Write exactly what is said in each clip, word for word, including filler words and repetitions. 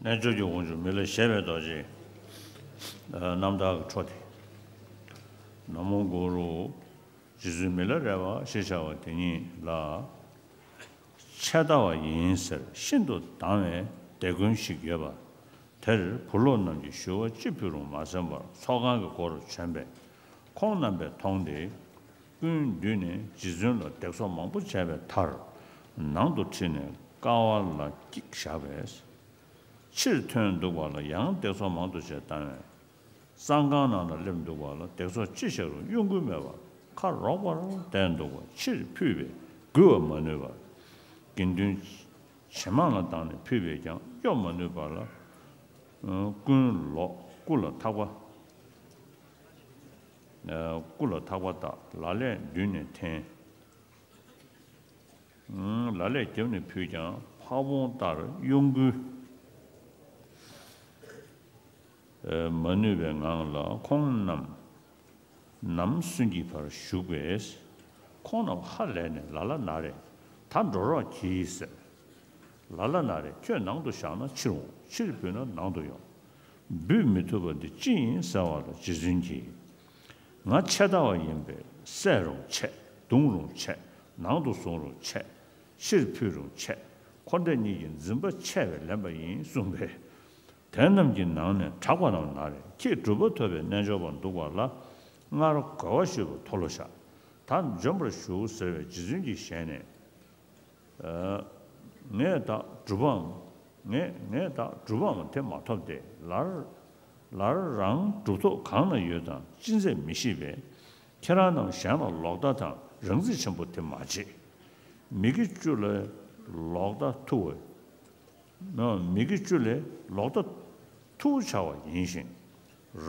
རྣལ་འབྱོར་གྱི་དབང་ཕྱུག་མི་ལ་བཞད་པའི་རྡོ་རྗེ། རྣམ་ཐར་གྱི་འཕྲོ་དེ། ན་མོ་གུ་རུ། རྗེ་བཙུན་མི་ལ་རས་པ་ཞེས་བྱ་བ་དེ་ཉིད་ལ། ཆད་ལྟ་བ་ཡིན་ཟེར་ཤིན་ཏུ་དང་བའི་དེད་དགོན་ཞིག་ཡོད་པ། དེར་བུ་སློབ་རྣམས་ཀྱིས་ཞུ་བ་ཅི་ཕུལ་རུང་མ་གསན་པར་ཚོགས་ཁང་གི་སྒོ་རུ་བྱོན་པས། ཁོང་རྣམ་པས་མཐོང་སྟེ། སྐུའི་མདུན་ནས་རྗེ་བཙུན་ལ་སྡིགས་ཚོགས་མང་པོ་བྱས་པའི་མཐར། ནང་དུ་ཁྲིད་ནས་ཀ་བ་ལ་བཀྱིགས་བཞག་པས། ཕྱིར་ཐོན་འདུག་པ་ལ་ཡང་སྡིགས་ཚོགས་མང་དུ་བྱས་བཏང་བས། གཙང་ཁང་ནང་ལ་སླེབས་འདུག་པ་ལ་སྡིགས་ཚོགས་ཅི་བྱས་རུང་གཡོ་འགུལ་མེད་པར་ཁ་རོག་པར་བསྡད་འདུག་པ་ཕྱིར་ཕུད་པས་འགུལ་བ་མ་ནུས་པར། དགེ་འདུན་ཇེ་མང་ལ་བཏང་ནས་ཕུད་པས་ཀྱང་གཡོ་མ་ནུས་པ་ལ། ཀུན་ལོག་སྐུ་ལ་ཐག་པ། སྐུ་ལ་ཐག་པ་བཏགས་ལ་ལས་མདུན་ནས་འཐེན། ལ་ལས་རྒྱབ་ནས་ཕུད་ཀྱང་ཕ་བོང་ལྟར་གཡོ་འགུལ་མ་ནུས་པའི་ངང་ལ་ཁོང་རྣམས་ནམ་སུན་གྱི་བར་བཞུགས་པས། ཁོང་རྣམས་ཧ་ལས་ནས་ལ་ལ་ན་རེ་ད་འགྲོ་རོགས་གྱིས་ཟེར། ལ་ལ་ན་རེ་ཁྱོད་ནང་དུ་བཞག་ན་ཕྱིར་འོང་ཕྱིར་བུད་ན་ནང་དུ་ཡོང་། འབུད་མི་ཐུབ་པ་འདི་ཅི་ཡིན་ཟེར་བ་ལ་རྗེ་བཙུན་གྱིས། ང་ཆད་ལྟ་བ་ཡིན་པས་བསད་རུང་ཆད། བརྡུང་རུང་ཆད། ནང་དུ་བཟུང་རུང་ཆད། ཕྱིར་ཕུད་རུང་ཆད། འཁོར་འདས་གཉིས་ཀྱི་འཛིན་པ་ཆད་པས་ལན་པ་ཡིན་གསུངས་པས། དེ་རྣམས་ཀྱི་ནང་ནས་དྲག་པ་རྣམས་ན་རེ་ཁྱེད་གྲུབ་པ་ཐོབ་པའི་རྣལ་འབྱོར་པ་འདུག་པ་ལ་སྔར་གོ་བ་ཞུས་པ་མཐོལ་ལོ་བཤགས། ད་འབྱོན་པར་ཞུ་ཟེར་བས་རྗེ་བཙུན་གྱི་ཞལ་ནས། ངས་བདག་གྲུབ་པའམ། ངས་ངས་བདག་གྲུབ་པའམ་དེ་མ་ཐོབ་སྟེ་ལར། ལར་རང་གྲུབ་ཐོབ་གང་ན་ཡོད་དམ་ཅི་མཛད་མི་ཤེས་པས། ཁྱེད་རང་རྣམས་གཞན་ལ་ལོག་ལྟ་དང་རང་རྩིས་ཆེན་པོ་དེ་མ་བྱེད། མི་དགེ་བཅུ་ལས་ལོག་ལྟ་ཐུ་བ། མི་དགེ་བཅུ་ལས་ལོག་ལྟ་ཐུ་བ་བྱ་བ་ཡིན་ཞིང་།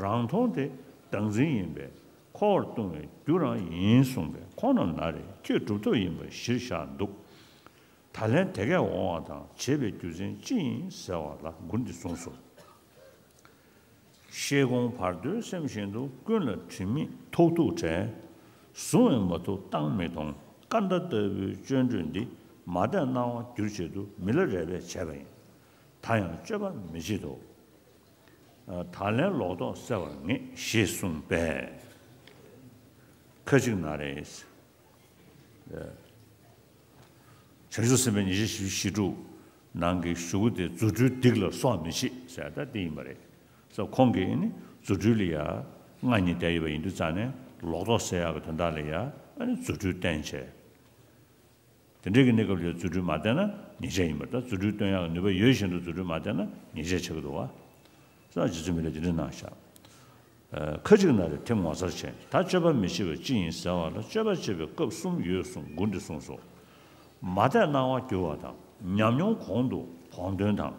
རང་མཐོང་དེ་བདག་འཛིན་ཡིན་པས་འཁོར་བར་ལྟུང་བའི་རྒྱུ་རང་ཡིན་གསུངས་པས་ཁོང་རྣམས་ན་རེ་ཁྱོད་གྲུབ་ཐོབ་ཡིན་པ་གཞིར་བཞག་འདུག་ད་ལན་དེ་སྐད་འོང་བ་དང་བྱེད་པའི་རྒྱུ་མཚན་ཅི་ཡིན་ཟེར་བ་ལ་མགུར་འདི་གསུངས་སོ། ཤེལ་གོང་བར་དོའི་སེམས་བཞིན་དུ་ཀུན་ལ་དྲི་མེད་ཐོགས་ཐུག་བྲལ། བཟུང་བས་མ་ཐུབ་བཏང་མི་གཏོང་སྐར་མདའ་ལྟ་བུའི་སྤྱོད་འགྲོས་འདི་མ་དད་སྣང་བ་བསྒྱུར་ཆེད་དུ་མི་ལ་རས་པས་བྱས་པ་ཡིན། ད་ཡང་སྤྱོད་པ་མི་བྱེད་དོ། ད་ལན་ལོག་རྟོག་སེལ་བར་ངེས་ཞེས་གསུངས་པས། ཁ་ཅིག་ན་རེ། བྱང་ཆུབ་སེམས་དཔའི་ཉེར་སྤྱོད་བཞི་དྲུག་ནང་གི་གཞུག་གུ་དེ་རྫུ་འཕྲུལ་སྡིག་ལ་སོགས་མི་བྱེད་ཟེར་ད་དེ་ཡིན་པ་རེད། ས་ཁོང་གིས་ནི་རྫུ་འཕྲུལ་ལ་ཡ་མངའ་བརྙེས་བསྡད་ཡོད་པ་ཡིན་དུས་ཙང་ནས་ལོག་རྟོག་སེལ་ཡག་གི་དོན་དག་ལ་ཡ་ཨ་ནི་རྫུ་འཕྲུལ་བསྟན་བྱས། དེ་འདྲའི་གི་གནས་སྐབས་ལ་རྫུ་འཕྲུལ་མ་བསྟན་ན་ཉེས་བྱས་ཡིན་པ་རེད། ད་རྫུ་འཕྲུལ་སྟོན་ཡག་གི་ནུས་པ་ཡོད་བཞིན་དུ་རྫུ་འཕྲུལ་མ་བསྟན་ན་ཉེས་བྱས་ཆགས་ཀྱི་འདུག་བ། ས་རྗེ་བཙུན་མི་ལས་དེ་འདྲ་གནང་ཤག་ཁ་ཅིག་ན་རེ་ཐིམ་ངོ་མཚར་ཆེ། ད་སྤྱོད་པ་མི་བྱེད་པ་ཅི་ཡིན་ཟེར་བ་ལ་སྤྱོད་པ་བྱེད་པའི་སྐབས་གསུམ་ཡོད་གསུངས་མགུར་འདི་གསུངས་སོ། མ་དད་སྣང་བ་བསྒྱུར་བ་དང་ཉམས་མྱོང་གོང་དུ་བོགས་འདོན་དང་།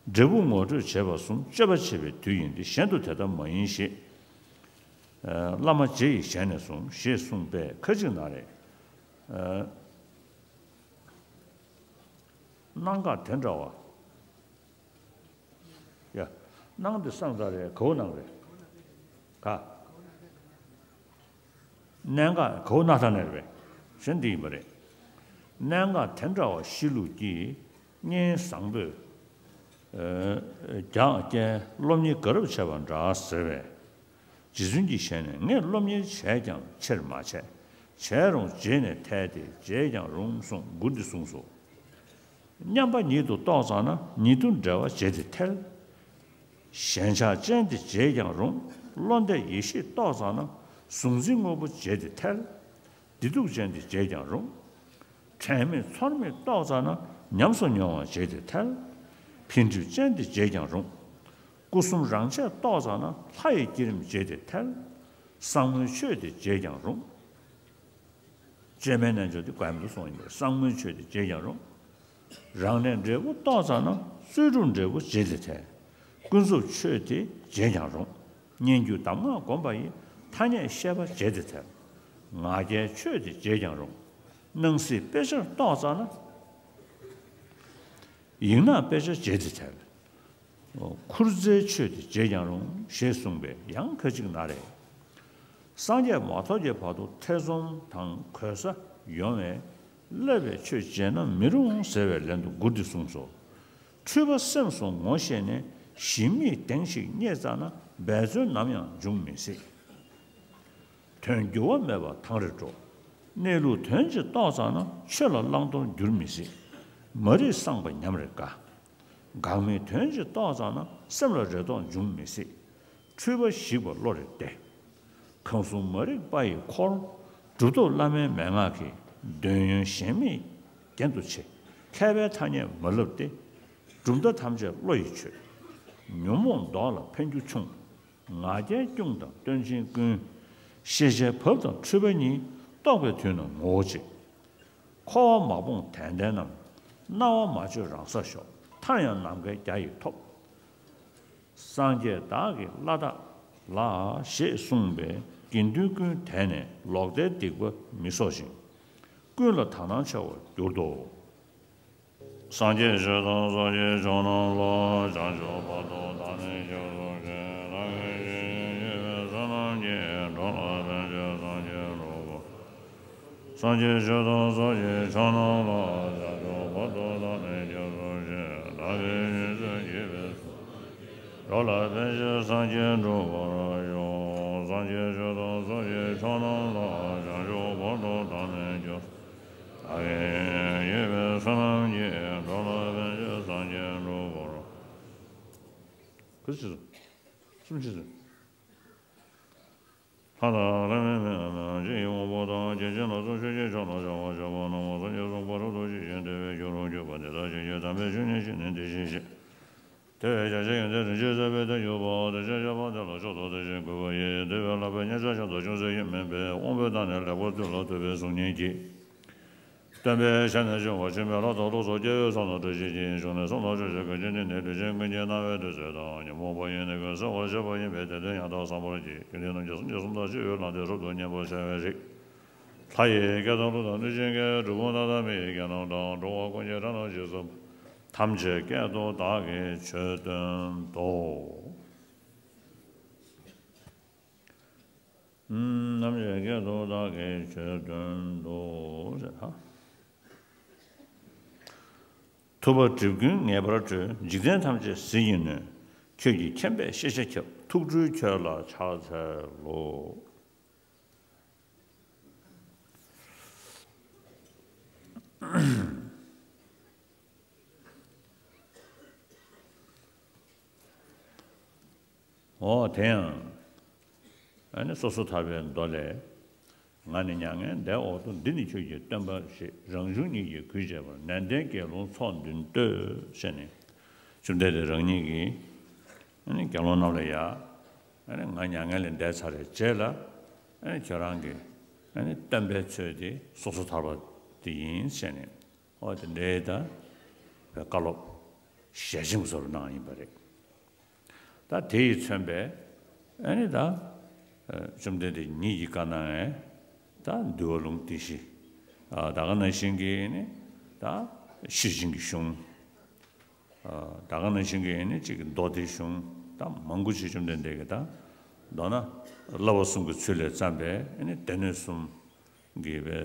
འབྲས་བུ་ངོ་སྤྲོད་བྱེད་པ་གསུམ་སྤྱོད་པ་བྱེད་པའི་དུས་ཡིན་ཏེ་གཞན་དུ་དེ་ལྟ་མ་ཡིན་ཞེས། བླ་མ་རྗེ་ཡི་ཞལ་ནས་གསུངས་ཞེས་གསུངས་པས་ཁ་ཅིག་ན་རེ། སྣང་འགག་དེ་འདྲ་བ། ཡ། སྣང་དེ་སངས་རྒྱས་རེད་གའུ་སྣང་རེད། ག་གནད་འགག་གའུ་སྣང་ཐ་ནས་རེད། གཞན་འདི་ཡིན་པ་རེད། གནད་འགག་དེ་འདྲ་བ་གཤིས་ལུགས་ཀྱིས་སྙན་བཟང་པོས། རྒྱག་རྐྱེན་སློབ་གཉེར་དགའ་རབ་བྱས་པ་འདྲ་ཟེར་བས། རྗེ་བཙུན་གྱི་ཞལ་ནས་ངས་སློབ་གཉེར་བྱས་ཀྱང་ཆེར་མ་བྱས། བྱས་རུང་རྗེས་ནས་ཐལ་ཏེ་བརྗེད་ཀྱང་རུང་གསུངས་མགུར་འདི་གསུངས་སོ། མཉམ་པ་ཉིད་དུ་རྟོགས་ཙམ་ན་ཉིད་དུ་འབྲེལ་བ་བྱེད་དེ་ཐལ། ཞེན་ཆགས་ཅན་དེ་བརྗེད་ཀྱང་རུང་བློ་འདས་ཡེ་ཤེས་རྟོགས་ཙམ་ན་གཟུང་འཛིན་དངོས་པོ་བརྗེད་དེ་ཐལ། བདེ་སྡུག་ཅན་དེ་བརྗེད་ཀྱང་རུང་། དྲན་མེད་ཚོར་མེད་རྟོགས་ཙམ་ན་ཉམས་སུ་མྱོང་བ་བརྗེད་དེ་ཐལ། འཕེལ་འགྲིབ་ཅན་དེ་བརྗེད་ཀྱང་རུང་། སྐུ་གསུམ་རང་ཆས་རྟོགས་ཙམ་ན་ལྷ་ཡི་བསྐྱེད་རིམ་བརྗེད་དེ་ཐལ། གསང་མོའི་ཆོས་དེ་བརྗེད་ཀྱང་རུང་། བཅོས་མའི་རྣལ་འབྱོར་དེ་བཀའ་མདོ་སོང་ཡིན་པས་གསང་མོའི་ཆོས་དེ་བརྗེད་ཀྱང་རུང་། རང་གནས་འབྲས་བུ་རྟོགས་ཙམ་ན་རྩོལ་སྒྲུབ་འབྲས་བུ་བརྗེད་དེ་ཐལ། ཀུན་རྫོབ་ཆོས་དེ་བརྗེད་ཀྱང་རུང་། སྙན་བརྒྱུད་གདམས་ངག་བསྒོམ་པ་ཡིས་ཐ་སྙད་བཤད་པ་བརྗེད་དེ་ཐལ། ང་རྒྱལ་ཆོས་དེ་བརྗེད་ཀྱང་རུང་། སྣང་སྲིད་དཔེ་ཆར་རྟོགས་ཙམ་ན། ཡིག་ནག་དཔེ་ཆ་བརྗེད་དེ་ཐལ། ཁུར་རྩེའི་ཆོས་དེ་བརྗེད་ཀྱང་རུང་ཞེས་གསུངས་པས་ཡང་ཁ་ཅིག་ན་རེ། སངས་རྒྱས་མ་ཐོབ་ཀྱི་བར་དུ་ཐེ་ཚོམ་དང་གོལ་ས་ཡོང་བས་བསླབ་པའི་ཆོས་བརྗེད་ན་མི་རུང་ཟེར་བའི་ལན་དུ་མགུར་འདི་གསུངས་སོ། འཁྲུལ་པ་སེམས་སུ་ངོ་ཤེས་ནས། གཞི་དམིགས་གདེང་ཞིག་རྙེད་ཙ་ན། འབད་རྩོལ་ནམ་ཡང་འབྱུང་མི་སྲིད། དོན་འགྱུར་བ་མེད་པར་ཐང་རེ་འགྲོ། གནས་ལུགས་དོན་གཅིག་རྟོགས་ཙ་ན། ཆོས་ལ་བླང་དོར་འགྱུར་མི་སྲིད། མ་རིག་སངས་པ་ཉམས་རེ་དགའ། འགག་མེད་དོན་གཅིག་རྟོགས་ཙ་ན། སེམས་ལ་རེ་དོགས་འབྱུང་མི་སྲིད། འཁྲུལ་པ་ཞིག་པ་བློ་རེ་བདེ། གང་གསུང་མ་རིག་པ་ཡི་འཁོར། གྲུབ་ཐོབ་བླ་མའི་མན་ངག་གིས། འདོད་ཡོན་ཞེན་མེད་རྒྱན་དུ་ཆེ། མཁས་པའི་ཐ་སྙད་མ་ལབ་སྟེ། གྲུབ་མཐའ་ཐམས་ཅད་བློ་ཡིས་ཆོད། ཉོན་མོངས་མདོག་ལ་འཕེན་འགྱུར་ཆུང་། ང་རྒྱལ་སྐྱོང་དང་སྟོན་ཆེན་ཀུན། ཤེས་བྱའི་བབ་དང་འཁྲུལ་པ་གཉིས། རྟོགས་པའི་དུས་ན་ངོ་བོ་གཅིག། འཁོར་བ་མ་སྤོང་དད་ལྡན་རྣམས། སྣང་བ་མ་བཅོས་རང་སར་ཞོག། མཐར་ཡང་ནམ་མཁའི་རྒྱ་ཡིས་ཐོབ། སངས་རྒྱས་བདག་གིས་བླ་དྭགས་ལ། ཞེས་གསུངས་པས་དགེ་འདུན་ཀུན་དད་ནས། ལོག་ལྟའི་སྡིག་པ་མི་གསོག་ཅིང་། ཀུན་ལ་དག་སྣང་འཆར་བར་གྱུར་ཏོ། སངས་རྒྱས་ཆོས་དང་ས་ཆེན་མཆོག་རྣམས་ལ། བྱང་ཆུབ་བར་དུ་བདག་ནི་སྐྱབས་སུ་མཆི། བདག་གིས་ཇི་བཞིན་བགྱིས་པའི་བསོད་ནམས་ཀྱིས། འགྲོ་ལ་ཕན་ཕྱིར་སངས་རྒྱས་འགྲུབ་པར། སངས་རྒྱས་ཆོས་དང་ས་ཆེན་མཆོག་རྣམས་ལ། བྱང་ཆུབ་བར་དུ་བདག་ནི་སྐྱབས་སུ་མཆི། བདག་གིས་ཇི་བཞིན་བགྱིས་པའི། འགྲོ་ལ་ཕན་ཕྱིར་སངས་རྒྱས་འགྲུབ་པར་ཤོག། སངས་རྒྱས་ཆོས་དང་ས་ཆེན་མཆོག་རྣམས་ལ། བྱང་ཆུབ་བར་དུ་བདག་ནི་སྐྱབས། བདག་གིས་ཇི་བཞིན་བགྱིས་པའི་བསོད་ནམས་ཀྱིས། འགྲོ་ལ་ཕན་ཕྱིར་སངས་རྒྱས་འགྲུབ་པར། ཁུ་སིམ་སིམ། ལྷ་དང་ལྷ་མིན་མི་རྣམས་ཀྱི་དབང་པོ་དང་། སྐྱེ་མཆེད་སྣ་ཚོགས་ཆོས་ཀྱི་མཆོག་རྣམས། བྱང་བ་ཆབ་བ་ནག་མོ་སངས་རྒྱས་གསུངས་པ་རབ་ཏུ་ཇི་བཞིན་བསྟན་པའི་རྒྱུ་རུ་གྱུར་པ། འདི་དག་ཇི་སྙེད་དམ་པའི་ཆོས་ཉིད་ཀྱི་ནི། དེ་བཞིན་གཤེགས། དེ་བས་ཀྱང་གཞན་ཡོན་ཏན་རིན་ཆེན་གསལ་བའི་དོན་གྱུར་པ། དེ་བཞིན་གཤེགས་པ་དེ་ལ་མཆོག་ཏུ་དེ་བཞིན་གུས་པ་ཡིས། དེ་བས་ལྷག་པའི་མཉེས་པ་ཤིན་ཏུ་ཅུང་ཟད་ཡང་མིན་པས། དབང་པོའི་མཐའ་ནས་ལེགས་པར་ཐོས་ལ་ཐོས་པའི་གཟུགས་བརྙན་གྱིས། སྟོན་པའི་ཞལ་ནས་བྱུང་བ་ཆུད་མེད་ལྷ་དང་ལོག་སོགས་སྐྱེ་བོའི་ཚོགས་རྣམས་བཀྲ་ཤིས་ཤིང་། གཞུང་ནས་གསུངས་ལ་ཆོས་ཀྱི་གོས་ཆེན་འདི་ནི། ལུས་ཅན་ཀུན་གྱིས་གནང་བའི་དུས་ཚོད་དང་། ཉོན་མོངས་པ་ཡིས་ནི་ཀུན་གསལ་བར་བྱེད་པ་ཡིན་པས། དེ་དོན་ཡང་དག་བསམ་པར་བགྱི། དགེ་འདུན་རྣམས་ཀྱིས་སངས་རྒྱས་གསུམ་དང་སྤྱོད་པའི་ལམ་དེ་རབ་ཏུ་མཉེས་པར་བྱ་བའི་རིགས། ལྷ་ཡི་སྐད་དང་ཀླུ་དང་གནོད་སྦྱིན་སྐད། གྲུལ་བུམ་དག་དང་མི་ཡི་སྐད་རྣམས་དང་། འགྲོ་བ་ཀུན་གྱི་སྒྲ་རྣམས་ཇི་ཙམ་པ། ཐམས་ཅད་སྐད་དུ་བདག་གིས་ཆོས་སྟོན་ཏོ། ཐམས་ཅད་སྐད་དུ་བདག་གིས་ཆོས་སྟོན་ཏོ་ཟེར་ན། ཐུབ་པ་གྲིབ་ཀུན་ངེས་པར་གྲོལ། འཇིག་རྟེན་ཐམས་ཅད་ཟིལ་གྱིས་གནོན། ཁྱོད་ཀྱིས་མཁྱེན་པས་ཤེས་བྱ་ཁྱབ། ཐུགས་སྤྲུལ་ཁྱོད་ལ་ཕྱག་འཚལ་ལོ། འོ་དེ་ཡང་། ཨ་ནི་སོ་སོ་ཐར་པའི་མདོ་ལས། ང་ནི་མྱ་ངན་འདས་འོག་ཏུ། འདི་ནི་ཆོས་ཀྱི་སྟོན་པ་ཞེས། རང་གཞུང་ཉིད་ཀྱིས་གུས་བྱས་པར། ནན་ཏན་དགེ་སློང་ཚོགས་འདུན་བསྟོད། ཟེར་ནས། བཅོམ་ལྡན་འདས་རང་ཉིད་ཀྱིས་ཨ་ནི་དགེ་སློང་རྣམས་ལ་ཡ། ཨ་ནི་ང་མྱ་ངན་ལས་འདས་ཚར་བའི་རྗེས་ལ། ཨ་ནི་ཁྱོད་རང་གིས་ཨ་ནི་སྟོན་པའི་ཚུལ་དེ་སོ་སོ་ཐར་པ་དེ་ཡིན་ཟེར་ནས། ཨོ་དེ་འདྲའི་ད་བཀའ་སློབ་ཞལ་ཆེམས་བཟོ་རུ་གནང་ཡིན་པ་རེད། ད་དེ་ཡིས་མཚོན་པའི་ཨ་ནི་ད་བཅོམ་ལྡན་འདས་ཉིད་ཀྱིས་བཀའ་གནང་བའི་ད་འདུལ་བ་ལུང་སྡེ་བཞི། ད་ག་ནང་བཞིན་གྱི་ནི་ད་ཤེར་ཕྱིན་གྱི་གཞུང་། ད་ག་ནང་བཞིན་གྱི་ནི་གཅིག་གི་མདོ་སྡེ་གཞུང་ད་མང་པོ་ཅིག་བཅོམ་ལྡན་འདས་ཀྱིས་ད་མདོར་ན་བསླབ་པ་གསུམ་གྱི་ཚུལ་ལས་བརྩམས་པའི་ནི་སྡེ་སྣོད་གསུམ་གྱི་བའི།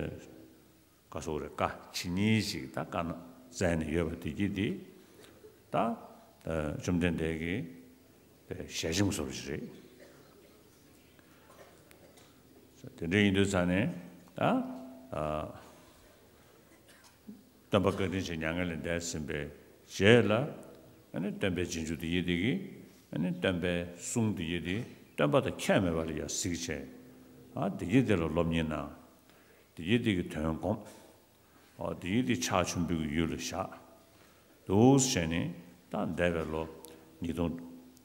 བཀའ་སོགས་རེ་བཀའ་ཇི་སྙེད་ཅིག་ད་བཀའ་ན་བསྩལ་ནས་ཡོད་པ་དེ་གྱིས་དེ་ད་བཅོམ་ལྡན་འདས་ཀྱི་ཞལ་ཆེམས་སོགས་ཞིག་རེད། དེ་འདྲ་ཡིན་དུས་ཙང་ནས་ད་སྟོན་པ་བཀའ་དྲིན་ཅན་མྱ་ངན་ལས་འདས་ཟིན་པའི་རྗེས་ལ་ཨ་ནི་སྟོན་པའི་རྗེས་འཇུག་དེ་ཡིན་དེ་གིས་ཨ་ནི་སྟོན་པའི་གསུང་དེ་ཡིན་དེ་སྟོན་པ་དང་ཁྱད་མེད་པ་ལ་ཡང་གཟིགས་བྱས། ཨ་དེ་གྱིས་དེ་ལ་སློབ་གཉེར་གནང་། དེ་ཡིན་དེ་གི་དོན་བསྒོམ། ཨོ་དེ་ཡིན་དེ་ཕྱག་མཆོད་འབུལ་གྱི་ཡུལ་ལ་བཞག། འདུག་བྱས་ནས་ད་འདས་པའི་ལོ་ཉིས་སྟོང་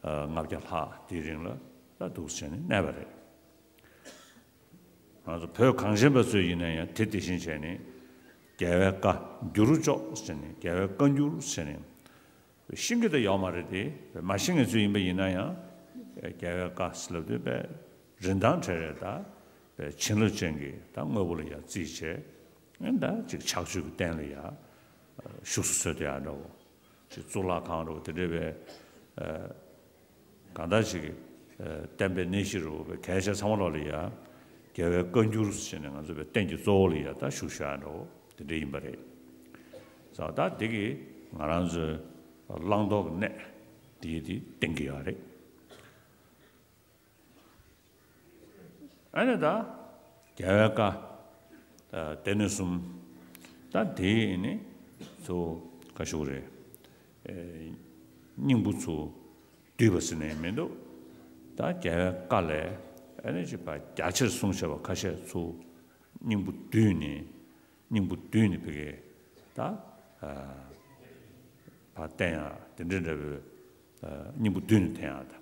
ལྔ་བརྒྱ་ལྷག་དེའི་རིང་ལ་ད་འདུག་བྱས་ནས་གནས་པ་རེད། ང་ཚོ་བོད་གངས་ཅན་པ་ཚོས་ཡིན་ན་ཡང་དེ་དེ་བཞིན་བྱས་ནས་རྒྱལ་བའི་བཀའ་འགྱུར་ལྕོག་ཟེར་ནས་རྒྱལ་བའི་བཀའ་འགྱུར་ཟེར་ནས། ཤེས་ཀྱི་ད་ཡོད་མ་རེད་དེ། མ་ཤེས་མཁན་ཚོ་ཡིན་པ་ཡིན་ན་ཡང་རྒྱལ་བའི་བཀའ་ཟེར་ལབ་དུས་པའི་རིན་ཐང་བྲལ་རེད། ད་པའི་བྱིན་རླབས་ཅན་གྱི་ད་དངོས་པོ་ལ་ཡང་བརྩིས་བྱས་ཨེ་ད་ཅིག་ཕྱག་མཆོད་ཀྱི་རྟེན་ལ་ཡང་བཞུགས་སུ་གསོལ་དེ་ཡང་འདྲ་བོ་ཅིག་གཙུག་ལག་ཁང་འདྲ་བོ་དེ་འདྲ་བའི་གང་ལྟར་ཅིག་གི་བསྟན་པའི་གནས་གཞི་རུ་བའི་གལ་ཆེ་ཚང་མ་ལོག་ལ་ཡང་རྒྱལ་བའི་བཀའ་འགྱུར་ཟེར་ནས་ང་ཚོ་བའི་རྟེན་གྱི་གཙོ་བོ་ལ་ཡང་ད་བཞུགས་བཞག་འདྲ་བོ་དེ་འདྲ་ཡིན་པ་རེད། ས་ད་དེ་གི་ང་རང་ཚོའི་ བླང་དོར་གྱི་གནས་དེ་དེ་བསྟན་གྱི་ཡོད་རེད། ཨ་ནི་ད་རྒྱལ་བའི་བཀའ། ཨ། སྡེ་སྣོད་གསུམ། ད་དེ་ནི་ཚུར་ག་ཞུ་རེད། ཨེ། སྙིང་པོ་ཚུར་བསྡུས་པ་ཟེར་ནས་མི་འདུག་ད་རྒྱལ་བའི་བཀའ་ལས་ཨ་ནི་ཅིག་ཕར་རྒྱ་ཆེར་གསུངས་བྱས་པ་ཁ་ཤས་ཚུར་སྙིང་པོ་བསྡུས་ནས། སྙིང་པོ་བསྡུས་ནས་ཕ་གི་ད། ཨ། ཕར་བསྟན་ཡག་དེ་འདྲ་འདྲ་བོའི། ཨ། སྙིང་པོ་བསྡུས་ནས་བསྟན་ཡག་ད།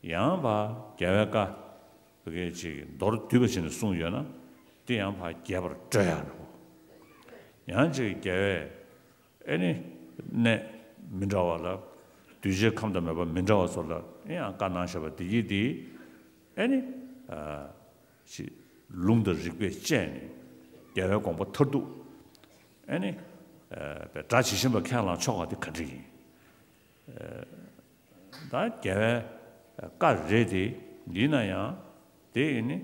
ཡང་ཕར་རྒྱལ་བའི་བཀའ་ཕ་གི་ཅིག་མདོར་བསྡུས་པ་བྱས་ནས་གསུངས་ཡོད་ན། དེ་ཡང་ཕར་རྒྱས་པར་བཀྲོལ་ཡག་འདྲ་བོ། ཡང་ཅིག་རྒྱལ་བས་ཨ་ནི་གནས་མི་འདྲ་བ་ལ། གདུལ་བྱའི་ཁམས་དང་མོས་པ་མི་འདྲ་བ་ཚོ་ལ་ཡང་བཀའ་གནང་བཞག་པ་དེ་ཡིས་དེ། ཨ་ནི། ཨ། ཅིག་ལུང་དང་རིགས་པས་དཔྱད་ནས་རྒྱལ་བའི་དགོངས་པ་མཐར་ཐུག་ཨ་ནི། ཨ། སྒྲ་ཇི་བཞིན་པ་ཁས་བླངས་ཆོག་པ་དེ་ག་འདྲ་ཡིན། ཨ། ད་རྒྱལ་བའི་བཀའ་རེད་དེ། ཡིན་ན་ཡང་དེ་ཨ་ནི་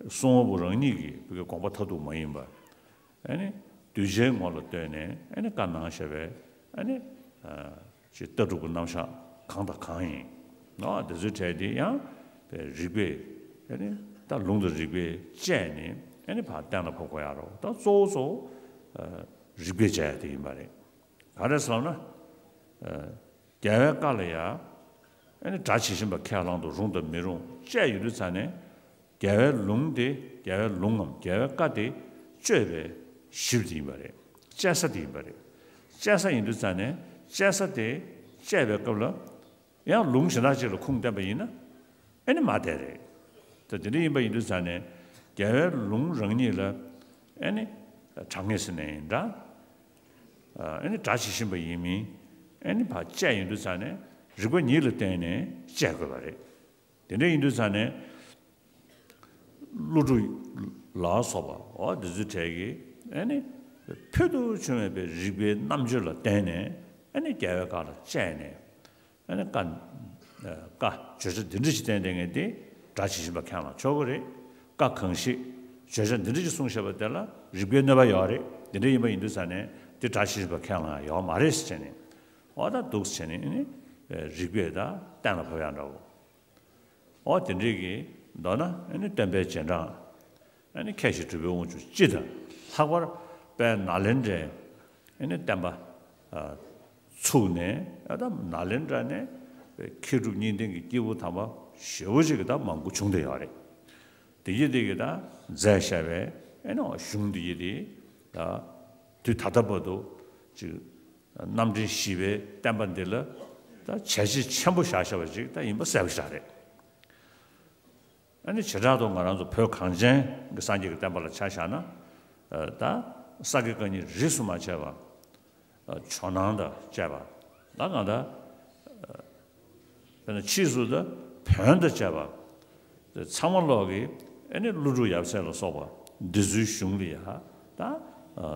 གསུང་བ་པོ་རང་ཉིད་ཀྱི་དགོངས་པ་མཐར་ཐུག་མ་ཡིན་པ། ཨ་ནི་གདུལ་བྱའི་ངོ་ལ་ལྟོས་ནས་ཨ་ནི་བཀའ་གནང་བཞག་པའི་ཨ་ནི། ཨ། ཅིག་ལྟ་གྲུབ་ཀྱི་རྣམ་གཞག་གང་དང་གང་ཡིན་ནོ། དེ་ཚོའི་གྲས་དེ་ཡང་རིགས་པས་ཨ་ནི་ད་ལུང་དང་རིགས་པས་དཔྱད་ནས་ཨ་ནི་ཕར་གཏན་ལ་ཕབ་དགོས་ཡག་རེད། ད་གཙོ་བོ་གཙོ་བོ། ཨ། རིགས་པས་དཔྱད་ཡག་དེ་ཡིན་པ་རེད། ག་རེ་ཟེར་ན། ཨ། རྒྱལ་བའི་བཀའ་ལ་ཡང་ཨ་ནི་སྒྲ་ཇི་བཞིན་པ་ཁས་བླངས་དང་རུང་དང་མི་རུང་དཔྱད་ཡོང་དུས་ཙ་ནས། རྒྱལ་བའི་ལུང་དེ། རྒྱལ་བའི་ལུང་ངམ་རྒྱལ་བའི་བཀའ་དེ་དཔྱད་པའི་གཞི་དེ་ཡིན་པ་རེད། དཔྱད་ས་དེ་ཡིན་པ་རེད། དཔྱད་ས་ཡིན་དུས་ཙ་ནས་དཔྱད་ས་དེ་དཔྱད་པའི་སྐབས་ལ་ཡང་ལུང་གཞན་དག་ཅིག་ལ་ཁུངས་བསྟན་པ་ཡིན་ན་ཨ་ནི་མ་བདེན་རེད། ད་དེ་འདྲ་ཡིན་པ་ཡིན་དུས་ཙ་ནས་རྒྱལ་བའི་ལུང་རང་ཉིད་ལ་ཨ་ནི་དྲང་ངེས་ཟེར་ནའི་འདྲ། ཨ་ནི་སྒྲ་ཇི་བཞིན་པ་ཡིན་མིན་ཨ་ནི་ཕར་དཔྱད་ཡོང་དུས་ཙ་ནས་རིགས་པ་ཉིད་ལ་བརྟེན་ནས་དཔྱད་དགོས་པ་རེད། དེ་འདྲ་ཡིན་དུས་ཙ་ནས་ཀླུ་སྒྲུབ་ལ་སོགས་པ་འོ་འདི་ཚོའི་གྲས་ཀྱིས་ཨ་ནི་ཕུལ་དུ་བྱུང་བའི་རིགས་པའི་རྣམ་དཔྱོད་ལ་བརྟེན་ནས་ཨ་ནི་རྒྱལ་བའི་བཀའ་ལ་དཔྱད་ནས། ཨ་ནི་བཀའ། བཀའ་བརྗོད་བྱ་འདི་འདྲ་ཞིག་བསྟན་བསྡད་མཁན་དེ་སྒྲ་ཇི་བཞིན་པ་ཁས་བླངས་ཆོག་གི་རེད། བཀའ་གང་ཞིག་བརྗོད་བྱ་འདི་འདྲ་ཞིག་གསུངས་བཞག་པ་དེ་ལ་རིགས་པའི་གནོད་པ་ཡོད་རེད། འདི་འདྲ་ཡིན་པ་ཡིན་དུས་ཙ་ནས་དེ་སྒྲ་ཇི་བཞིན་པ་ཁས་བླངས་ཡག་ཡོད་མ་རེད་ཟེར་བྱས་ནས། འོ་ད་འདུག་ཟེར་བྱས་ནས་ཨ་ནི་རིགས་པས་ད་གཏན་ལ་ཕབ་ཡག་འདྲ་བོ། འོ་དེ་འདྲའི་གི་མདོར་ན་ཨ་ནི་སྟོན་པའི་རྗེས་འབྲང་། ཨ་ནི་ཁྱད་བཞིན་གྲུབ་པའི་དབང་ཕྱུག་སྤྱི་དང་ལྷག་པར་དཔལ་ནཱ་ལེནྡྲའི་ཨ་ནི་བསྟན་པ། ཨ། ཚུགས་ནས་ཨ་ད་ནཱ་ལེནྡྲ་ནས་མཁས་གྲུབ་གཉིས་ལྡན་གྱི་སྐྱེས་བུ་དམ་པ་ཞེ་པོ་ཅིག་གི་ད་མང་པོ་བྱུང་བསྡད་ཡོད་རེད། དེ་ཡི་དེ་གི་ད་མཛད་བཞག་པའི་ཨ་ནི་གཞུང་དེ་ཡི་དེ་ད་དུས་ད་ལྟ་བར་དུ་ཅིག་རྣམ་འདྲེན་བཞི་པའི་བསྟན་པ་འདི་ལ་ད་བྱས་རྗེས་ཆེན་པོ་བཞག་བཞག་པ་ཅིག་ད་ཡིན་པ་གསལ་པོ་ཞིག་རེད། ཨ་ནི་བྱེ་བྲག་ཏུ་ང་རང་ཚོ་བོད་གངས་ཅན་གྱི་སངས་རྒྱས་ཀྱི་བསྟན་པ་ལ་ཆ་བཞག་ན། ཨ། ད་ས་དགེ་བཀའ་རྙིང་རིས་སུ་མ་ཆད་པ། ཨ། ཇོ་ནང་དང་བཅས་པ། ད་གང་ལྟར། ཨ། དཔེར་ན་ཕྱིས་སུ་ད་བོན་དང་བཅས་པ། དེ་ཚང་མ་ལོག་གིས་ཨ་ནི་ཀླུ་སྒྲུབ་ཡབ་སྲས་ལ་སོགས་པ་འདི་ཚོའི་གཞུང་ལ་ཡ་ད། ཨ།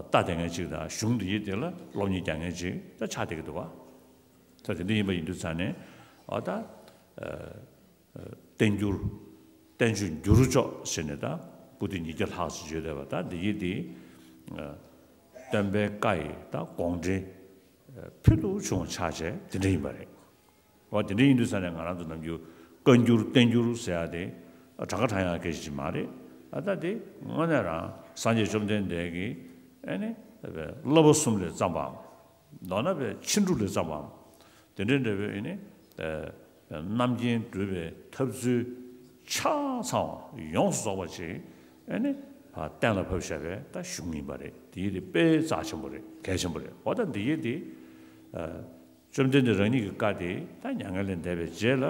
ལྟ་བསྡད་མཁན་ཅིག་དང་གཞུང་འདི་ཡི་དེ་ལ་སློབ་གཉེར་རྒྱག་མཁན་ཅིག་ད་ཆགས་བསྡད་ཀྱི་འདུག་བ། ད་དེ་འདྲ་ཡིན་པ་ཡིན་དུས་ཙང་ནས་ཨ་ད། ཨ། བསྟན་འགྱུར། བསྟན་བཅོས་འགྱུར་ལྕོག་ཟེར་ནས་ད་པོ་ཏི་ཉིས་བརྒྱ་ལྷག་ཙམ་བརྗོད་བསྡད་པ། ད་འདི་ཡི་དེ་སྟོན་པའི་བཀའ་ཡི་ད་དགོངས་འགྲེལ་ཕུལ་དུ་བྱུང་བ་ཆགས་བྱས་དེ་འདྲ་ཡིན་པ་རེད། འོ་དེ་འདྲ་ཡིན་དུས་ཙང་ནས་ང་རང་ཚོ་ནམ་རྒྱུན་བཀའ་འགྱུར་བསྟན་འགྱུར་ཟེར་ཡ་དེ་གྲངས་ཀ་བགྲང་ཡ་སྐད་ཆ་ཅིག་མ་རེད། ཨ་ད་དེ་དངོས་གནས་རང་སངས་རྒྱས་བཅོམ་ལྡན་འདས་ཀྱིས་ཨ་ནི་བསླབ་པ་གསུམ་ལས་བརྩམས་པའམ། མདོར་ན་པའི་ཕྱིན་དྲུག་ལས་བརྩམས་པའམ། དེ་འདྲའི་འདྲ་བའི་ཨ་ནི། ཨ། རྣམ་མཁྱེན་སྒྲུབ་པའི་ཐབས་ཚུལ་ཆ་ཚང་བ་ཡོངས་སུ་རྫོགས་པ་ཅིག་ཨ་ནི་ཕར་གཏན་ལ་ཕབ་བཞག་པའི་ད་གཞུང་ཡིན་པ་རེད། དེ་ཡི་དེ་དཔེ་རྩ་ཆེན་པོ་རེད། གལ་ཆེན་པོ་རེད། འོ་ད་འདི་ཡི་དེ། ཨ། བཅོམ་ལྡན་འདས་རང་ཉིད་ཀྱི་བཀའ་དེ་ད་མྱ་ངན་ལས་འདས་པའི་རྗེས་ལ་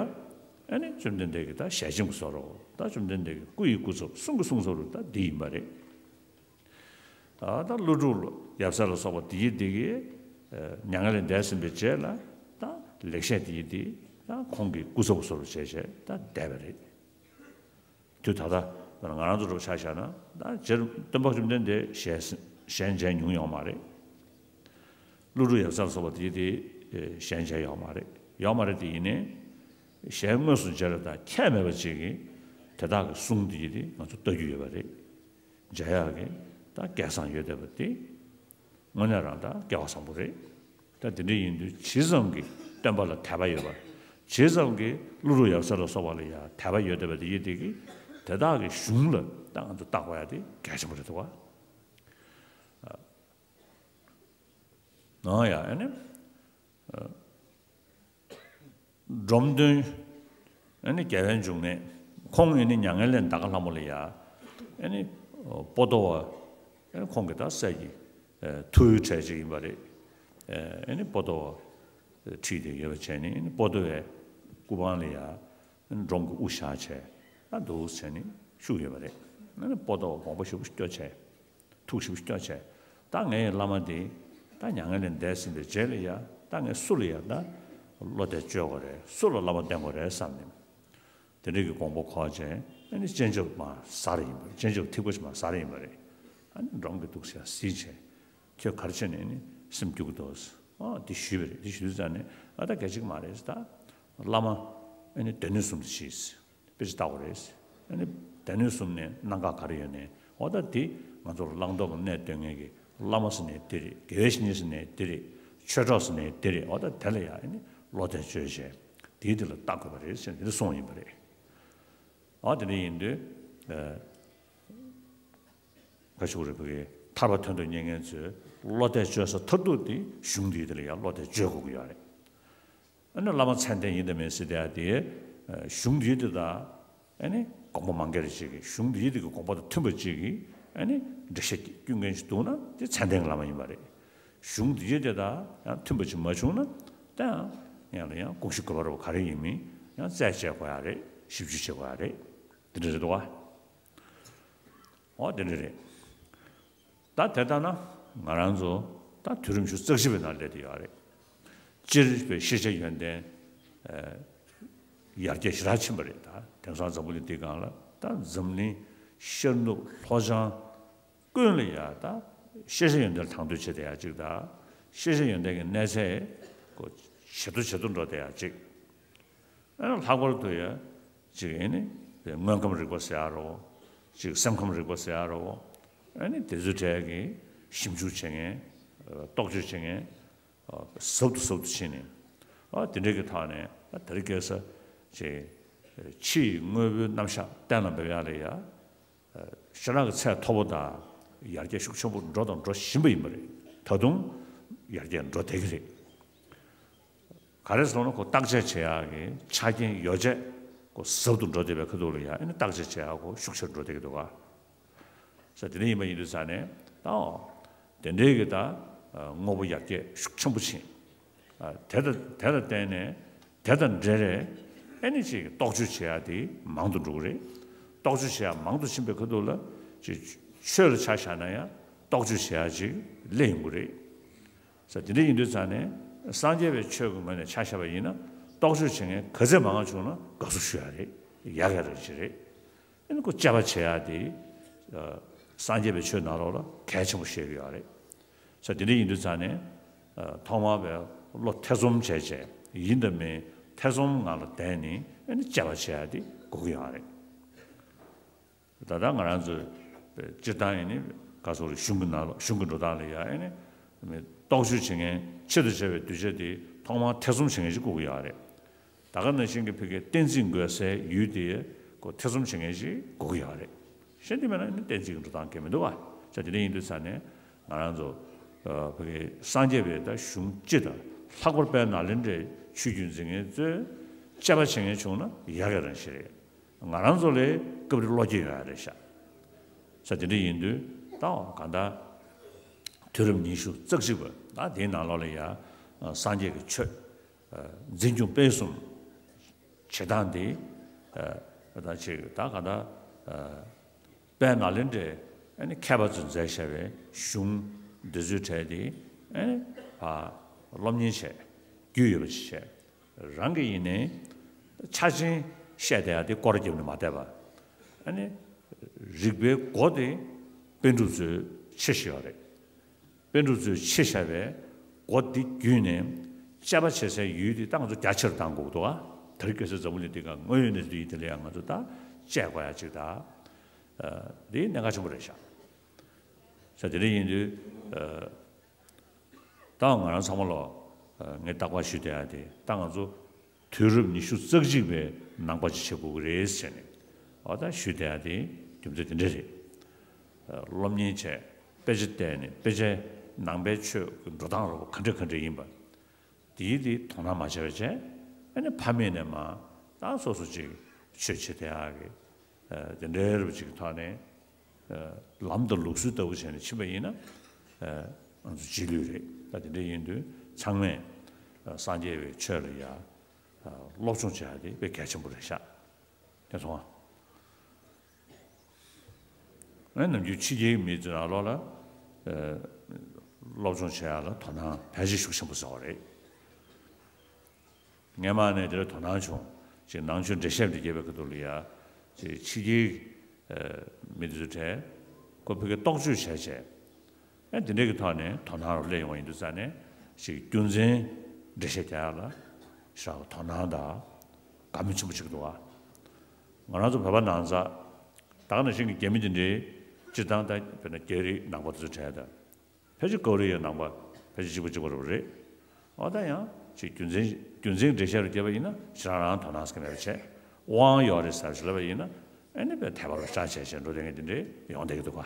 ཨ་ནི་བཅོམ་ལྡན་འདས་ཀྱི་ད་ཞལ་ཆེམས་ཀྱི་བཟོ་འདྲ། ད་བཅོམ་ལྡན་འདས་ཀྱི་སྐུ་ཡི་སྐུ་ཚབ། གསུང་གི་གསུང་ཚབ་རུ་ད་འདི་ཡིན་པ་རེད། ད་ཀླུ་སྒྲུབ་ཡབ་སྲས་ལ་སོགས་པ་དེ་ཡི་དེ་གིས་མྱ་ངན་ལས་འདས་ཟིན་པའི་རྗེས་ལ་ད་ལེགས་བཤད་དེ་ཡི་དེ་ད་ཁོང་གི་སྐུ་ཚབ་བཟོ་འདྲ་བྱས་བྱས་ད་བསྡད་པ་རེད། དུས་ད་ལྟ་ང་རང་ཚོ་འདྲ་ཆ་བཞག་ན་ད་རྗེ་སྟོན་པ་བཅོམ་ལྡན་འདས་ཞལ་ཞལ་མཇལ་མྱོང་ཡོད་མ་རེད། ཀླུ་སྒྲུབ་ཡབ་སྲས་ལ་སོགས་པ་དེ་ཡི་དེ་ཞལ་མཇལ་ཡོད་མ་རེད། ཡོད་མ་རེད། དེ་ཡིན་ནའི་ཞལ་དངོས་སུ་མཇལ་བ་དང་ཁྱད་མེད་པ་ཅིག་གིས་དེ་དག་གི་གསུང་དེ་ཡི་དེ་ང་ཚོ་ལྟ་རྒྱུ་ཡོད་པ་རེད། མཇལ་ཡག་གི་ད་སྐལ་བཟང་ཡོད་བསྡད་པ་དེ་དངོས་གནས་རང་ད་སྐལ་བ་བཟང་པོ་རེད། ད་ དེ་འདྲ་ཡིན་དུས་ཇི་ཙམ་གྱི་སྟོན་པ་ལ་དད་པ་ཡོད་པ། ཇི་ཙམ་གྱི་ཀླུ་སྒྲུབ་ཡབ་སྲས་ལ་སོགས་པ་ལ་ཡང་དད་པ་ཡོད་བསྡད་པ་དེ་ཡིན་དེ་གི་དེ་དག་གི་གཞུང་ལ་ད་ང་ཚོ་བལྟ་དགོས་ཡ་དེ་གལ་ཆེན་པོ་རེད་འདུག་བ། ཨ་ཡ་ཨ་ནི། འབྲོམ་སྟོན། ཨ་ནི་རྒྱལ་བའི་འབྱུང་གནས། ཁོང་ཨ་ནི་མྱ་ངན་ལས་འདའ་ག་ལྷ་མོ་ལ་ཡ། ཨ་ནི་པོ་ཏོ་བ། ཨ་ནི་ཁོང་གི་ད་སྲས་ཀྱི་ཐུ་བོའི་གྲས་ཅིག་ཡིན་པ་རེད། ཨ་ནི་པོ་ཏོ་བ་ཁྲིད་དེ་ཡོད་པ་བྱས་ནས་ཨ་ནི་པོ་ཏོ་བའི་སྐུ་པང་ལ་ཡ། ཨ་ནི་འབྲོམ་གྱི་དབུ་བཞག་བྱས། ད་འདུག་བྱས་ནས་བཞུགས་ཡོད་པ་རེད། ཨ་ནི་པོ་ཏོ་བ་དགོངས་པ་ཞེ་པོ་སྐྱོ་བྱས། ཐུགས་ཞིབ་སྐྱོ་བྱས། ད་ངའི་བླ་མ་འདི་ད་མྱ་ངན་ལས་འདས་ཟིན་པའི་རྗེས་ལ་ཡ་ད་ངས་སུ་ལ་ཡ་ད་བློ་གཏད་བཅོལ་དགོས་རེད། སུ་ལ་བླ་མ་བསྟེན་དགོས་རེད་བསམ་ནས། དེ་འདྲ་གི་དགོངས་པ་འཁོར་བྱས། ཨ་ནི་སྤྱན་ཆབ་མར་ཟ་རེ་ཡིན་པ་རེད། སྤྱན་ཆབ་ཐིགས་པ་ཞིག་མར་ཟ་རེ་ཡིན་པ་རེད། ཨ་ནི་འབྲོམ་གྱིས་འདུག་སེ་གཟིགས་བྱས། ཁྱོད་ག་རེ་བྱས་ནས་ཨ་ནི་སེམས་སྐྱོ་གི་འདུག་ཨ་འདི་ཞུས་པ་རེད། འདི་ཞུས་ཙང་ནས་ཨ་ད་གལ་ཆེ་གི་མ་རེད། ད་བླ་མ་ཨ་ནི་སྡེ་སྣོད་གསུམ་དུ་ཕྱེས། དཔེ་ཆ་ལྟ་དགོས་རེད། ཨ་ནི་སྡེ་སྣོད་གསུམ་ནས་གནད་འགག་ག་རེ་ཡོད་ནའི་འོ་ད་དེ་ང་ཚོར་བླང་དོར་གྱི་གནས་སྟོན་མཁན་གྱི་བླ་མ་ཟེར་ནའི་དེ་རེད། དགེ་བའི་བཤེས་གཉེན་ཟེར་ནའི་དེ་རེད། ཆོས་གྲོགས་ཟེར་ནའི་དེ་རེད། འོ་ད་དེ་ལ་ཡང་ཨ་ནི་བློ་གཏད་བཅོལ་བྱས་དེའི་དེ་ལ་བལྟ་དགོས་པ་རེད་ཟེར་ནས་དེ་འདྲ་གསུངས་ཡིན་པ་རེད། འོ་དེ་འདྲ་ཡིན་དུས་ཨ་ག་ཞུ་རེད། བོད་ཀྱི་ཐར་པ་དོན་དུ་གཉེར་མཁན་ཚོས་བློ་གཏད་བཅོལ་ས་མཐར་ཐུག་དེ་གཞུང་འདིའི་དེ་ལ་ཡང་བློ་གཏད་བཅོལ་དགོས་ཀྱི་ཡོད་རེད། ཨ་ནི་བླ་མ་མཚན་ལྡན་ཡིན་དང་མིན་ཟེར་དེ་ཡང་དེ་གཞུང་འདིའི་དེ་དང་ཨ་ནི་དགོངས་པ་མང་སྒེར་ཅིག་གི་གཞུང་འདིའི་དེ་གི་དགོངས་པ་དང་མཐུན་པ་ཅིག་གི་ཨ་ནི་འགྲེལ་བཤད་བསྐྱོན་མཁན་ཅིག་འདུག་ན་དེ་མཚན་ལྡན་གྱི་བླ་མ་ཡིན་པ་རེད། གཞུང་འདིའི་དེ་དང་ཡང་མཐུན་པ་ཅིག་མ་བྱུང་ན་ད་ཡང་ཡང་ལ་ཡང་དགོངས་གཞི་ག་པར་རེད་ག་རེ་ཡིན་མིན་ཡང་རྩད་བཅད་དགོས་ཡ་རེད། ཞིབ་འཇུག་བྱེད་དགོས་ཡ་རེད། དེ་འདྲ་རེད་འདུག་བ། འོ་དེ་འདྲ་རེད། ད་དེ་ལྟ་ན་ང་རང་ཚོ་ད་དུས་རིམ་བཞི་བཅུ་རྩ་བཞི་པའི་ནང་སླེབས་བསྡད་ཡོད་རེད། སྤྱིར་བའི་ཤེས་བྱ་ཡོན་ཏན་ཨ་ཡར་རྒྱས་ཞེ་དྲག་ཕྱིན་པ་རེད། ད་དེང་སང་འཛམ་བུ་གླིང་འདིའི་སྒང་ལ་ད་འཛམ་གླིང་ཤར་ནུབ་ལྷོ་བྱང་ཀུན་ལ་ཡ་ད་ཤེས་བྱ་ཡོན་ཏན་དང་དོད་བྱེད་བསྡད་ཡ་གཅིག་དང་། ཤེས་བྱ་ཡོན་ཏན་གྱི་གནས་ཚད་ཀོ་ཇེ་མཐོ་ཇེ་མཐོ་འགྲོ་བསྡད་ཡ་གཅིག་ཨ་ནི་ལྷག་པར་དུ་ཡ་གཅིག་ཨ་ནི་དངོས་ཁམས་རིག་པ་ཟེར་ཡ་རོ། གཅིག་སེམས་ཁམས་རིག་པ་ཟེར་ཡ་རོ། ཨ་ནི་དེ་ཚོའི་གྲས་ཀྱི་ཞིབ་འཇུག་བྱེད་མཁན། རྟོག་དཔྱོད་བྱེད་མཁན། ཟབ་ཏུ་ཟབ་ཏུ་ཕྱིན་ནས། ཨ་དེ་འདྲའི་གི་ཐོག་ནས་ཨ་དེ་རིང་ཁ་སང་ཅིག་ཕྱི་ཡི་དངོས་པོའི་རྣམ་གཞག་གཏན་ལ་འབེབས་ཡ་ལ་ཡ། ཞེ་དྲག་གི་ཚད་མཐོ་པོ་དང་ཡར་རྒྱས་ཤུགས་ཆེན་པོ་འགྲོ་དང་འགྲོ་བཞིན་པ་ཡིན་པ་རེད། ད་དུང་ཡར་རྒྱས་འགྲོ་བསྡད་ཀྱི་རེད། ག་རེ་ཟེར་ན་ཁོ་བརྟག་དཔྱད་བྱེད་ཡག་གི་ཆ་རྐྱེན་ཡོ་བྱད་ཁོ་ཟབ་ཏུ་འགྲོ་བསྡད་པའི་ཁ་ཐུག་ལ་ཡ་ཨ་ནི་བརྟག་དཔྱད་བྱེད་ཡག་ཁོ་ཤུགས་ཆེར་འགྲོ་བསྡད་ཀྱི་འདུག་ག་ས་དེ་འདྲ་ཡིན་པ་ཡིན་དུས་ས་ནས་ད་དེ་འདྲའི་གི་ད་དངོས་པོ་ཡར་རྒྱས་ཤུགས་ཆེན་པོ་ཕྱིན། ཨ་དེ་དང་དེ་ལ་བརྟེན་ནས་དེ་དང་འབྲེལ་རེད། ཨ་ནི་ཅིག་རྟོག་དཔྱོད་བྱེད་ཡ་དེ་མང་དུ་འགྲོ་གི་རེད། རྟོག་དཔྱོད་བྱེད་ཡ་མང་དུ་ཕྱིན་པའི་ཁ་ཐུག་ལ་ཅིག་ཆོས་ལ་ཆ་བཞག་ན་ཡང་རྟོག་དཔྱོད་བྱེད་ཡ་ཅིག་སླེབས་ཡོང་གི་རེད། ས་དེ་འདྲ་ཡིན་དུས་ཙང་ནས་སངས་རྒྱས་པའི་ཆོས་ཀྱི་ངོས་ནས་ཆ་བཞག་པ་ཡིན་ན་རྟོག་དཔྱོད་བྱེད་མཁན་ག་ཚད་མང་བྱུང་ན་དགའ་བསུ་ཞུ་ཡ་རེད། ཡག་ཡག་རང་བཞིན་རེད། ཨ་ནི་ཁོ་དཔྱད་པ་བྱེད་ཡག་དེ་ཨ་སངས་རྒྱས་པའི་ཆོས་ནང་ལོགས་ལ་གལ་ཆེན་པོ་བཤད་ཀྱི་ཡོད་རེད། ས་དེ་འདྲ་ཡིན་དུས་ཙང་ནས་ཨ་ཐོག་མར་བའི་བློ་ཐེ་ཚོམ་བྱས་བྱས་ཡིན་དང་མིན་ཐེ་ཚོམ་ངང་ལ་བསྡད་ནས་ཨ་ནི་དཔྱད་པ་བྱེད་ཡག་དེ་དགོས་ཀྱི་ཡོད་རེད། ད་ལྟ་ང་རང་ཚོའི་སྤྱིར་བཏང་ཡིན་ནི་ག་སོགས་རེད། གཞུང་གི་ནང་ལ་གཞུང་གི་འགྲོ་སྟངས་ལ་ཡ་ཨ་ནི་རྟོག་དཔྱོད་བྱེད་མཁན་ཆེད་དུ་བྱ་བའི་གདུལ་བྱ་དེ་ཐོག་མར་ཐེ་ཚོམ་བྱེད་མཁན་ཞིག་དགོས་ཀྱི་ཡོད་རེད། ད་ག་ནང་བཞིན་གྱི་བོད་ཀྱི་གཏན་ཚིགས་འགོད་སའི་ཡུལ་དེ་ཁོ་ཐེ་ཚོམ་བྱེད་མཁན་ཞིག་དགོས་ཀྱི་ཡོད་རེད། གཞན་དེ་མེད་ན་ནི་གཏན་ཚིགས་ཀྱི་འགྲོ་སྟངས་གང་ཡང་མི་འདུག་བ། ས་དེ་འདྲ་ཡིན་དུས་ས་ནས་ང་རང་ཚོ་ཨ་བོད་ཀྱི་སངས་རྒྱས་པའི་ད་གཞུང་སྤྱི་དང་ལྷག་པར་དཔལ་ནཱ་ལེནྡྲའི་ཆོས་བརྒྱུད་འཛིན་མཁན་ཚོས་དཔྱད་པ་བྱེད་མཁན་བྱུང་ན་ཡག་ཡག་རང་ཞིག་རེད། ང་རང་ཚོ་ལས་སྐབས་རེ་བློ་སྐྱེད་ཡོང་ཡ་རེད་ཤག་ས་དེ་འདྲ་ཡིན་དུས་ད་གང་ལྟར་དུས་རབས་ཉི་ཤུ་རྩ་གཅིག་པ་ད་དེའི་ནང་ལོགས་ལ་ཡ་སངས་རྒྱས་ཀྱི་ཆོས་འཛིན་སྐྱོང་སྤེལ་གསུམ་བྱེད་སྟངས་དེ་ད་ཅིག་ད་གང་ལྟར་དཔལ་ནཱ་ལེནྡྲའི་ཨ་ནི་མཁས་པ་ཚོས་མཛད་བཞག་པའི་གཞུང་འདི་ཚོའི་གྲས་དེ་ཨ་ནི་ཕར་སློབ་གཉེར་བྱས་རྒྱུས་ཡོད་པ་ཞིག་བྱས། རང་གི་ཡིན་ནའི་ཆ་ཆེན་བཤད་བསྡད་ཡ་དེ་སྐོར་ར་བརྒྱབ་ནས་མ་བསྡད་པ། ཨ་ནི་རིག་པའི་སྒོ་དེ་པཎ་གྲུབ་ཚོས་ཕྱེ་བཞག་ཡོད་རེད། པཎ་གྲུབ་ཚོས་ཕྱེ་བཞག་པའི་སྒོ་འདི་བརྒྱུད་ནས་དཔྱད་པ་བྱེད་སའི་ཡུལ་དེ་ད་ང་ཚོ་རྒྱ་ཆེར་གཏང་དགོས་འདུག་ཨ། དེ་རིང་ཁ་སང་འཛམ་བུ་གླིང་འདི་ག་དངོས་ཡོད་གནས་ཚུལ་དེ་ཡིན་དེ་ལ་ཡང་ང་ཚོ་ད་དཔྱད་དགོས་ཡ་ཅིག་ད། འདི་གནད་འགག་ཆེན་པོ་རེད་ཤག་ས་དེ་འདྲ་ཡིན་དུས་ད་ང་རང་ཚང་མ་ལོ་ ངས་རྟག་པར་ཞུ་བསྡད་ཡ་དེ་ད་ང་ཚོ་དུས་རབས་ཉི་ཤུ་རྩ་གཅིག་པའི་ནང་པ་ཅིག་བྱེད་དགོས་ཀྱི་རེད་ཟེར་ནས་འོ་ད་ཞུ་བསྡད་ཡ་དེ་རྒྱུ་མཚན་དེ་འདྲ་རེད། སློབ་གཉེར་བྱས་དཔེ་ཆ་བལྟས་ནས་དཔེ་ཆའི་ནང་པའི་ཆོས་ཀྱི་འགྲོ་སྟངས་རོ་ག་འདྲ་ག་འདྲ་ཡིན་པ། དེའི་དེ་དོ་སྣང་མ་བྱས་པ་བྱས་ཨ་ནི་ཕ་མེས་ནས་མ་ད་སོ་སོ་ཅིག་ཆོས་བྱེད་དེ་ཡག་གི་དེ་འདྲའི་རུ་ཅིག་ཐོག་ནས་ལམ་དང་ལུགས་སྲོལ་ལྟ་བུ་བྱས་ནས་ཕྱིན་པ་ཡིན་ན་ང་ཚོ་རྗེས་ལུས་རེད། ད་དེ་འདྲ་ཡིན་དུས་ཚང་མས་སངས་རྒྱས་པའི་ཆོས་ལ་ཡ་སློབ་སྦྱོང་བྱེད་ཡ་དེ་དཔེ་གལ་ཆེན་པོ་རེད་ཤག་དེ་སོང་ཨ། ནམ་རྒྱུན་ཕྱི་རྒྱལ་མི་ཚོའི་ནང་ལོགས་ལ་སློབ་སྦྱོང་བྱེད་ཡ་ལ་དོ་སྣང་ཕལ་ཆེར་ཤུགས་ཆེན་པོ་བཟོ་བ་རེད། སྔས་མ་ནས་དེར་དོ་སྣང་བྱུང་ཅིག་ནང་ཆོས་འགྲེལ་བཤད་འདི་རྒྱས་པའི་ཁ་ཐུག་ལ་ཡ་ཅིག་ཕྱི་རྒྱལ་མི་དེ་ཚོ་གྲས་ཁོ་ཕ་གི་རྟོག་དཔྱོད་བྱས་བྱས་ཨ་དེ་འདྲའི་གི་ཐོག་ནས་དོ་སྣང་རུ་སླེབས་ཡོང་བ་ཡིན་དུས་ཙང་ནས་ཅིག་རྒྱུ་མཚན་འགྲེལ་བཤད་རྒྱག་ཡ་ལ་ཞེ་དྲག་དོ་སྣང་དང་དགའ་མོས་ཆེན་པོ་བྱེད་ཀྱི་འདུག་བ། ང་རང་ཚོ་བོད་པ་ནང་ཚ་ད་ག་ནང་བཞིན་གྱི་རྒྱ་མི་དེ་འདྲའི་སྤྱིར་བཏང་ད་དཔེར་ན་རྒྱ་རིགས་ནང་པ་དེ་ཚོ་གྲས་དང་། ཕལ་ཆེར་ཀོ་རི་ཡའི་ནང་པ་ཕལ་ཆེར་གཅིག་པ་གཅིག་པ་རུ་རེད། འོ་ད་ཡང་ཅིག་རྒྱུ་མཚན་རྒྱུ་མཚན་འགྲེལ་བཤད་རུ་བརྒྱབ་པ་ཡིན་ན་ཞེ་དྲག་རང་དོ་སྣང་ཟེར་གི་མེད་པ་བྱས། དབང་ཡོད་རེད་ཟེར་ཞིག་ལབ་པ་ཡིན་ན་ཨ་ནི་དཔེ་དད་པ་རུ་ཤ་བྱས་བྱས་འགྲོ་བསྡད་མཁན་དེ་འདྲས་ཡོང་བསྡད་ཀྱི་འདུག་ག་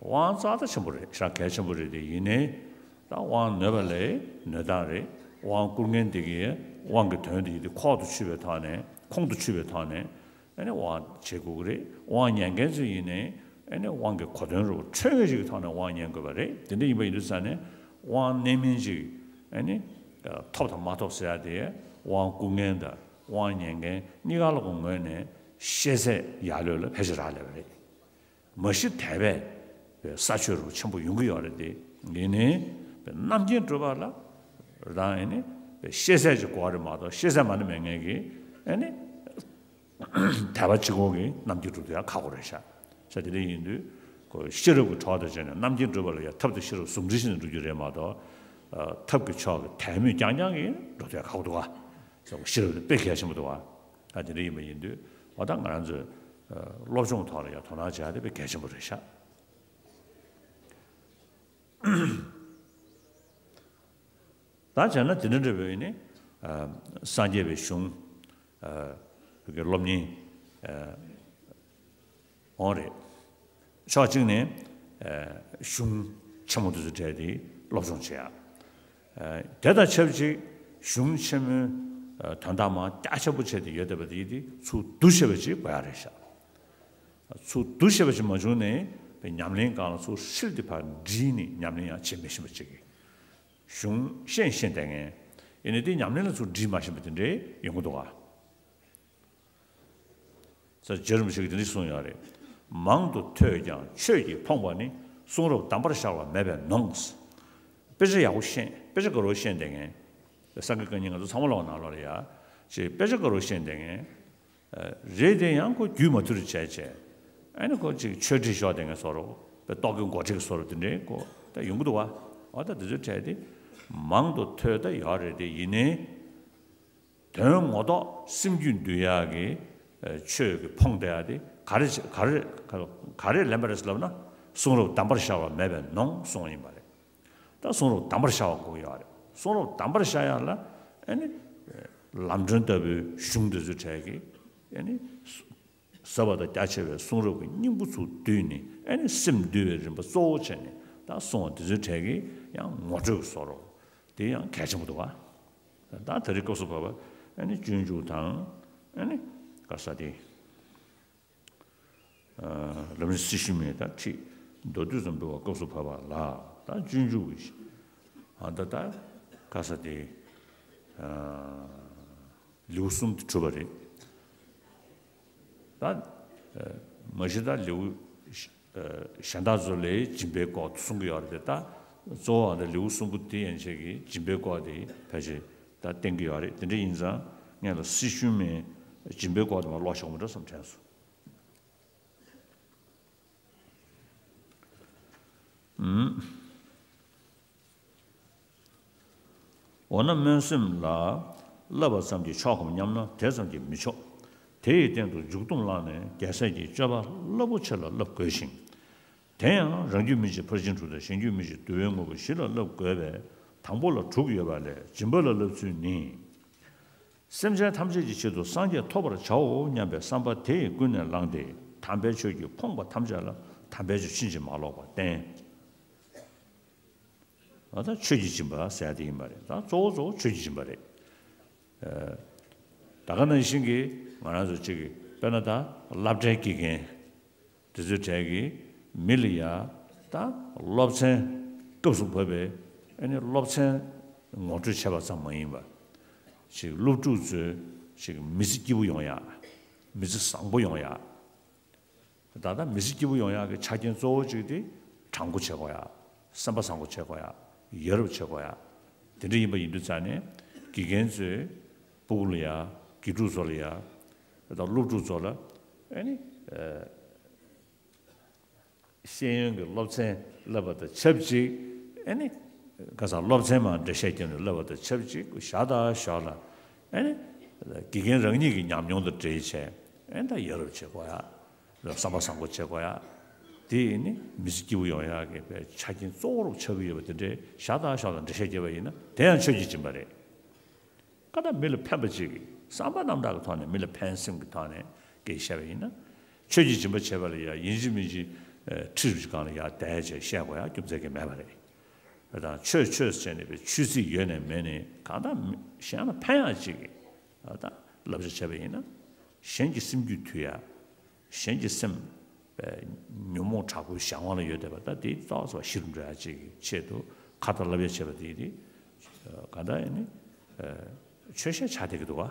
དབང་རྩ་ད་ཆེན་པོ་རེད་ཤ་གལ་ཆེན་པོ་རེད་དེ་ཡིན་ནའི་ད་དབང་ནོད་པ་ལས་ནོད་སྟངས་རེད། དབང་བསྐུར་མཁན་དེ་གིས་དབང་གི་དོན་དེ་ཡིན་དུས་ཁོག་ཏུ་ཆུད་པའི་ཐོག་ནས་ཁོང་དུ་ཆུད་པའི་ཐོག་ནས། ཨ་ནི་དབང་བྱེད་དགོས་ཀྱི་རེད། དབང་ཉན་མཁན་ཚོ་ཡིན་ནའི་ཨ་ནི་དབང་གི་གོ་དོན་རུ་འཕྲོད་མཁན་ཞིག་གི་ཐོག་ནས་དབང་ཉན་དགོས་པ་རེད། དེ་འདྲ་ཡིན་པ་ཡིན་དུས་ཙང་ནས་དབང་གནད་སྨིན་ཅིག་ཨ་ནི་ཐོབ་དང་མ་ཐོབ་ཟེར་ཡ་དེ་དབང་བསྐུར་མཁན་དང་དབང་ཉན་མཁན་གཉིས་ཀ་ལོག་གི་ངོས་ནས་ཤེས་ཚད་ཡར་ལོས་ལ་ཕལ་ཆེར་རག་ལས་པ་རེད། མ་གཞི་དད་པས་ས་ཆོད་རུ་ཆེན་པོ་ཡོང་གི་ཡོད་རེད་དེ་ཡིན་ནའི་རྣམ་མཁྱེན་གྲུབ་པ་ལ་རང་ཨ་ནི་ཤེས་ཚད་ཅིག་དགོས་རེད་མ་གཏོགས་ཤེས་ཚད་མ་ནི་མེད་མཁན་གྱི་ཨ་ནི། དད་པ་གཅིག་པོ་གིས་རྣམ་མཁྱེན་སྒྲུབ་ཐུབ་ཡ་ཁག་པོ་རེད་ཤག་ས་དེ་འདྲ་ཡིན་དུས་ཁོ་ཤེས་རབ་ཀྱི་གྲོགས་དང་བྱས་ནས་རྣམ་མཁྱེན་སྒྲུབ་པ་ལ་ཡ་ཐབས་དང་ཤེས་རབ་ཟུང་འབྲེལ་བྱས་ནས་འགྲོ་རྒྱུ་རེད་མ་གཏོགས། ཐབས་ཀྱི་ཕྱོགས་ཀྱི་དད་མོས་རྐྱང་རྐྱང་གིས་འགྲོ་ཐུབ་ཡ་ཁག་པོ་འདུག་ག་ས་ཁོ་ཤེས་རབ་དེ་དཔེ་གལ་ཆེན་པོ་འདུག་ག་ད་དེ་འདྲ་ཡིན་པ་ཡིན་དུས་འོ་ད་ང་རང་ཚོས་སློབ་སྦྱོང་ཐོག་ལ་ཡ་དོ་སྣང་བྱེད་ཡ་དེ་དཔེ་གལ་ཆེན་པོ་རེད་ཤག་ད་བྱས་ན་དེ་འདྲ་འདྲ་བོ་ཡིན་ནི། སངས་རྒྱས་པའི་གཞུང་། བོད་ཀྱི་སློབ་གཉེར། འོང་རེད། ཕྱོགས་གཅིག་ནས་གཞུང་ཆེན་མོ་དེ་ཚོ་བྲལ་ཏེ་སློབ་སྦྱོང་བྱེད་ཡ། དེ་དང་ཆབས་ཅིག་གཞུང་ཆེན་མོའི་དོན་དག་མང་རྒྱ་ཆེན་པོ་བྱས་ཏེ་ཡོད་བསྡད་པ་དེ་དེ་ཚུར་བསྡུ་ཤེས་པ་ཅིག་དགོས་ཡ་རེད་ཤག་ཚུར་བསྡུ་ཤེས་པ་ཅིག་མ་བྱུང་ནས་ཉམས་ལེན་སྒང་ལ་ཚུར་ཧྲིལ་ཏེ་ཕར་བསྒྲིལ་ནས་ཉམས་ལེན་ཡང་བྱེད་མི་ཤེས་པ་ཅིག་གི་གཞུང་ཤེས་ཤེས་བསྡད་མཁན། ཡིན་ནའི་དེ་ཉམས་ལེན་ལ་ཚུར་བསྒྲིལ་མ་ཤེས་པ་དེ་འདྲའི་ཡོང་གི་འདུག་ག་ས་རྗེ་རིན་པོ་ཆེ་གིས་དེ་འདྲ་གསུངས་ཡོད་རེད། མང་དུ་ཐོས་ཀྱང་ཆོས་ཀྱིས་ཕོངས་པ་ནི། གསུང་རབ་གདམས་པར་ཤར་བ་མེད་པས་ནོངས། དཔེ་ཆ་ཡག་པོ་ཤེས་དཔེ་ཆ་དགའ་རོགས་ཤེས་བསྡད་མཁན། སངས་རྒྱས་བཀའ་རྙིང་ང་ཚོ་ཚང་མ་ལོག་ནང་ལོགས་ལ་ཡ། ཅེས་དཔེ་ཆ་དགའ་རོགས་ཤེས་བསྡད་མཁན། རེད་དེ་ཡང་ཁོ་རྒྱུས་མ་ཐུབ་རེ་བྱས་བྱས། ཨ་ནི་ཁོ་ཅིག་ཆོས་ཁྲིད་ཤོག་དེ་ངས་བཟོ་རོགས་པའི་རྟོག་གེ་མགོ་ཁྲིད་ཀྱི་བཟོ་རོགས་དེ་འདྲའི་ཁོ་ད་ཡོང་གི་འདུག་བ། འོ་ད་དེ་ཚོའི་གྲས་དེ་མང་དུ་ཐོས་ད་ཡོད་རེད་དེ་ཡིན་ནའི། དོན་ངོ་ཐོག་སེམས་རྒྱུད་འདུལ་ཡག་གི་ཆོས་ཀྱི་ཕོངས་བསྡད་ཡག་དེ་ག་རེ་ག་རེ་ག་རེ་ལེན་པ་རེད་ཟེར་ལབ་ན་གསུང་རབ་གདམས་པར་ཤར་བ་མེད་པས་ནོངས་གསུངས་ཡིན་པ་རེད། ད་གསུང་རབ་གདམས་པར་ཤར་བ་དགོས་ཡོད་རེད། གསུང་རབ་གདམས་པར་ཤར་ཡག་ལ་ཨ་ནི་ལམ་སྒྲོན་ལྟ་བུའི་གཞུང་འདི་ཚོའི་གྲས་ཀྱི་ཨ་ནི་ཟབ་པ་དང་རྒྱ་ཆེ་བའི་གསུང་རབ་ཀྱི་སྙིང་པོ་ཚུར་བསྡུས་ནས་ཨ་ནི་སེམས་འདུལ་བའི་རིམ་པ་གཙོ་བོ་བྱས་ནས་ད་གསུང་བ་འདི་ཚོའི་གྲས་ཀྱི་ཡང་ངོ་སྤྲོད་བཟོ་རོགས་དེ་ཡང་གལ་ཆེན་པོ་འདུག་ག་ད་དེ་རིང་སྐབས་སུ་བབས་པ་ཨ་ནི་སྤྱོད་འཇུག་དང་ཨ་ནི་ག་ས་དེ། ལམ་རིམ་སྲི་ཞུ་མེད་ད་ཁྲིད་མདོ་སྡུད་ཙམ་འབུལ་བ་སྐབས་སུ་བབས་པ་ལ་ད་སྤྱོད་འཇུག་གི་ཨ་ད་ད་ག་ས་དེ་ལེའུ་གསུམ་དེ་གྲུབ་པ་རེད། ད་མ་གཞི་ད་ལེའུ་གཞན་དག་ཚོ་ལས་སྦྱིན་པའི་སྐོར་གསུང་གི་ཡོད་རེད་དེ་ད་གཙོ་བོ་ཨ་ད་ལེའུ་གསུམ་པོ་དེ་ཡན་ཆད་ཀྱི་སྦྱིན་པའི་སྐོར་དེ་ཕལ་ཆེར་ད་བསྟན་གི་ཡོད་རེད། དེ་འདྲ་ཡིན་ཙང་ངས་ལ་སྲི་ཞུ་མེད་སྦྱིན་པའི་སྐོར་དེ་མ་ཀློག་ཆོག་མི་འདྲ་བསམ་དྲན་སོང་། འོ་ན་སྨོན་སེམས་ལ་བསླབ་པ་ཙམ་གྱིས་ཆོག་གམ་སྙམ་ན་དེ་ཙམ་གྱིས་མི་ཆོག་དེ་ཡི་སྟེང་དུ་འཇུག་སྡོམ་བླངས་ནས་རྒྱལ་སྲས་ཀྱི་སྤྱོད་པ་རླབས་པོ་ཆེ་ལ་བསླབ་དགོས་ཤིང་། དེ་ཡང་རང་རྒྱུད་མི་གཅིག་ཕར་ཕྱིན་དྲུག་དང་གཞན་རྒྱུད་མི་གཅིག་བསྡུ་བའི་དངོས་པོ་བཞི་ལ་བསླབ་དགོས་པས་ དང་པོ་ལ་དྲུག་ཡོད་པ་ལས། སྦྱིན་པ་ལ་བསླབ་ཚུལ་ནི། སེམས་ཅན་ཐམས་ཅད་ཀྱི་ཆེད་དུ་སངས་རྒྱས་ཐོབ་པར་བྱའོ་སྙམ་པའི་བསམ་པ་དེ་ཡིས་ཀུན་ནས་བསླངས་ཏེ། དམ་པའི་ཆོས་ཀྱིས་ཕོངས་པ་ཐམས་ཅད་ལ་དམ་པའི་ཆོས་ཕྱིན་ཅི་མ་ལོག་པར་བསྟན། ད་ལྟ་ཆོས་ཀྱི་སྦྱིན་པ་ཟེར་ཡ་དེ་ཡིན་པ་རེད། ད་གཙོ་བོ་གཙོ་བོ་ཆོས་ཀྱི་སྦྱིན་པ་རེད། ད་ག་ནང་བཞིན་གྱི་ང་རང་ཚོ་གཅིག་གི་དཔེར་ན་ད་སློབ་གྲྭའི་དགེ་རྒན་དེ་ཚོའི་གྲས་ཀྱི་མི་ལ་ཡ་ད་སློབ་ཚན་སྐབས་སུ་བབས་པའི་ཨ་ནི་སློབ་ཚན་ངོ་སྤྲོད་བྱས་པ་ཙམ་མ་ཡིན་པ། ཅིག་སློབ་ཕྲུག་ཚོའི་ཅིག་མི་ཚེ་སྐྱིད་པོ་ཡོང་ཡ། མི་ཚེ་བཟང་པོ་ཡོང་ཡ། ད་ལྟ་མི་ཚེ་སྐྱིད་པོ་ཡོང་ཡག་གི་ཆ་རྐྱེན་གཙོ་བོ་གཅིག་དེ་དྲང་པོ་བྱེད་དགོས་ཡ། སེམས་པ་བཟང་པོ་བྱེད་དགོས་ཡ། ཡ་རབས་བྱེད་དགོས་ཡ། དེ་འདྲ་ཡིན་པ་ཡིན་དུས་ཙང་ནས་དགེ་རྒན་ཚོས་སྤུ་གུ་ལ་ཡ། དགེ་ཕྲུག་ཚོ་ལ་ཡ། ད་སློབ་ཕྲུག་ཚོ་ལ་ཨ་ནི་ཤེས་ཡོན་གྱི་སློབ་ཚན་བསླབ་པ་དང་ཆབས་ཅིག་ཨ་ནི་ཁ་སང་སློབ་ཚན་མར་འགྲེལ་བཤད་བརྒྱབ་ནས་བསླབ་པ་དང་ཆབས་ཅིག་ཞར་དང་ཞོར་ལ་ཨ་ནི་དགེ་རྒན་རང་ཉིད་ཀྱི་ཉམས་མྱོང་དང་འབྲེལ་བྱས་ཨ་ནི་ད་ཡ་རབས་བྱེད་དགོས་ཡ། བསམ་པ་བཟང་པོ་བྱེད་དགོས་ཡ། དེ་ཡིན་ནི་མི་ཚེ་སྐྱིད་པོ་ཡོང་ཡག་གི་པའི་ཆ་རྐྱེན་གཙོ་བོར་ཆགས་ཀྱི་ཡོད་པ་དེ་འདྲའི་ཞར་དང་ཞོར་ལ་འགྲེལ་བཤད་བརྒྱབ་པ་ཡིན་ན་དེ་ཡང་ཆོས་ཀྱི་སྦྱིན་པ་རེད། ཀ་ད་མི་ལ་ཕན་པ་ཅིག་གི་བསམ་པ་རྣམ་དག་གི་ཐོག་ནས་མི་ལ་ཕན་སེམས་ཀྱི་ཐོག་ནས་སྐད་བཤད་པ་ཡིན་ན། ཆོས་ཀྱི་སྦྱིན་པ་བྱེད་པ་ལ་ཡ་ཡིན་གཅིག་མིན་གཅིག་ཁྲི་རུ་གཅིག་སྒང་ལ་ཡ་བསྡད་བྱས་བཤད་དགོས་ཡ་རྒྱུ་མཚན་གྱི་མེད་པ་རེད། དང་ཆོས་ཆོས་ཟེར་ནས་པའི་ཆོས་སྲིད་ཡོད་ནས་མེད་ནས་གང་ལྟར་གཞན་ལ་ཕན་ཡག་ཅིག་གི་ད་བསླབ་བྱ་བྱས་པ་ཡིན་ན། གཞན་གྱི་སེམས་རྒྱུད་དུལ་ཡ། གཞན་གྱི་སེམས་ཉོན་མོངས་དྲག་པོའི་གཞན་དབང་ལ་ཡོད་བསྡད་པ་ད་དེ་རྩ་བ་ཚོ་ཞི་རུ་འགྲོ་ཡ་ཅིག་གི་ཆེད་དུ་ཁ་ཏ་བསླབ་ཡ་བྱས་པ་དེ་དེ་གང་ལྟར་ཡིན་ནི་ཆོས་བཤད་ཆགས་བསྡད་ཀྱི་འདུག་ག་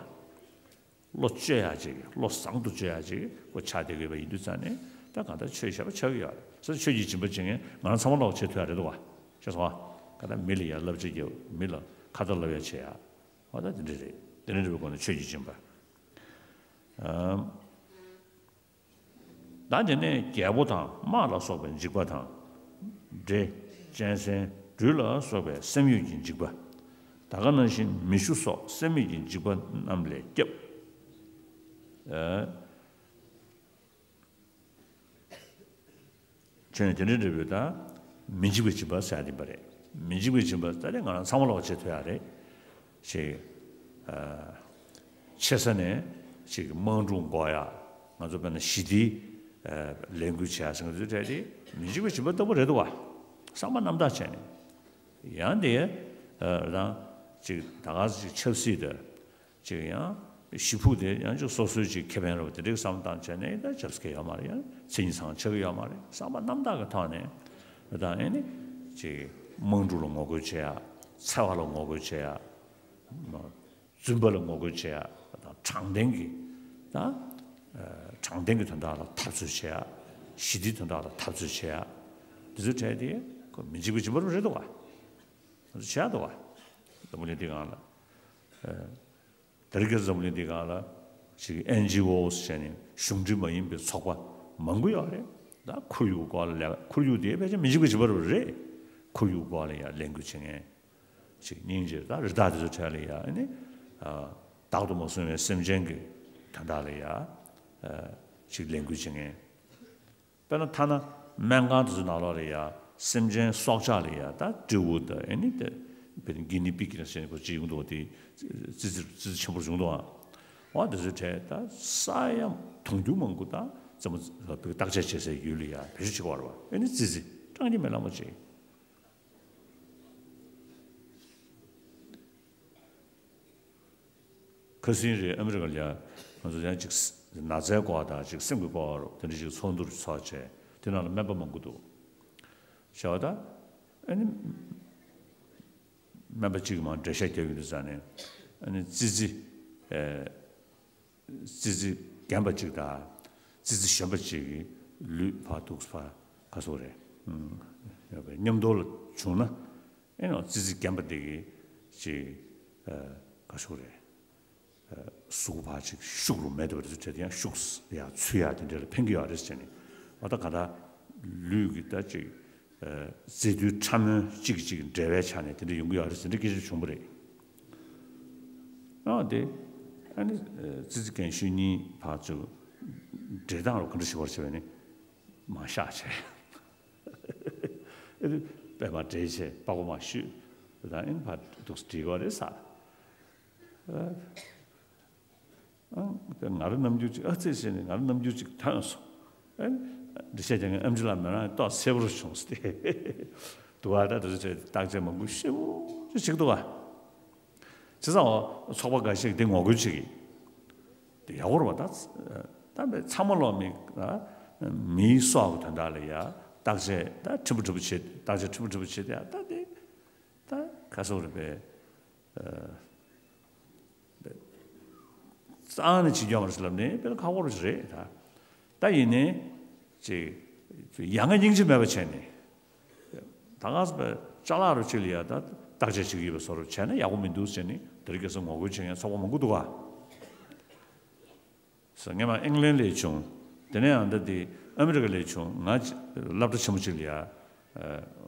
བློ་བཅོས་ཡག་ཅིག་བློ་བཟང་དུ་བཅོས་ཡག་ཅིག་ཁོ་ཆགས་བསྡད་ཀྱི་ཡོད་པ་ཡིན་དུས་ཙང་ནས་ད་གང་ལྟར་ཆོས་བཤད་པ་ཆགས་ཀྱི་ཡོད་རེད། ས་ཆོས་ཀྱི་སྦྱིན་པ་བྱེད་མཁན་ང་རང་ཚང་མ་ལོག་བྱེད་ཐུབ་ཡག་རེད་འདུག་ག་ཤེས་སོང་ཨ། གང་ལྟར་མི་ལ་ཡ་བསླབ་བྱ་རྒྱབ། མི་ལ་ཁ་ཏ་བསླབ་ཡ་བྱེད་ཡ། འོ་ད་དེ་འདྲ་རེད། དེ་འདྲ་རེད་པའི་སྒོ་ནས་ཆོས་ཀྱི་སྦྱིན་པ། ཨམ། ད་དེ་ནས་རྒྱལ་པོ་དང་དམག་ལ་སོགས་པའི་འཇིགས་པ་དང་། འདྲེ། གཅན་གཟན། སྦྲུལ་ལ་སོགས་པའི་སེམས་ཡུལ་གྱི་འཇིགས་པ། ད་ག་ནང་བཞིན་མི་ཤུ་སོགས་སེམས་ཡུལ་གྱི་འཇིགས་པ་རྣམས་ལས་སྐྱབས། ཨ། བྱས་ནས་དེ་འདྲའི་འབྲས་བུ་དང་། མི་འཇིགས་པའི་སྦྱིན་པ་ཟེར་ཡ་དེ་ཡིན་པ་རེད། མི་འཇིགས་པའི་སྦྱིན་པ་ད་རེས་ང་རང་ཚང་མ་ལོག་བྱེད་ཐུབ་ཡ་རེད། ཅིག་ཨ། ཆེ་ས་ནས་ཅིག་དམག་འཁྲུག་འགོག་ཡ། ང་ཚོ་དཔེར་ན་ཞི་བདེའི་ཨ། ལས་འགུལ་བྱེད་ཡ་ཟེར་མཁན་དེ་ཚོའི་གྲས་དེ་མི་འཇིགས་པའི་སྦྱིན་པ་ལྟ་བུ་རེད་འདུག་ག་བསམ་པ་རྣམ་དག་བྱས་ནས། ཡང་དེ་ཨ། རང་ཅིག་ད་ག་ཅིག་ཆབ་སྲིད་དེ། ཅིག་ཡང་། ཞི་ཕུགས་དེ་ཡང་ཅིག་སོ་སོའི་ཅིག་ཁེ་ཕན་རེད་པ། དེ་འདྲའི་བསམ་བཏང་བྱས་ནས་ད་ཆབ་སྲིད་ཡོད་མ་རེད། ཡང་མཚན་ཉིད་ཚང་ཆགས་ཀྱི་ཡོད་མ་རེད། བསམ་པ་རྣམ་དག་གི་ཐོག་ནས་ད་ཨེ་ནི་ཅིག་དམག་འཁྲུག་ལ་ངོ་རྒོལ་བྱེད་ཡ། འཚེ་བ་ལ་ངོ་རྒོལ་བྱེད་ཡ། རྫུན་པ་ལ་ངོ་རྒོལ་བྱེད་ཡ། ད་དྲང་བདེན་གྱི་ད་དྲང་བདེན་གྱི་དོན་དག་ལ་འཐབ་རྩོད་བྱེད་ཡ། ཞི་བདེའི་དོན་དག་ལ་འཐབ་རྩོད་བྱེད་ཡ། འདི་ཚོའི་གྲས་དེ་ཁོ་མི་འཇིགས་པའི་སྦྱིན་པ་རེད་འདུག་ག་ང་ཚོ་བྱེད་ཡ་འདུག་ག་འཛམ་བུ་གླིང་འདི་སྒང་ལ། ད་རེས་ཀྱི་འཛམ་བུ་གླིང་འདི་སྒང་ལ་ཅིག་ཨེན་ཇི་ཨོ་ཟེར་ནས་གཞུང་འབྲེལ་མ་ཡིན་པའི་ཚོགས་པ་མང་པོ་ཡོད་རེད། ད་ཁོར་ཡུག་སྐོར་ལ་ལས་ཁོར་ཡུག་དེ་ཕལ་ཆེར་མི་འཇིགས་པའི་བྱེད་པ་རེད། ཁོར་ཡུག་སྐོར་ལ་ཡང་ལས་འགུལ་བྱེད་མཁན་ཅིག་སྙིང་རྗེ། ད་རི་དྭགས་དེ་ཚོ་གྲས་ལ་ཡང་ཨ་ནི་བདག་ཏུ་མ་བཟུང་བའི་སེམས་ཅན་གྱི་དོན་དག་ལ་ཡང་ཅིག་ལས་འགུལ་བྱེད་མཁན། དཔེར་ན་ཐ་ན་སྨན་ཁང་དེ་ཚོའི་ནང་ལོགས་ལ་ཡ་སེམས་ཅན་སྲོག་ཆགས་ལ་ཡ་ད་སྤྲེའུ་དང་ཨེ་ནི་དེ་དཔེར་ན་གི་ནི་པིག་ཟེར་ནས་ཅིག་ཡོང་འདུག་དེ་ཙི་ཙི་ཙི་ཙི་ཆེན་པོ་བྱུང་འདུག་ཨ། འོ་དེ་ཚོའི་གྲས་ད་ས་ཡ་དུང་ཕྱུར་མང་པོ་ད་ཙམ་བརྟག་དཔྱད་བྱེད་སའི་ཡུལ་ལ་ཡ་བེད་སྤྱོད་བྱེད་ཀྱི་ཡོད་རེད་པ། ཨེ་ནི་ཙི་ཙི་གྲངས་ཀྱིས་མི་ལང་པ་ཅིག་ཁ་སང་རེད། ཨ་མི་རི་ཀ་ལ་ཡ་ང་ཚོ་ཡང་ཅིག་ན་ཚའི་སྐོར་དང་ཅིག་སེམས་ཀྱི་སྐོར་དེ་འདྲ་ཅིག་ཚོགས་འདུ་ཚོགས་བྱས། དེ་ནང་ལ་སྨན་པ་མང་པོ་འདུག་བྱས་པ་ད་ཨ་ནི་སྨན་པ་གཅིག་གིས་མར་འགྲེལ་བཤད་རྒྱག་གི་འདུག་ཟེར་ནས། ཨ་ནི་ཙི་ཙི་ཨེ། ཙི་ཙི་རྒན་པ་གཅིག་དང་ཙི་ཙི་གཞོན་པ་གཅིག་གི་ལུས་ཕར་འདུག་ཕར་ག་སོགས་རེད། ཨུམ། ཡོད་པའི་མཉམ་དུ་ལ་བྱུང་ན། ཨེ་ནོ་ཙི་ཙི་རྒན་པ་དེ་གི་ཅིག་ཨ། ག་སོགས་རེད། ཨ། གཟུགས་པོ་ཕར་ཅིག་ཤུགས་རུ་མེད་དུ་བ་དེ་ཚོ་བྲལ་ཏེ་ཡང་ཤུགས་ཡར་ཚུད་ཡ་དེ་འདྲ་ལ་ཕན་གྱི་ཡོད་རེད་ཟེར་ནས། འོ་ད་ག་ད་ལུས་ཀྱི་ད་ཅིག་ཨ། རྫས་རྡུལ་ཕྲ་མོ་གཅིག་གིས་གཅིག་འབྲེལ་བའི་ཆ་ནས་དེ་འདྲ་ཡོང་གི་ཡོད་རེད་ཟེར་འདྲ་སྐད་ཆ་བྱུང་བ་རེད། ཨ་དེ་ཨ་ནི་ཙི་ཙི་རྒན་ཤོས་གཉིས་ཕར་ཚུར་འབྲེལ་སྟངས་རུ་ག་འདྲ་ཞིག་བར་བྱས་པ་ནི་མ་བཞག་བྱས། ཨ་ནི་པད་མ་འབྲེལ་བྱས་པགས་པ་མ་བཤུས། དེ་དང་ཨིན་ཕར་འདུག་སེ་བྲིས་པ་རེད་ས། ཨ། ཨ། དེ་ང་རང་རྣམ་འགྱུར་ཅིག་ཨ་ཙི་ཟེར་ནས་ང་རང་རྣམ་འགྱུར་ཅིག་ཐོན་སོང་། ཨ། འདི་བཤད་ཀྱང་ཨེམ་ཆི་ལགས་མི་རང་ཏོག་སེ་བོར་བྱུང་སྟེ། འདུག་བ། ད་དེ་ཚོ་བྱས་བརྟག་དཔྱད་མང་པོ་ཞེ་པོ་ཅིག་འདུག་བ། བྱས་ཙང་ཚོགས་པ་འགའ་ཞིག་དེ་ངོ་རྒོལ་བྱེད་ཀྱི། དེ་ཡག་པོ་རེད་བ། ད་ད་ཚང་མ་ལོག་མི་ཨ་མིའི་སྲོག་གི་དོན་དག་ལ་ཡ་བརྟག་དཔྱད་ད་ཕྲན་བུ་ཕྲན་བུ་བྱེད། བརྟག་དཔྱད་ཕྲན་བུ་ཕྲན་བུ་བྱེད་དེ་ཡ་ད་དེ་ད་ཁ་སོག་རེད་པས། ཨ། རྩ་ནས་བྱེད་རྒྱུ་མ་རེད་ཟེར་ལབ་ནས་དཔེ་ཁག་པོ་རེད་རེད་ད། ད་ཡིན་ནའི་ཅིག་ཡ་ང་སྙིང་རྗེ་མེད་པ་བྱས་ནས། ད་ག་ས་པའི་ཅ་ལག་རུ་ཅིག་ལ་ཡ་ད་བརྟག་དཔྱད་བྱེད་ཀྱི་ཡོད་པའི་བཟོ་འདྲ་བྱས་ན་ཡག་པོ་མི་འདུག་ཟེར་ནས་དེ་རིང་ཁ་སང་ངོ་རྒོལ་བྱེད་མཁན་ཚོགས་པ་མང་པོ་འདུག་ག། ཟེར་སྔོན་མ་ཨིང་ལན་ལས་བྱུང་། དེ་ནས་ཡང་ད་དེ་ཨ་མི་རི་ཀ་ལས་བྱུང་། ང་ཅི་སློབ་གྲྭ་ཆེན་མོ་ཅིག་ལ་ཡ་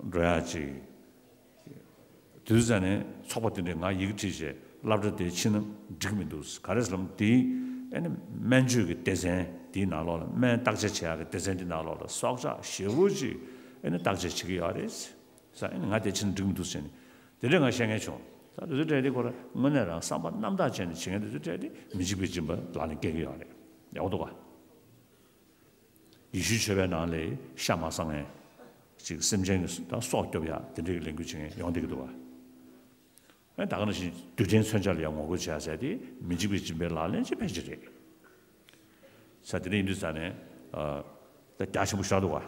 འགྲོ་ཡག་ཅིག། དུས་ཙ་ནས་ཚོགས་པ་དེ་འདྲས་ང་ཡི་གེ་བྲིས་བྱས་སློབ་གྲྭ་དེ་ཕྱིན་ན་འགྲིག་མི་འདུག། ག་རེ་ཟེར་ལབ་ན་དེའི་ཨ་ནི་སྨན་བཅོས་ཀྱི་སྡེ་ཚན་དེའི་ནང་ལོགས་ལ། སྨན་བརྟག་དཔྱད་བྱེད་ཡག་གི་སྡེ་ཚན་དེའི་ནང་ལོགས་ལ་སྲོག་ཆགས་ཞེ་པོ་ཅིག་ཨ་ནི་བརྟག་དཔྱད་བྱེད་ཀྱི་ཡོད་རེད་ཟེར། ཨ་ནི་ང་དེ་ཕྱིན་ན་འགྲིག་མི་འདུག་ཟེར་ནས་དེ་འདྲས་ང་བཤད་མཁན་བྱུང་། ད་དེ་ཚོའི་གྲས་དེ་ཁོ་རང་དངོས་གནས་རང་བསམ་པ་རྣམ་དག་བྱས་ནས་བྱེད་མཁན་དེ་ཚོའི་གྲས་དེ་མི་འཇིགས་པའི་སྦྱིན་པ་ལག་ལེན་འཁེལ་གྱི་ཡོད་རེད། ཡག་པོ་འདུག་ག། ཡེ་ཤུའི་ཆོས་པའི་ནང་ལ་ཤ་མ་ཟ་མཁན། ཅིག་སེམས་ཅན་གྱི་ད་སྲོག་སྐྱོབ་ཡག་དེ་འདྲའི་ལས་འགུལ་བྱེད་མཁན་ཡོང་བསྡད་ཀྱི་འདུག་བ། ཨ། ད་ག་ནང་བཞིན་རྡུལ་ཕྲན་མཚོན་ཆ་ལ་ཡང་ངོ་རྒོལ་བྱེད་ཡག་ཟེར་དེ་མི་འཇིགས་པའི་སྦྱིན་པའི་ལག་ལེན་ཅིག་ཕལ་ཆེར་རེད། ས་དེ་འདྲ་ཡིན་དུས་ཙ་ནས་ཨ་ད་རྒྱ་ཆེན་པོ་ཞིག་འདུག་བ།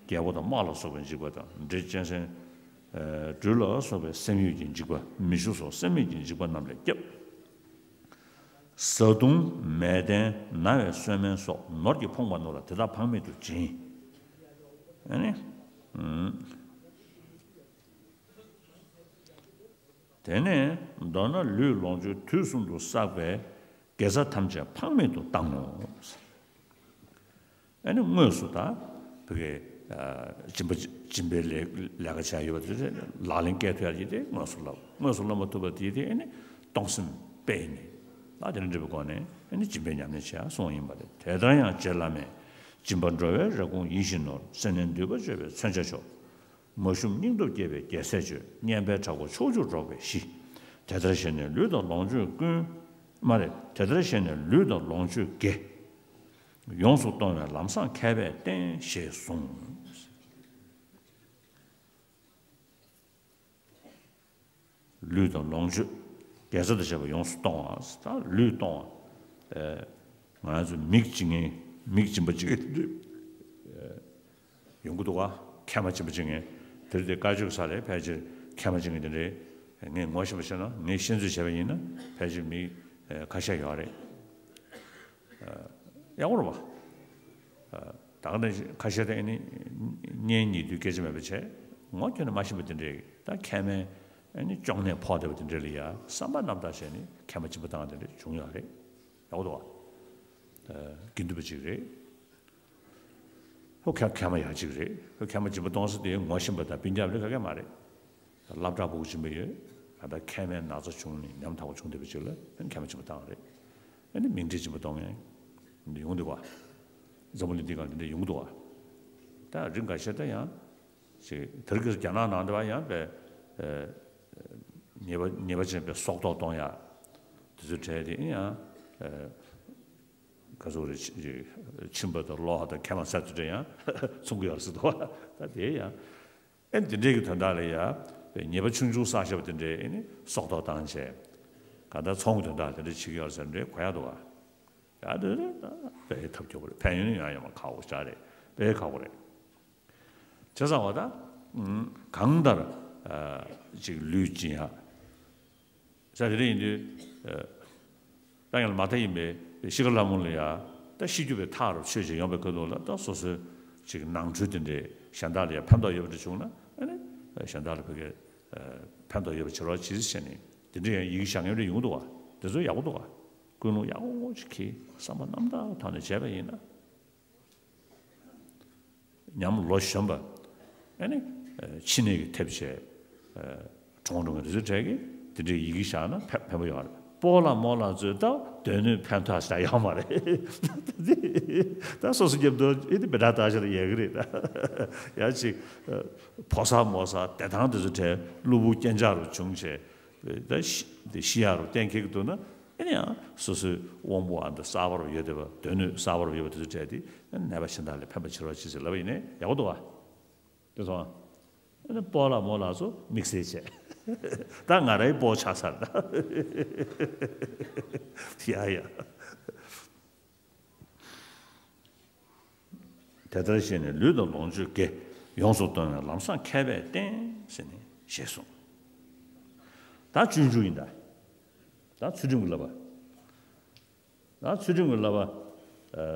རྒྱལ་པོ་དང་དམག་ལ་སོགས་པའི་འཇིགས་པ་དང་། འདྲེ་གཅན་གཟན། ཨ། སྦྲུལ་ལ་སོགས་པའི་སེམས་ཡུལ་གྱི་འཇིགས་པ། མི་ཆུ་སོགས་སེམས་མེད་ཀྱི་འཇིགས་པ་རྣམས་ལས་སྐྱབས། བཟའ་བཏུང་མལ་སྟན་ན་བའི་གསོལ་སྨན་སོགས། ནོར་གྱིས་ཕོངས་པ་རྣམས་ལ་དེ་དག་ཕངས་མེད་དུ་སྦྱིན། ཨ་ནི། ཨུམ། དེ་ནས་མདོར་ན་ལུས་ལོངས་སྤྱོད་དུས་གསུམ་དུ་བསགས་པའི་དགེ་རྩ་ཐམས་ཅད་ཕངས་མེད་དུ་བཏང་ངོ་། ཨ་ནི་དངོས་སུ་ད་བོད་ཀྱི་ཨ་སྦྱིན་པ་སྦྱིན་པའི་ལས་ལས་ཀ་བྱས་ཡོད་པ་དེ་ལག་ལེན་བཀལ་ཐུབ་ཡ་ཡིན་ཏེ་དངོས་སུ་བསླབ། དངོས་སུ་བསླབ་མ་ཐུབ་པ་དེ་དེ་ཨ་ནི་གཏོང་སེམས་སྤེལ་ནས་ཨ་དེ་འདྲ་འདྲ་པོའི་སྒོ་ནས་ཨ་ནི་སྦྱིན་པའི་ཉམས་ལེན་བྱེད་ཡ་གསུངས་ཡིན་པ་རེད། དེ་ལྟར་ཡང་རྗེ་བླ་མས། སྦྱིན་པ་འགྲོ་བའི་རེ་སྐོང་ཡིད་བཞིན་ནོར། སེམས་ལྡན་འདུས་པ་སྤྱོད་པའི་མཚོན་ཆ་མཆོག། མ་ཞུམ་སྙིང་སྟོབས་བསྐྱེད་པའི་རྒྱལ་སྲས་མཆོག། སྙན་པའི་བྲག་སྒོ་ཕྱོགས་བཅུར་སྒྲོག་པའི་གཞི། དེ་ལྟར་བཞེས་ནས་ལུས་དང་ལོངས་སྤྱོད་ཀུན། མ་རེད། དེ་ལྟར་བཞེས་ནས་ལུས་དང་ལོངས་སྤྱོད་དགེ། ཡོངས་སུ་གཏོང་བའི་ལམ་བཟང་མཁས་པས་བསྟན་ཞེས་གསུངས། ལུས་དང་ལོངས་སྤྱོད་དགེ་རྩ་དང་བཅས་པ་ཡོངས་སུ་གཏོང་བ། ད་ལུས་གཏོང་བ། ཨེ། ང་ཚོ་མིག་བྱེད་མཁན། མིག་སྦྱིན་པ་བྱེད་མཁན་དེ་འདྲ་ཡོང་གི་འདུག་ག། མཁལ་མ་སྦྱིན་པ་བྱེད་མཁན་དེ་རེད་དེ། དཀར་ཆག་ས་ལས་ཕལ་ཆེར་མཁལ་མ་སྦྱིན་མཁན་དེ་འདྲའི་ངས་ངོ་ཤེས་པ་བྱས་ན། ངས་ཤེས་ཚོད་བྱས་པ་ཡིན་ན་ཕལ་ཆེར་མི་ཁ་ཤས་ཡོད་རེད། ཡག་པོ་རེད་པ། ད་ག་ནང་བཞིན་ཁ་ཤས་དེ་ཨ་ནི་གཉེན་ཉེ་དུས་སྐད་ཆ་མེད་པ་བྱས། ངོ་ཁྱོན་ནས་མ་ཤེས་པ་དེ་འདྲས། ད་མཁལ་མའི་ཨ་ནི་གཅོང་ནད་ཕོག་བསྡད་པ་དེ་འདྲས་ལ་ཡ་བསམ་པ་རྣམ་དག་བྱས་ནས་མཁལ་མ་སྦྱིན་པ་བཏང་དེ་འདྲས་བྱུང་ཡོད་རེད། ཡག་པོ་འདུག་པ། དགེ་འདུན་པ་ཅིག་རེད། ཁོ་མཁལ་མཁལ་མ་ཡག་ཅིག་རེད། ཁོ་མཁལ་མ་སྦྱིན་པ་གཏོང་ས་དེ་ངོ་ཤེས་པ་དང་སྤུན་ཀྱག་ལས་ཁ་ཁ་མ་རེད། སློབ་གྲྭ་ཕྲུ་གུ་སྦྱིན་པ་ཡོད། ད་ལྟ་མཁལ་མའི་ན་ཚ་བྱུང་ནས་ཉམ་ཐག་པ་བྱུང་བསྡད་པ་ཅིག་ལ་མཁལ་མ་སྦྱིན་པ་བཏང་རེད། ཨ་ནི་མིག་འབྲས་སྦྱིན་པ་གཏོང་མཁན་འདི་ཡོང་འདུག་ག། འཛམ་བུ་གླིང་འདི་སྒང་འདི་འདྲ་ཡོང་གི་འདུག་ག། ད་རིགས་འགའ་ཤས་ད་ཡང་ཅིག་དེ་རིང་ཁ་སང་རྒྱ་ནག་ནང་དུ་ཡང་པའི་ཨ་ཉེས་པ་ཉེས་པ་ཅན་པའི་སྲོག་ཐོག་གཏོང་ཡ་དེ་ཚོའི་གྲས་དེ་ཡང་ཨ་ག་ཚོད་རེད། ཕྱི་པ་དང་གློ་བ་དང་མཁལ་མ་ཟེར་དེ་འདྲ་ཡང་མཚུངས་ཀྱི་ཡོད་རེད་ཟེར་འདུག་ག། ད་དེ་ཡང་། ཨེ་འདི་འདྲའི་གི་དོན་དག་ལ་ཡ། ཉེས་པ་ཆུང་ཆུང་བསགས་བཞག་པ་དེ་འདྲའི་ཨེ་ནི་སྲོག་ཐོག་བཏང་བྱས། གང་ལྟར་ཚོང་གི་དོན་དག་དེ་འདྲ་བྱེད་ཀྱི་ཡོད་ཟེར་འདྲའི་གོ་ཡག་འདུག་ག། ཡ་དེ་རེད་ད། དཔེ་ཐབས་སྐྱོ་པོ་རེད། ཕན་ཡོན་ཡང་ཡོད་མ། ཁག་པོ་ཞེ་དྲག་རེད། དཔེ་ཁག་པོ་རེད། བྱས་ཙང་བ་ད། གང་ལྟར་ཅིག་ལུས་སྦྱིན་ཡག་ས་དེ་འདྲ་ཡིན་དུས། ད་ཡང་མ་མཐའ་ཡིན་པའི་ཤི་ཁ་ལྷ་མོ་ལ་ཡ། ད་ཤི་རྒྱུ་བའི་ཐག་རུ་ཆོད་ཅིག་ཡོང་པའི་ཁ་ཐུག་ལ་ད་སོ་སོའི་ཅིག་ནང་ཁྲོལ་དེ་འདྲའི་གཞན་དག་ལ་ཡ་ཕན་ཐོགས་ཡོད་པ་འདྲ་བྱུང་ན། ཨ་ནི་གཞན་དག་ལ་ཕ་གིར་ཕན་ཐོགས་ཡོད་པ་བྱེད་རོགས་བྱེད་ཟེར་ནས་དེ་འདྲའི་ཡང་ཡི་གེ་བཞག་མཁན་འདྲ་ཡོང་གི་འདུག་ག། དེ་ཚོ་ཡག་པོ་འདུག་ག། ཀུན་སློང་ཡག་པོ་ཅིག་གིས་བསམ་པ་རྣམ་དག་ཐོག་ནས་བྱས་པ་ཡིན་ན། ཉམས་ལོ་གཞོན་པ། ཨ་ནི་ཕྱི་ནད་ཀྱིས་ཐེབས་བྱས་གྲོངས་འགྲོ་མཁན་དེ་ཚོའི་གྲས་ཀྱིས་དེ་འདྲའི་ཡི་གེ་བཞག་ན་ཕན་ཕན་པོ་ཡོད་རེད། སྤོ་ལགས་རྨོ་ལགས་ཚོས་ད་སྡོད་གནས་ཕན་ཐོགས་ཞེ་དྲག་ཡོད་མ་རེད། ད་སོ་སོ་རྒྱབ་ཏུ་ཨེ་དེ་བེ་ད་ད་ཞེ་དྲག་ཡོད་གི་རེད་ད། ཡ་ཅིག་ཕོ་གསར་རྨོ་གསར་བདེ་ཐང་དེ་ཚོ་གྲས་གློ་བུར་རྐྱེན་ཆག་རུ་བྱུང་བྱས་ད་ཤི་དེ་ཤི་ཡག་རུ་གཏན་འཁེལ་གི་འདུག་ན། ཨེ་ནི་ཡང་སོ་སོའི་དབང་པོ་ཨ་འདི་གསར་པ་རུ་ཡོད་བསྡད་པ། སྡོད་གནས་གསར་པ་རུ་ཡོད་པ་དེ་ཚོ་གྲས་དེ་ནད་པ་གཞན་དག་ལ་ཕན་པ་བྱེད་རོགས་བྱེད་ཟེར་ལབ་པ་ཡིན་ནའི་ཡག་པོ་འདུག་ཨ། དེ་སོང་ཨ། སྤོ་ལགས་རྨོ་ལགས་ཚོ་དམིགས་བསལ་བྱས། ད་ང་རའི་སྤོ་ཆགས་ཚར་ད། ཡ་ཡ། དེ་ལྟར་ཤེས་ནས་ལུས་དང་ལོངས་སྤྱོད་དགེ། ཡོངས་སུ་གཏོང་བའི་ལམ་བཟང་མཁས་པས་བསྟེན། ཟེར་ནས་ཞེས་གསུངས། ད་སྤྱོད་འཇུག་ཡིན་ད། ད་ཚུལ་ཁྲིམས་ཀྱི་བསླབ་པ། ད་ཚུལ་ཁྲིམས་ཀྱི་བསླབ་པ། ཨ།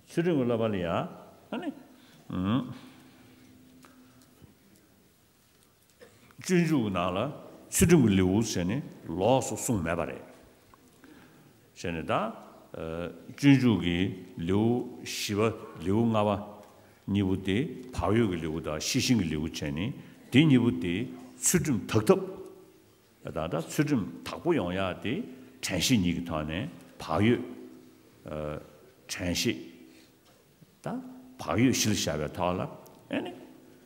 ཚུལ་ཁྲིམས་ཀྱི་བསླབ་པ་ལ་ཡང་ཨ་ནི། ཨུམ། སྤྱོད་འཇུག་གི་ནང་ལ་ཚུལ་ཁྲིམས་ཀྱི་ལེའུ་ཟེར་ནས་ལོགས་སུ་གསུངས་མེད་པ་རེད། བྱས་ནས་ད། ཨ། སྤྱོད་འཇུག་གི་ལེའུ་བཞི་པ་ལེའུ་ལྔ་པ་གཉིས་པོ་དེ་བག་ཡོད་ཀྱི་ལེའུ་དང་ཤེས་བཞིན་གྱི་ལེའུ་བྱས་ནས་དེ་གཉིས་པོ་དེ་ཚུལ་ཁྲིམས་དག་ཐབས། ད་ལྟ་ཚུལ་ཁྲིམས་དག་པོ་ཡོང་ཡག་དེ་དྲན་ཤེས་གཉིས་ཀྱི་ཐོག་ནས་བག་ཡོད། ཨ། དྲན་ཤེས། ད་བག་ཡོད་གཞི་ལ་བཞག་པའི་ཐོག་ལ་ཨེ་ནི།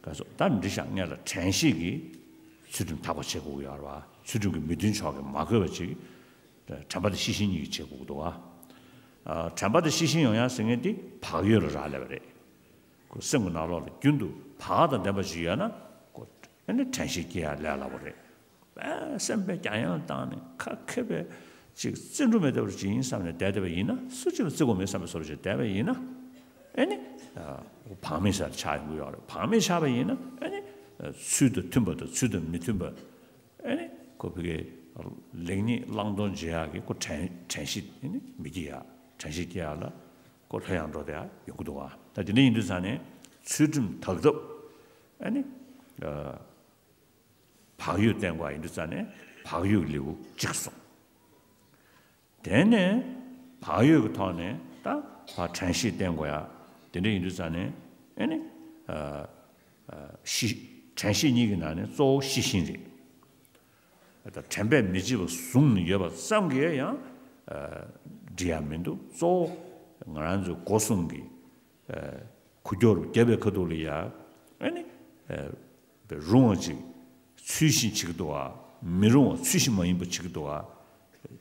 ག་སོ་ད་འདི་བཞག་སྔོན་ལ་དྲན་ཤེས་ཀྱིས་ཚུལ་ཁྲིམས་དག་པ་བྱེད་དགོས་ཀྱི་ཡོད་རེད་བ། ཚུལ་ཁྲིམས་ཀྱི་མི་མཐུན་ཕྱོགས་ཀྱིས་མ་གོས་པ་ཅིག་དྲན་པ་དང་ཤེས་བཞིན་གཉིས་ཀྱིས་བྱེད་དགོས་ཀྱི་འདུག་བ། ཨ། དྲན་པ་དང་ཤེས་བཞིན་ཡོང་ཡག་ཟེར་མཁན་དེ་བག་ཡོད་ལ་རག་ལས་པ་རེད། ཁོ་སེམས་ཀྱི་ནང་ལོགས་ལ་རྒྱུན་དུ་བག་དང་ལྡན་པ་ཞིག་ཡོད་ན་ཁོ་ཨེ་ནི་དྲན་ཤེས་སྐྱེ་ཡག་ལས་སླ་པོ་རེད། པས་སེམས་པས་རྒྱ་ཡན་ལ་བཏང་ནས་ཁ་མཁས་པའི་ཅིག་བརྩི་འགྲོ་མེད་ལྟ་བུ་ཅིག་ཡིན་བསམ་ནས་བསྡད་བསྡད་པ་ཡིན་ན། སུ་གཅིག་ལ་བརྩི་དགོས་མེད་བསམ་པའི་བཟོ་འདྲ་ཅིག་བསྡད་པ་ཡིན་ན། ཨེ་ནི། ཨ། བག་མེད་ཟེར་ཆགས་ཡོང་གི་ཡོད་རེད། བག་མེད་ཆགས་པ་ཡིན་ན་ཨེ་ནི། ཨ། ཚུལ་དང་མཐུན་པ་དང་ཚུལ་དང་མི་མཐུན་པ། ཨེ་ནི་ཁོ་ཕ་གིའི་ལེགས་ཉེས་བླང་དོར་འབྱེད་ཡག་གི་ཁོ་དྲན་དྲན་ཤེས་ཨེ་ནི་མི་སྐྱེ་ཡག་དྲན་ཤེས་སྐྱེ་ཡག་ལ་ཁོ་ལྷོད་ཡངས་འགྲོ་བསྡད་ཡག་ཡོང་གི་འདུག་བ། ད་དེ་འདྲ་ཡིན་དུས་ཙང་ནས་ཚུལ་ཁྲིམས་དག་ཐབས་ཨེ་ནི། ཨ། བག་ཡོད་བསྟེན་དགོས་ཡིན་དུས་ཙང་ནས་བག་ཡོད་ལེའུ་གཅིག་གསུངས། དེ་ནས་བག་ཡོད་ཀྱི་ཐོག་ནས་ད་བག་དྲན་ཤེས་བསྟེན་དགོས་ཡ། དེ་འདྲ་ཡིན་དུས་ཙང་ནས་ཨེ་ནི། ཨ། ཨ། ཤེས། དྲན་ཤེས་གཉིས་ཀྱི་ནང་ནས་གཙོ་བོ་ཤེས་བཞིན་རེད། ད་དྲན་པས་མི་བརྗེད་པ་བཟུང་ནས་ཡོད་པ་ཙམ་གྱིས་ཡང་། ཨ། འགྲིག་ཡ་མི་འདུག་གཙོ་བོ་ང་རང་ཚོའི་སྒོ་གསུམ་གྱི། ཨ། ཁུ་སྐྱོར་རྒྱབ་པའི་ཁ་ཐུག་ལ་ཡ། ཨ་ནི། ཨ། རུང་བ་ཅིག་ཚུལ་བཞིན་བྱེད་ཀྱི་འདུག་ག་མི་རུང་བ་ཚུལ་བཞིན་མ་ཡིན་པ་བྱེད་ཀྱི་འདུག་ག་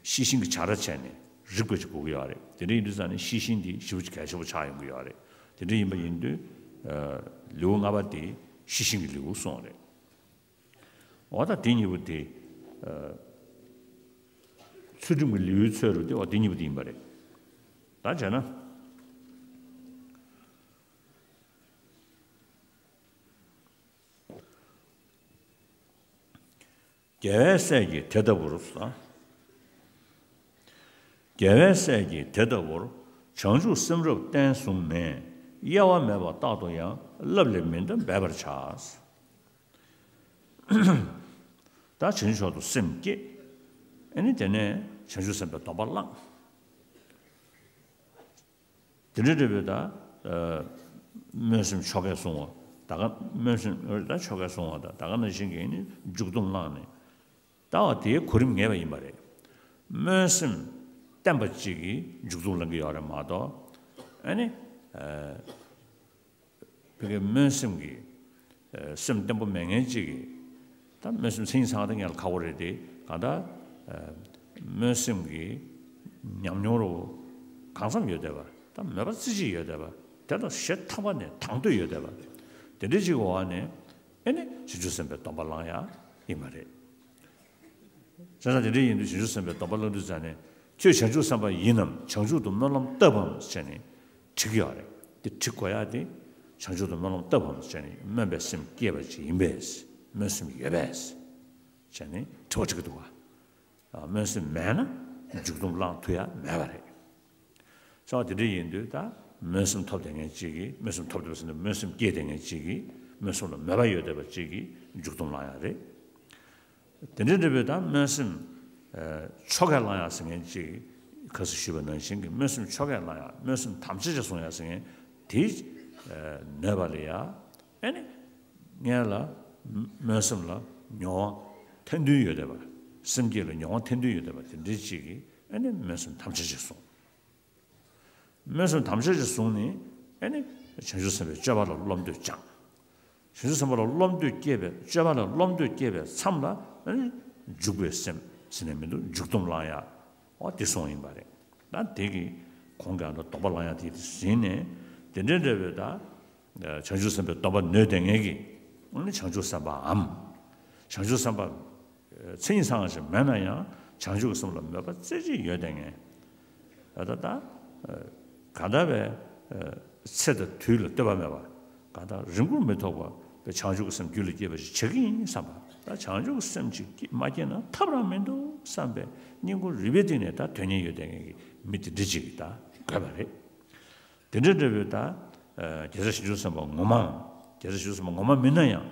ཤེས་བཞིན་གྱི་བྱ་ར་བྱས་ནས་རིག་པ་ཅིག་དགོས་ཀྱི་ཡོད་རེད། དེ་འདྲ་ཡིན་དུས་ཙང་ནས་ཤེས་བཞིན་དེ་ཞེ་པོ་ཅིག་གལ་ཆེན་པོ་ཆགས་ཡོང་གི་ཡོད་རེད། དེ་འདྲ་ཡིན་པ་ཡིན་དུས། ཨ། ལེའུ་ལྔ་པ་དེ་ཤེས་བཞིན་གྱི་ལེའུ་གསུངས་རེད། འོ་ད་དེ་གཉིས་པོ་དེ། ཨ། ཚུལ་ཁྲིམས་ཀྱི་ལེའུའི་ཚོད་རུ་དེ་འོ་དེ་གཉིས་པོ་དེ་ཡིན་པ་རེད། ད་བྱས་ན། རྒྱལ་བའི་སྲས་ཀྱིས་དེ་ལྟ་བུར། རྒྱལ་བའི་སྲས་ཀྱིས་དེ་ལྟ་བུར། བྱང་ཆུབ་སེམས་རབ་བརྟན་བཟུང་ནས། གཡེལ་བ་མེད་པ་རྟག་ཏུ་ཡང་། བསླབ་ལས་མི་འདའ་འབད་པར་བྱ། ད་བྱང་ཆུབ་མཆོག་ཏུ་སེམས་བསྐྱེད། ཨ་ནི་དེ་ནས་བྱང་ཆུབ་སེམས་དཔའི་སྡོམ་པ་བླངས། དེ་འདྲ་འདྲ་བའི་ད། ཨ། སྨོན་སེམས་ཆོ་གས་བཟུང་བ། ད་ག་སྨོན་སེམས་ད་ཆོ་གས་བཟུང་བ་དང་ད་ག་ནང་བཞིན་གྱི་ནི་མཇུག་སྡོམ་བླངས་ནས། ད་བ་དེའི་གོ་རིམ་ངེས་པ་ཡིན་པ་རེད། སྨོན་སེམས་བརྟན་པ་གཅིག་གིས་མཇུག་སྡོམ་བླང་གི་ཡོད་རེད་མ་གཏོགས། ཨ་ནི། ཨ། བོད་ཀྱི་སྨོན་སེམས་ཀྱི། ཨ། སེམས་བརྟན་པོ་མེད་མཁན་གཅིག་གིས། ད་སྨོན་སེམས་མཚན་ཉིད་ཚང་བ་དེ་ངས་ལ་ཁག་པོ་རེད་དེ། གང་ལྟར། ཨ། སྨོན་སེམས་ཀྱི་ཉམས་མྱོང་རུ་གང་འཚམ་ཡོད་བསྡད་པ། ད་མོས་པ་རྩེ་གཅིག་ཡོད་བསྡད་པ། དེ་ལ་ཞེ་ཐག་པ་ནས་དང་དོད་ཡོད་བསྡད་པ། དེ་འདྲ་གཅིག་གི་འོག་ནས་ཨེ་ནི་བྱང་ཆུབ་སེམས་དཔའི་སྡོམ་པ་བླང་ཡ་ཡིན་པ་རེད། བྱས་ཙང་དེ་འདྲ་ཡིན་དུས་བྱང་ཆུབ་སེམས་དཔའི་སྡོམ་པ་བླང་དུས་ཙང་ནས། ཁྱོད་བྱང་ཆུབ་སེམས་དཔའ་ཡིན་ནམ། བྱང་ཆུབ་ཏུ་སྨོན་ལམ་བཏབ་བམ་ཟེར་ནས་དྲི་གི་ཡོད་རེད། དེ་དྲི་དགོས་ཡ་དེ། བྱང་ཆུབ་ཏུ་སྨོན་ལམ་བཏབ་བམ་ཟེར་ནས་སྨོན་པའི་སེམས་སྐྱེས་པ་ཅིག་ཡིན་པས། སྨོན་སེམས་ཡོད་པས་ཟེར་ནས་དྲི་བ་དྲི་གི་འདུག་ག་སྨོན་སེམས་མེད་ན་མཇུག་སྡོམ་བླང་ཐུབ་ཡ་མེད་པ་རེད། ས་བ་དེ་འདྲ་ཡིན་དུས་ད་སྨོན་སེམས་ཐོབ་བསྡད་མཁན་གཅིག་གིས། སྨོན་སེམས་ཐོབ་བསྡད་པ་ཟེར་ན་སྨོན་སེམས་སྐྱེས་བསྡད་མཁན་གཅིག་གིས་སྨོན་སེམས་ལ་མོས་པ་ཡོད་བསྡད་པ་གཅིག་གིས་མཇུག་སྡོམ་བླང་ཡ་རེད། དེ་འདྲ་འདྲ་བའི་ད་སྨོན་སེམས། ཨ། ཆོ་གས་བླང་ཡ་ཟེར་མཁན་གཅིག་གིས་ཁ་སང་ཞུས་པ་ནང་བཞིན་གྱི་སྨོན་སེམས་ཆོ་གས་བླང་ཡ། སྨོན་སེམས་དམ་བཅའ་བྱས་བཟུང་ཡ་ཟེར་མཁན་དེ། ཨ། ནོས་པ་ལ་ཡ། ཨེ་ནི། སྔོན་ལ་སྨོན་སེམས་ལ་མྱོང་བ་ཐེར་འདོན་ཡོད་བསྡད་པ། སེམས་བསྐྱེད་ལ་མྱོང་བ་ཐེར་འདོན་ཡོད་བསྡད་པ་དེ་འདྲའི་ཅིག་གིས་ཨ་ནི་སྨོན་སེམས་དམ་བཅའ་ཅིག་བཟུང་། སྨོན་སེམས་དམ་བཅའ་ཅིག་བཟུང་ནས་ཨ་ནི་བྱང་ཆུབ་སེམས་དཔའི་སྤྱོད་པ་ལ་བློ་འདོད་བཅངས། བྱང་ཆུབ་སེམས་དཔའ་ལ་བློ་འདོད་སྐྱེས་པའི་སྤྱོད་པ་ལ་བློ་འདོད་སྐྱེས་པའི་མཚམས་ལ་ཨ་ནི་འཇུག་པའི་སེམས་ཟེར་ནས་མི་འདུག་འཇུག་སྡོམ་བླང་ཡག་འོ་དེ་གསུངས་ཡིན་པ་རེད། ད་དེ་གི་གོང་གི་ཨ་ནི་སྡོམ་པ་བླང་ཡག་དེ་དེ་ཟིན་ནས་དེ་འདྲའི་འདྲ་བའི་ད་བྱང་ཆུབ་སེམས་དཔའི་སྡོམ་པ་ནོད་བསྡད་མཁན་གྱི་ཨ་ནི་བྱང་ཆུབ་སེམས་དཔའམ། བྱང་ཆུབ་སེམས་དཔའ་མཚན་ཉིད་ཚང་བ་ཞིག་མེད་ན་ཡང་བྱང་ཆུབ་ཀྱི་སེམས་ལ་མོས་པ་རྩེ་གཅིག་ཡོད་བསྡད་མཁན། ད་ལྟ་ད་གང་ལྟར་བའི་ཚེ་དང་དུས་ལ་ལྟོས་པ་མེད་པ། གང་ལྟར་རིང་པོར་མི་ཐོགས་པ་བྱང་ཆུབ་ཀྱི་སེམས་རྒྱུད་ལ་སྐྱེས་པ་ཞིག་བྱེད་ཀྱི་ཡིན་བསམ་པ། ད་བྱང་ཆུབ་ཀྱི་སེམས་ཅིག་མ་སྐྱེས་ན་ཐབས་རང་མི་འདུག་བསམ་པའི་སྙིང་ཁུང་རུས་པའི་གཏིང་ནས་ད་དོན་གཉེར་ཡོད་བསྡད་མཁན་གྱི་མི་དེ་འདྲ་ཅིག་ད་དགོས་པ་རེད། དེ་འདྲ་འདྲ་བའི་ད་རྒྱལ་སྲས་བྱང་ཆུབ་སེམས་དཔའ་ངོ་མ། རྒྱལ་སྲས་བྱང་ཆུབ་སེམས་དཔའ་ངོ་མ་མིན་ན་ཡང་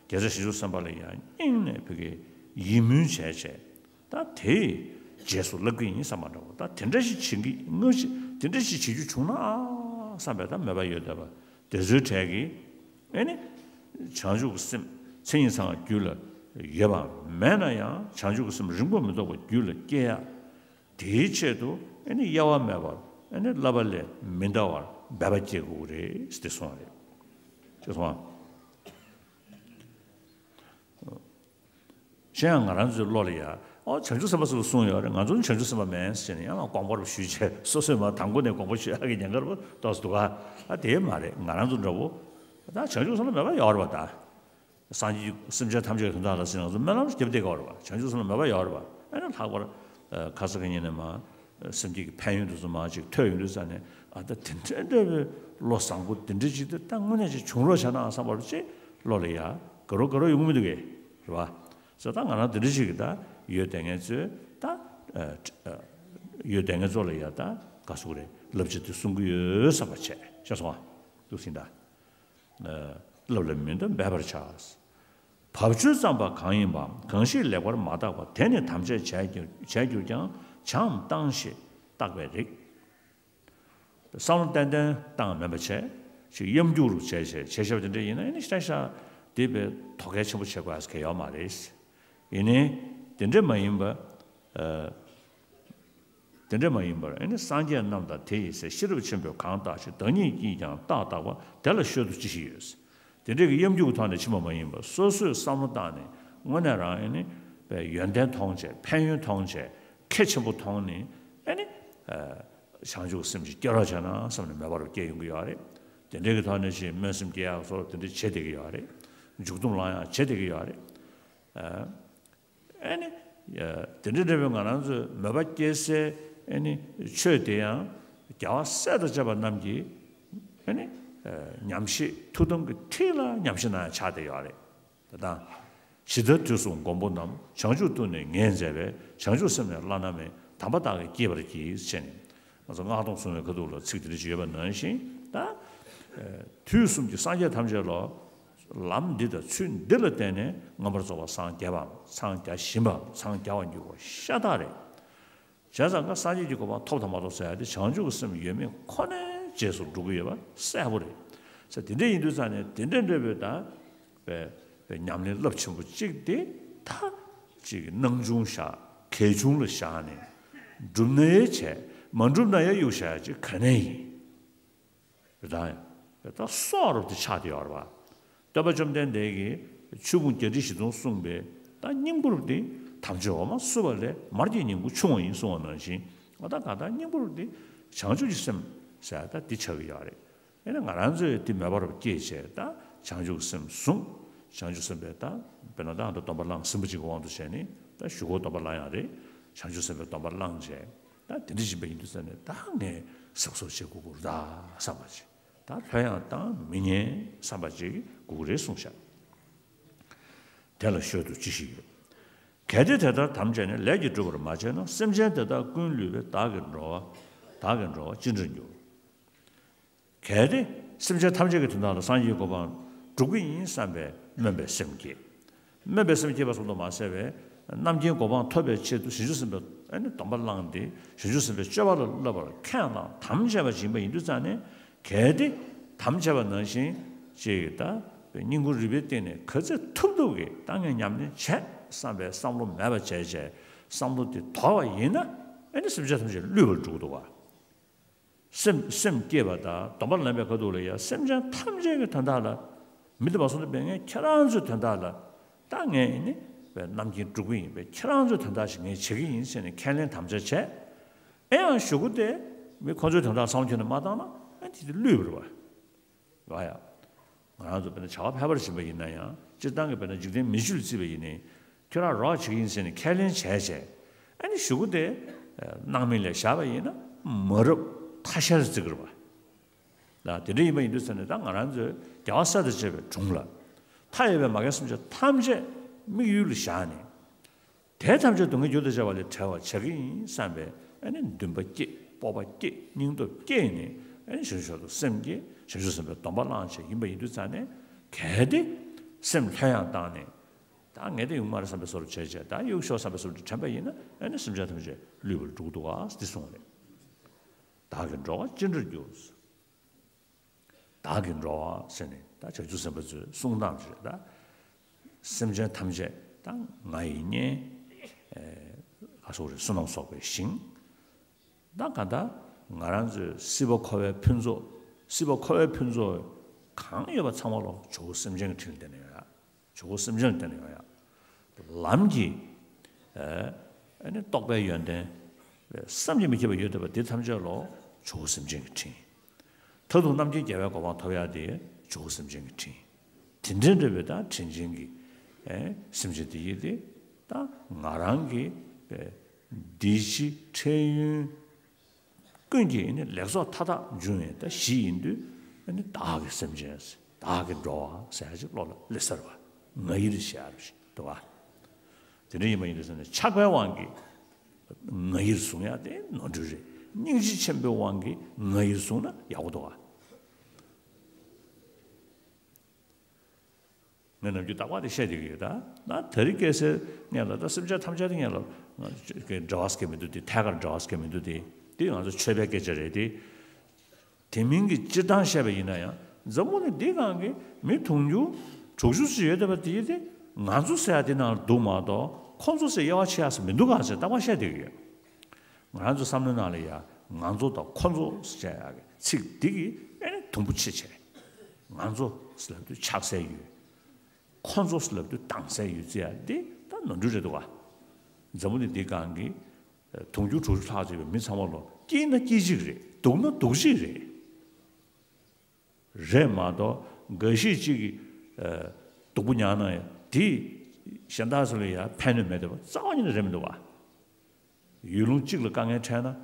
རྒྱལ་སྲས་བྱང་ཆུབ་སེམས་དཔའ་ལ་ཡང་སྙིང་ནས་ཕ་གིའི་ཡིད་སྨོན་བྱས་བྱས། ད་དེའི་རྗེས་སུ་བསླབ་ཀྱི་ཡིན་བསམ་པ་འདྲ་བོ། ད་དེ་འདྲ་ཞིག་བྱེད་ཀྱི་དངོས་གཞི་དེ་འདྲ་ཞིག་བྱེད་རྒྱུ་བྱུང་ན་བསམ་པའི་ད་མོས་པ་ཡོད་བསྡད་པ་དེ་ཚོའི་གྲས་ཀྱིས་ཨེ་ནི་བྱང་ཆུབ་ཀྱི་སེམས་མཚན་ཉིད་ཚང་བ་རྒྱུད་ལ་ཡོད་པ་མེད་ན་ཡང་བྱང་ཆུབ་ཀྱི་སེམས་རིང་པོ་མི་ཐོགས་པ་རྒྱུད་ལ་སྐྱེ་ཡག་དེའི་ཆེད་དུ་ཨེ་ནི་གཡེལ་བ་མེད་པར་ཨེ་ནི་བསླབ་པ་ལས་མི་འདའ་བར་འབད་པ་སྐྱེ་དགོས་ཀྱི་རེད་ཟེར་ཏེ་གསུངས་པ་རེད། ཅེས་གསུངས་པ། གཞན་ཡང་ང་རང་ཚོའི་བློ་ལ་ཡ་ཨོ་བྱང་ཆུབ་སེམས་དཔའ་ཚོས་གསུངས་ཡོད་རེད། ང་ཚོ་ནི་བྱང་ཆུབ་སེམས་དཔའ་མིན་ཟེར་ནས་ཡང་ན་དགོངས་པ་རུ་ཞུས་བྱས་སོ་སོས་མ་དང་པོ་ནས་དགོངས་པ་ཞུ་ཡག་གི་ཉེན་ཁ་རུ་ཏོག་ཙམ་འདུག་ག་ཨ་དེ་མ་རེད། ང་རང་ཚོ་འདྲ་བོ་ད་བྱང་ཆུབ་སེམས་དཔའ་མེད་པ་ཡོད་རེད་པ། ད་སངས་རྒྱས་སེམས་ཅན་ཐམས་ཅད་ཀྱི་དོན་དག་ལ་ཟེར་ང་ཚོ་སྨོན་ལམ་རྒྱབ་བསྡད་ཀྱི་ཡོད་རེད་པ། བྱང་ཆུབ་སེམས་དཔའ་མེད་པ་ཡོད་རེད་པ། ཨ་ནི་ལྷག་པར་ཁ་ས་གི་ཉིན་ནས་མ་སེམས་བསྐྱེད་ཀྱི་ཕན་ཡོན་དེ་ཚོ་མ་ཅིག་ཐོས་ཡོང་དུས་ཙ་ནས་ཨ་ད་དེ་འདྲའི་འདྲ་བའི་བློ་བཟང་པོ་དེ་འདྲ་ཅིག་ད་ད་དངོས་གནས་ཅིག་བྱུང་རོགས་བྱས་ན་བསམ་པ་ཅིག་བློ་ལ་ཡ་དགའ་རབ་དགའ་རབ་ཡོང་གི་མི་འདུག་གས་རེད་པ། ས་ད་ང་རང་དེ་འདྲ་ཞིག་གི་ད་ཡོད་བསྡད་མཁན་ཚོས་ད་ཨ་ཨ་ཡོད་བསྡད་མཁན་ཚོ་ལ་ཡ་ད་ག་ཟེར་དགོས་རེད། བསླབ་བྱ་དེ་གསུང་གི་ཡོད་བསམ་པ་བྱས་ཤེས་སོང་ཨ། འདུག་ཟིན་ད། ཨ་བསླབ་ལ་མི་འདའ་འབད་པར་བྱ། བབ་ཅོལ་ཙམ་པ་གང་ཡིན་པ། གང་ཞིག་ལེགས་པར་མ་བརྟགས་པ། དེ་ནི་དམ་བཅས་བྱས་གྱུར་བྱས་གྱུར་ཀྱང་བྱའམ་བཏང་ཞེས་བརྟག་པའི་རིགས། བསམ་བློ་ཏན་ཏན་བཏང་མེད་པ་བྱས་ཅིག་གཡམ་རྒྱུག་རུ་བྱས་བྱས་བྱས་བཞག་པ་དེ་འདྲ་ཡིན་ན་ཨེ་ནི་ཤ་ཤ་དེ་བས་དོ་གལ་ཆེན་པོ་བྱེད་དགོས་ཡ་ཡོད་མ་རེད། ཡིན་ནའི་དེ་འདྲ་མ་ཡིན་པ། ཨ་དེ་འདྲ་མ་ཡིན་པར་ཨེ་ནི་སངས་རྒྱས་རྣམས་དང་དེ་ཡི་སྲས། ཤེས་རབ་ཆེན་པོས་གང་བརྟགས་ཤིང་། བདག་ཉིད་ཀྱིས་ཀྱང་རྟགས་བརྟགས་པ། དེ་ལ་ཤོད་དོ་ཅི་ཞིག་ཡོད། དེ་འདྲའི་གི་གཡམ་རྒྱུག་ཐོག་ནས་ཕྱིན་པ་མ་ཡིན་པར་སོ་སོས་བསམ་བློ་བཏང་ནས་དངོས་གནས་རང་ཨེ་ནི་ཡོན་ཏན་མཐོང་བྱས་ཕན་ཡོན་མཐོང་བྱས་ཁེ་ཆེན་པོ་མཐོང་ནས་ཨེ་ནི་བྱང་ཆུབ་སེམས་ཅིག་སྐྱེ་རོགས་བྱས་ན་བསམ་ནས་མོས་པ་རུ་སྐྱེ་ཡོང་གི་ཡོད་རེད། དེ་འདྲའི་གི་ཐོག་ནས་ཅིག་སྨོན་སེམས་སྐྱེ་ཡག་སོགས་དེ་འདྲ་བྱེད་བསྡད་ཀྱི་ཡོད་རེད། མཇུག་སྡོམ་བླང་ཡག་བྱེད་བསྡད་ཀྱི་ཡོད་རེད། ཨེ་ནི། དེ་འདྲ་འདྲ་བའི་ང་རང་ཚོའི་མོས་པ་སྐྱེ་སའི་ཨེ་ནི་ཆོས་དེ་ཡང་རྒྱལ་བ་སྲས་དང་བཅས་པ་རྣམས་ཀྱིས་ཨེ་ནི་ཉམས་བཞེས་ཐུགས་དམ་གྱི་ཐིག་ལ་ཉམས་བཞེས་གནང་ཡག་ཆགས་བསྡད་ཡོད་རེད། དེ་དང་། ཇི་ལྟར་དུས་གསུམ་མགོན་པོ་རྣམས། བྱང་ཆུབ་ཏུ་ནི་ངེས་མཛད་པའི། བྱང་ཆུབ་སེམས་ནི་བླ་ན་མེད། དམ་པ་བདག་གིས་བསྐྱེད་པར་བགྱི། ཞེས་ནས་ང་ཚོ་སྔགས་སྡོམ་བཟུང་བའི་ཁ་ཐུག་ལ་ཚིག་དེ་འདྲ་ཞིག་ཡོད་པ་ནང་བཞིན་ད། དུས་གསུམ་གྱི་སངས་རྒྱས་ཐམས་ཅད་ལ། ལམ་འདི་དང་ཚུལ་འདི་ལ་བརྟེན་ནས་མངོན་པར་རྫོགས་པར་སངས་རྒྱས་པའམ་སངས་རྒྱ་བཞིན་པའམ་སངས་རྒྱ་བར་འགྱུར་བ་ཤ་སྟག་རེད། བྱས་ཙང་ཀ་སངས་རྒྱས་ཀྱི་གོ་འཕང་ཐོབ་དང་མ་ཐོབ་ཟེར་ཡ་དེ་བྱང་ཆུབ་ཀྱི་སེམས་ཡོད་མེད་ཁོ་ནའི་རྗེས་སུ་འགྲོ་གི་ཡོད་པ་གསལ་པོ་རེད། ས་དེ་འདྲ་ཡིན་དུས་ཙང་ནས་དེ་འདྲ་འདྲ་བའི་ད་པའི་པའི་ཉམས་ལེན་རླབས་ཆེན་པོ་གཅིག་དེ་ད་ཅིག་སྣང་ཆུང་བཞག་གལ་ཆུང་ལ་བཞག་ནས་འགྲུབ་ན་ཡང་བྱས་མ་འགྲུབ་ན་ཡང་གཡུག་བཞག་ཡ་ཅིག་ག་ནས་ཡིན། རེད་ད། ད་སྲོག་རུབ་དེ་ཆགས་དེ་ཡོད་རེད་བ། སྟོན་པ་བཅོམ་ལྡན་འདས་ཀྱིས་ཆོས་ཕུང་བརྒྱད་ཁྲི་བཞི་སྟོང་གསུངས་པའི་ད་སྙིང་པོ་རུབ་དེ་དམ་ཆོས་འོག་མ་བསུ་བ་ལས་མར་གྱི་སྙིང་པོ་ཆུང་བ་ཡིན་གསུངས་པ་ནང་བཞིན་ང་ད་ག་ད་སྙིང་པོ་རུབ་དེ་བྱང་ཆུབ་ཀྱི་སེམས་ཟེར་ད་འདི་ཆགས་ཀྱི་ཡོད་རེད། ཨེ་ན་ང་རང་ཚོས་དེ་མོས་པ་རུབ་སྐྱེས་བྱས་ད་བྱང་ཆུབ་ཀྱི་སེམས་བཟུང་། བྱང་ཆུབ་སེམས་དཔའི་ད་དཔེར་ན་ད་ང་ཚོ་སྡོམ་པ་བླངས་ཟིན་པ་ཅིག་གི་དབང་དུ་བྱས་ནས་ད་གཞུག་གུ་སྡོམ་པ་བླངས་ཡག་རེད། བྱང་ཆུབ་སེམས་དཔའི་སྡོམ་པ་བླངས་བྱས། ད་དེ་འདྲ་ཡིན་པ་ཡིན་དུས་ཙ་ནས་ད་ངས་གཟབ་གཟབ་བྱེད་དགོས་ཀྱི་རེད་ད་བསམ་པ་ཅིག་ད་ལྷོད་ཡངས་བཏང་མི་ཉན་བསམ་པ་ཅིག་དགོས་ཀྱི་རེད་གསུངས་ཤག་དེ་ལ་ཤོད་དོ་ཅི་ཞིག་ཡོད། གལ་ཏེ་དེ་ལྟར་དམ་བཅས་ནས་ལས་ཀྱིས་བསྒྲུབ་པར་མ་བྱས་ན། སེམས་ཅན་དེ་དག་ཀུན་བསླུས་པས། བདག་གི་འགྲོ་བ་བདག་གི་འགྲོ་བ་ཅི་འདྲར་འགྱུར། གལ་ཏེ་སེམས་ཅན་ཐམས་ཅད་ཀྱི་དོན་དག་ལ་སངས་རྒྱས་ཀྱི་གོ་འཕང་སྒྲུབ་ཀྱི་ཡིན་བསམ་པའི་སྨོན་པའི་སེམས་བསྐྱེད། སྨོན་པའི་སེམས་བསྐྱེད་པ་ཙམ་དུ་མ་ཟད་པའི་རྣམ་མཁྱེན་གོ་འཕང་ཐོབ་པའི་ཆེད་དུ་བྱང་ཆུབ་སེམས་དཔའི་ཨ་ནི་སྡོམ་པ་བླངས་ཏེ་བྱང་ཆུབ་སེམས་དཔའི་སྤྱོད་པ་ལ་བསླབ་པར་ཁས་བླངས་དམ་བཅས་པ་ཅིག་ཡིན་པ་ཡིན་དུས་ཙང་ནས་གལ་ཏེ་དམ་བཅས་པ་ནང་བཞིན་ཅིག་ད་སྙིང་ཁུང་རུས་པའི་གཏིང་ནས་ག་ཚོད་ཐུབ་ཐུབ་ཀྱིས་ད་ངས་ཉམས་ལེན་བྱས་ བསམ་པའི་བསམ་བློ་མེད་པ་བྱས་བྱས་བསམ་བློ་དེ་དོར་བ་ཡིན་ན། ཨ་ནི་སེམས་ཅན་ཐམས་ཅད་བསླུས་པར་འགྲོ་གི་འདུག་བ། སེམས་སེམས་བསྐྱེད་པ་དང་སྡོམ་པ་ལེན་པའི་ཁ་ཐུག་ལ་ཡང་སེམས་ཅན་ཐམས་ཅད་ཀྱི་དོན་དག་ལ། མི་དེ་མ་སོང་དུ་བས་ངས་ཁྱེད་རང་ཚོའི་དོན་དག་ལ། ད་ངས་ནི་བས་རྣམ་མཁྱེན་སྒྲུབ་ཀྱི་ཡིན་པས། ཁྱེད་རང་ཚོའི་དོན་དག་ཞིག་ངས་བྱེད་ཀྱི་ཡིན་ཟེར་ནས་ཁས་ལེན་དམ་བཅའ་བྱས། ཨེ་ཡང་གཞུག་གུ་དེ་མི་ཁོ་ཚོའི་དོན་དག་བསམ་བློ་ཁྱོན་ནས་མ་བཏང་ན། ཨ་དེ་དེ་བསླུས་པ་རེད་བ། ལ་ཡ། ང་རང་ཚོ་དཔེར་ན་བྱ་བ་ཕལ་པར་ཕྱིན་པ་ཡིན་ན་ཡང་། སྤྱིར་བཏང་གི་དཔེར་ན་འཇིག་རྟེན་མི་ཆོས་ལ་བརྩིས་པ་ཡིན་ནའི། ཁྱོད་རང་རོགས་བྱེད་ཀྱི་ཡིན་ཟེར་ནས་ཁས་ལེན་བྱས་བྱས། ཨ་ནི་གཞུག་གུ་དེ་སྣང་མེད་ལ་བཞག་པ་ཡིན་ན་མ་རབས་ཐ་ཤལ་བརྩི་གི་རེད་བ། ལ་དེ་འདྲ་ཡིན་པ་ཡིན་དུས་ཙང་ནས་ད་ང་རང་ཚོས་རྒྱལ་བ་སྲས་དང་བཅས་པའི་དྲུང་ལ། མཐའ་ཡས་པའི་མ་རྒན་སེམས་ཅན་ཐམས་ཅད་དམིགས་ཡུལ་ལ་བཞག་ནས། དེ་ཐམས་ཅད་སྡུག་བསྔལ་རྒྱུ་དང་བཅས་པ་ལས་བྲལ་བར་བྱ་གི་ཡིན་བསམ་པའི་ཨ་ནི་འདུན་པ་བསྐྱེད། སྤོབས་པ་བསྐྱེད། སྙིང་སྟོབས་བསྐྱེད་ནས། ཨ་ནི་བྱང་ཆུབ་མཆོག་ཏུ་སེམས་བསྐྱེད། བྱང་ཆུབ་སེམས་དཔའི་སྡོམ་པ་བླངས་བྱས་ཡིན་པ་ཡིན་དུས་ཙང་ནས། གལ་ཏེ་སེམས་ལྷོད་ཡངས་བཏང་ནས། ད་ངས་དེ་ཡོང་མ་རེད་བསམ་པའི་བཟོ་འདྲ་བྱས་བྱས། ད་གཡུག་ཤོག་བསམ་པའི་བཟོ་འདྲ་དྲན་པ་ཡིན་ན། ཨ་ནི་སེམས་ཅན་ཐམས་ཅད་བསླུས་པར་འགྲོ་གི་འདུག་ག་འདི་གསུངས་རེད། བདག་གི་འགྲོ་བ་ཅི་འདྲར་འགྱུར། བདག་གི་འགྲོ་བ་ཟེར་ནས་ད་བྱང་ཆུབ་སེམས་དཔའ་ཚོའི་གསུང་སྟངས་ཅིག་རེད་ད། སེམས་ཅན་ཐམས་ཅད་ད་ང་ཡི་གཉེན། ཨེ། ག་སོགས་རེད། བསོད་ནམས་གསོག་པའི་ཞིང་། ད་གང་ལྟར་ང་རང་ཚོའི་སྲིད་པ་འཁོར་བའི་ཕུན་ཚོགས། སྲིད་པ་འཁོར་བའི་ཕུན་ཚོགས་གང་ཡོད་པ་ཚང་མ་ལོ་ཇོ་བོ་སེམས་ཅན་གྱི་དྲིན་ལ་བརྟེན་ནས་ཡོད་ཡ། ཇོ་བོ་སེམས་ཅན་ལ་བརྟེན་ནས་ཡོད་ཡ། ལམ་གྱི། ཨེ། ཨ་ནི་རྟོགས་པའི་ཡོན་ཏན། བསམ་གྱིས་མི་ཁྱབ་པ་ཡོད་བསྡད་པ་འདི་ཐམས་ཅད་ལོ་ཇོ་བོ་སེམས་ཅན་གྱི་དྲིན། མཐར་ཐུག་རྣམ་མཁྱེན་རྒྱལ་བའི་གོ་འཕང་ཐོབ་ཡ་དེ་ཇོ་བོ་སེམས་ཅན་གྱི་དྲིན། དེ་འདྲའི་འདྲ་བའི་ད་དྲིན་ཅན་གྱི། ཨེ། སེམས་ཅན་དེ་ཡིན་ཏེ། ད་ང་རང་གི། ཨེ། འདི་ཕྱི་འཕྲལ་ཡུན་ཀུན་གྱི་ནི་ལེགས་ཚོགས་མཐའ་དག་འབྱུང་བའི་ད་གཞི་ཡིན་དུས། ཨ་ནི་བདག་གི་སེམས་ཅན། བདག་གི་འགྲོ་བ་ཟེར་ཡ་ཅིག་བློ་ལ་སླེབས་ཚར་བ། ང་ཡིར་ཞེས་པ་ཞིག་འདུག་བ། དེ་འདྲ་ཡིན་པ་ཡིན་དུས་ཙང་ནས་ཆགས་པའི་དབང་གིས་ང་ཡིར་བཟུང་ཡ་དེ་ནོར་འཁྲུལ་རེད། སྙིང་རྗེ་ཆེན་པོའི་དབང་གིས་ང་ཡིར་བཟུང་ན་ཡག་པོ་འདུག་བ། ངས་ནམ་རྒྱུན་རྟག་པར་དེ་བཤད་བསྡད་ཀྱི་ཡོད་ད། ད་དེ་རིང་ཁ་སང་ངས་ལ་ད་སེམས་ཅན་ཐམས་ཅད་དེ་ངས་ལ་འབྲེལ་བ་ཟེར་མཁན་མི་འདུག་སྟེ། ཐད་ཀར་འབྲེལ་བ་ཟེར་མཁན་མི་འདུག་སྟེ། དེ་ང་ཚོ་ཆོས་པའི་སྐད་ཆ་རེད་དེ། དེ་མིན་གྱི་སྤྱིར་བཏང་བཤད་པ་ཡིན་ན་ཡང་། འཛམ་བུ་གླིང་འདིའི་སྒང་གི་མི་དུང་ཕྱུར་དྲུག་ཅུ་ཙམ་ཡོད་བསྡད་པ་དེ་དེ་ང་ཚོ་ཟེར་ཡ་དེ་ནང་ལ་འདུག་མ་གཏོགས། ཁོང་ཚོ་ཟེར་དབྱེ་བ་ཕྱེ་ཡ་ཟེར་མི་འདུག་ག་ཟེར་རྟག་པར་བཤད་བསྡད་ཀྱི་ཡོད། ང་རང་ཚོ་བསམ་བློའི་ནང་ལ་ཡ་ང་ཚོ་དང་ཁོ་ཚོ་ཟེར་ཡག་གི་ཚིག་འདི་གིས་ཨེ་ནི་དུམ་བུ་ཕྱེ་བྱས། ང་ཚོ་ཟེར་ལབ་དུས་ཆགས་སའི་ཡུལ། ཁོ་ཚོ་ཟེར་ལབ་དུས་སྡང་སའི་ཡུལ་བརྩི་ཡ་འདི་ད་ནོར་འཁྲུལ་རེད་འདུག་ག། འཛམ་བུ་གླིང་འདིའི་སྒང་གི་དུང་ཕྱུར་དྲུག་ཅུ་ལྷག་ཙམ་ཡོད་པའི་མི་ཚང་མ་ལོ་སྐྱིད་ན་སྐྱིད་གཅིག་རེད། སྡུག་ན་སྡུག་གཅིག་རེད། རེད་མ་གཏོགས་འགའ་ཤས་གཅིག་གིས་ཨ་སྡུག་པོ་མྱངས་ན་ཡང་དེ་གཞན་དག་ཚོ་ལ་ཡང་ཕན་གནོད་མེད་བསྡད་པ་རྩ་བ་ཉིད་ནས་རེད་མི་འདུག་བ། ཡུལ་ལུང་གཅིག་ལ་དཀའ་ངལ་འཕྲད་ན།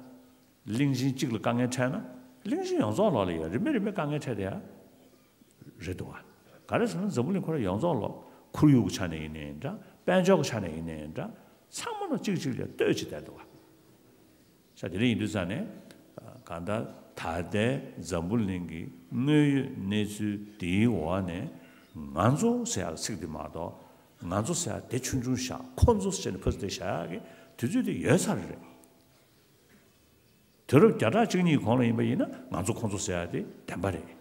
གླིང་ཆེན་གཅིག་ལ་དཀའ་ངལ་འཕྲད་ན། གླིང་ཆེན་ཡོངས་རྫོགས་ལོག་ལ་ཡང་རིམ་པས་རིམ་པས་དཀའ་ངལ་འཕྲད་བསྡད་ཡ་རེད་འདུག་བ། ག་རེ་ཟེར་ན་འཛམ་བུ་གླིང་ཁོ་རང་ཡོངས་རྫོགས་ལོག་ཁོར་ཡུག་གི་ཆ་ནས་ཡིན་ནའི་འདྲ། དཔལ་འབྱོར་གྱི་ཆ་ནས་ཡིན་ནའི་འདྲ། ཚང་མ་ལ་གཅིག་གཅིག་ལ་ལྟོས་བྱས་བསྡད་འདུག་བ། ས་དེ་འདྲ་ཡིན་དུས་ཙང་ནས། གང་ལྟར་ད་ལྟའི་འཛམ་བུ་གླིང་གི་དངོས་ཡོད་གནས་ཚུལ་འདིའི་འོག་ནས་ང་ཚོ་ཟེར་ཡག་ཚིག་འདི་མ་གཏོགས། ང་ཚོ་ཟེར་ཡག་དེ་ཆུང་ཆུང་བཞག། ཁོ་ཚོ་ཟེར་ནས་ཕར་ཚུར་བཞག་ཡག་གི་དུས་ཚོད་དེ་ཡོལ་ཚར་རེད། དུས་རབས་བརྒྱ་ཕྲག་གཅིག་གཉིས་གོང་ལ་ཡིན་པ་ཡིན་ན་ང་ཚོ་ཁོ་ཚོ་ཟེར་ཡག་དེ་བདེན་པ་རེད།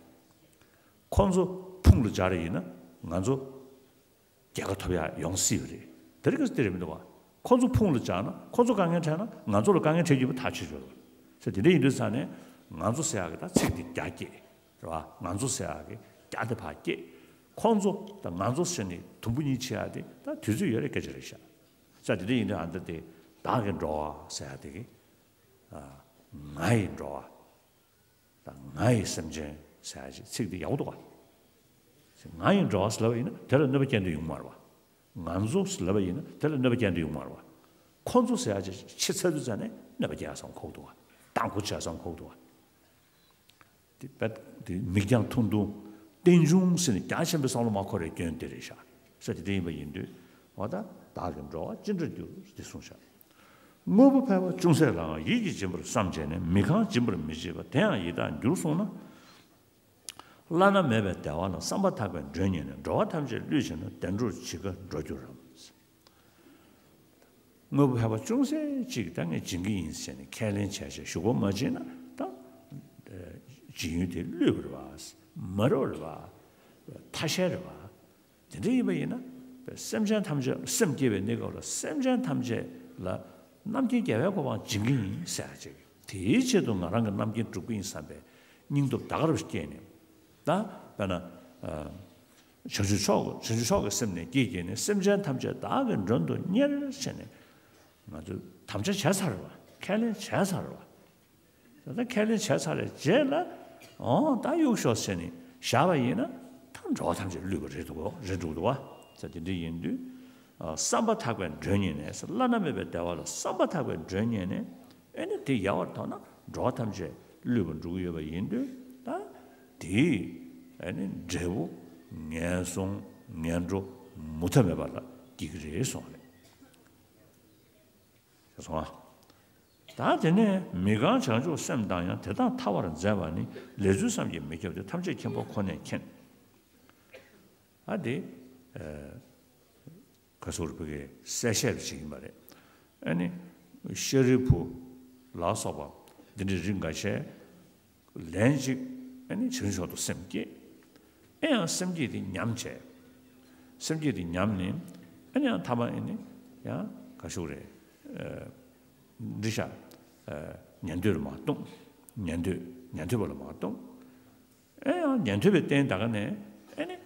ཁོ་ཚོ་ཕུང་ལ་སྦྱར་ཡིན་ན་ང་ཚོ་རྒྱལ་ཁ་ཐོབ་ཡག་ཡོང་སྲིད་པ་རེད། དེ་རིང་ཁ་སང་དེ་རེད་མི་འདུག་བ། ཁོ་ཚོ་ཕུང་ལ་སྦྱར་ན། ཁོ་ཚོ་དཀའ་ངལ་འཕྲད་ན་ང་ཚོ་ལ་དཀའ་ངལ་འཕྲད་རྒྱུ་ཡིན་པ་ཐག་ཆོད་ཆོད་རེད། ཟེར་དེ་འདྲ་ཡིན་དུས་ཙང་ནས་ང་ཚོ་ཟེར་ཡག་གི་ད་ཚིག་དེ་རྒྱ་སྐྱེད། རེད་བ། ང་ཚོ་ཟེར་ཡག་གི་རྒྱ་དེ་ཕར་སྐྱེད། ཁོ་ཚོ་དང་ང་ཚོ་ཟེར་ནས་དུམ་བུ་གཉིས་ཕྱེ་ཡག་དེ་ད་དུས་ཚོད་ཡོལ་བའི་སྐད་ཆ་རེད་ཤག། ཟེར་དེ་འདྲ་ཡིན་དུས་ཨ་ད་དེ་བདག་གི་འགྲོ་བ་ཟེར་ཡག་དེ་གི། ཨ། ང་ཡི་འགྲོ་བ། ད་ང་ཡི་སེམས་ཅན་ཟེར་ཡག་ཅིག་ཚིག་འདི་ཡག་པོ་འདུག་ག། ང་ཡི་འགྲོ་བ་ཟེར་ལབ་པ་ཡིན་ན་དེ་ལ་གནོད་པ་སྐྱེལ་འདོད་ཡོང་མ་རེད་བ། ང་ཚོ་ཟེར་ལབ་པ་ཡིན་ན་དེ་ལ་གནོད་པ་སྐྱེལ་འདོད་ཡོང་མ་རེད་བ། ཁོ་ཚོ་ཟེར་ཡག་ཅིག་ཕྱི་ཚར་དུས་ཙང་ནས་གནོད་པ་སྐྱེལ་ཡག་བསམ་ཁོག་འདུག་ག། དང་པོ་བྱས་བསམ་ཁོག་འདུག་ག། དེ་དཔེ་དེ་མིག་རྒྱང་ཐུང་ཐུང་། རྟེན་འབྱུང་ཟེར་ནས་རྒྱ་ཆེན་པོའི་བསམ་བློ་མ་འཁོར་བའི་སྐྱོན་དེ་རེད་ཤག། ས་དེ་འདྲ་ཡིན་པ་ཡིན་དུས། འོ་ད་བདག་གི་འགྲོ་བ་ཅི་འདྲར་འགྱུར་ཟེར་གསུངས་ཤག། དངོས་པོ་ཕལ་པ་ཅུང་ཟད་ལའང་ཡིད་ཀྱིས་འབྱིན་པར་བསམ་བྱས་ནས་མི་གང་སྦྱིན་པར་མི་བྱེད་པ་དེ་ཡང་ཡི་དྭགས་འགྱུར་གསུངས་ན། བླ་ན་མེད་པའི་བདེ་བ་ལ་བསམ་པ་ཐག་པས་མགྲོན་གཉེར་ནས་འགྲོ་བ་ཐམས་ཅད་བསླུས་བྱས་ན་བདེ་འགྲོར་ཇི་དགར་འགྲོ་འགྱུར་རམ། དངོས་པོ་ཕལ་པ་ཅུང་ཟད་ཅིག་ད་ངས་སྦྱིན་གྱི་ཡིན་ཟེར་ནས་ཁས་ལེན་བྱས་བྱས་ཞུ་སྒོ་མ་བྱས་ན་ད། སྦྱིན་ཡུལ་དེ་བསླུས་པ་རེད་བ། མ་རབས་རེད་བ། ཐ་ཤལ་རེད་བ། དེ་འདྲ་ཡིན་པ་ཡིན་ན། སེམས་ཅན་ཐམས་ཅད་སེམས་བསྐྱེད་པའི་གནས་སྐབས་ལ་སེམས་ཅན་ཐམས་ཅད་ལ་རྣམ་མཁྱེན་རྒྱལ་བའི་གོ་འཕང་སྦྱིན་གྱི་ཡིན་ཟེར་ཡ་ཅིག་དེའི་ཆེད་དུ་ང་རང་གི་རྣམ་མཁྱེན་སྒྲུབ་ཀྱི་ཡིན་བསམ་པའི་སྙིང་སྟོབས་ད་ག་རང་སྐྱེས་ནས། ད་དཔེར་ན། བྱང་ཆུབ་མཆོག་བྱང་ཆུབ་མཆོག་གི་སེམས་ནས་སྐྱེས་སྐྱེས་ནས་སེམས་ཅན་ཐམས་ཅད་བདག་གི་མགྲོན་དུ་གཉེར་བྱས་ནས། ང་ཚོས་དམ་བཅའ་བྱས་ཚར་བ། ཁས་ལེན་བྱས་ཚར་བ། ད་ལྟ་ཁས་ལེན་བྱས་ཚར་བའི་རྗེས་ལ། འོ་ད་གཡུག་ཞོག་ཟེར་ནས་བཞག་པ་ཡིན་ན། ད་འགྲོ་བ་ཐམས་ཅད་བསླུས་པ་རེད་འདུག་གོ་རེད་འདུག་འདུག་བ། ཟེར་དེ་འདྲ་ཡིན་དུས། བསམ་པ་ཐག་པས་མགྲོན་གཉེར་ནས་བླ་ན་མེད་པའི་བདེ་བ་ལ་བསམ་པ་ཐག་པས་མགྲོན་གཉེར་ནས། ཨེ་ནི་དེ་ཡལ་བར་དོར་ན་འགྲོ་བ་ཐམས་ཅད་བསླུས་པ་འགྲོ་གི་ཡོད་པ་ཡིན་དུས། ད་དེའི་ཨེ་ནི་འབྲས་བུ་ངན་སོང་ངན་འགྲོ་མུ་མཐའ་མེད་པ་ལ་སྐྱེ་གི་རེད་གསུངས་རེད། ཞེས་གསུངས། ད་དེ་ནས་མི་རྐང་བྱང་ཆུབ་སེམས་དང་ཡང་དེ་དག་ཐར་བར་མཛད་པ་ནི་ལས་ཚུལ་བསམ་གྱིས་མི་ཁྱབ་སྟེ་ཐམས་ཅད་མཁྱེན་པ་ཁོ་ནས་མཁྱེན། ཨ་དེ། ག་ཟེར་བོད་སྐད་གསལ་བཤད་པ་ཞིག་ཡིན་པ་རེད། ཨ་ནི་ཤཱ་རིའི་བུ་ལ་སོགས་པ་འདི་འདྲའི་རིགས་འགའ་ཤས་ལན་གཅིག་ཨ་ནི་བྱང་ཆུབ་མཆོག་ཏུ་སེམས་བསྐྱེད། ཨེ་ཡང་སེམས་བསྐྱེད་དེ་ཉམས་བྱས། སེམས་བསྐྱེད་དེ་ཉམས་ནས་ཨ་ནི་ཡང་ཐ་མ་ཨ་ནི་ཡང་ག་ཞུ་རེད། འདི་ཤ། ཉན་ཐོས་ལ་མ་ལྟུང་། ཉན་ཐོས་ཉན་ཐོས་པ་ལ་མ་ལྟུང་། ཨེ་ཡང་ཉན་ཐོས་པའི་རྟེན་ད་ག་ནས་ཨེ་ནི།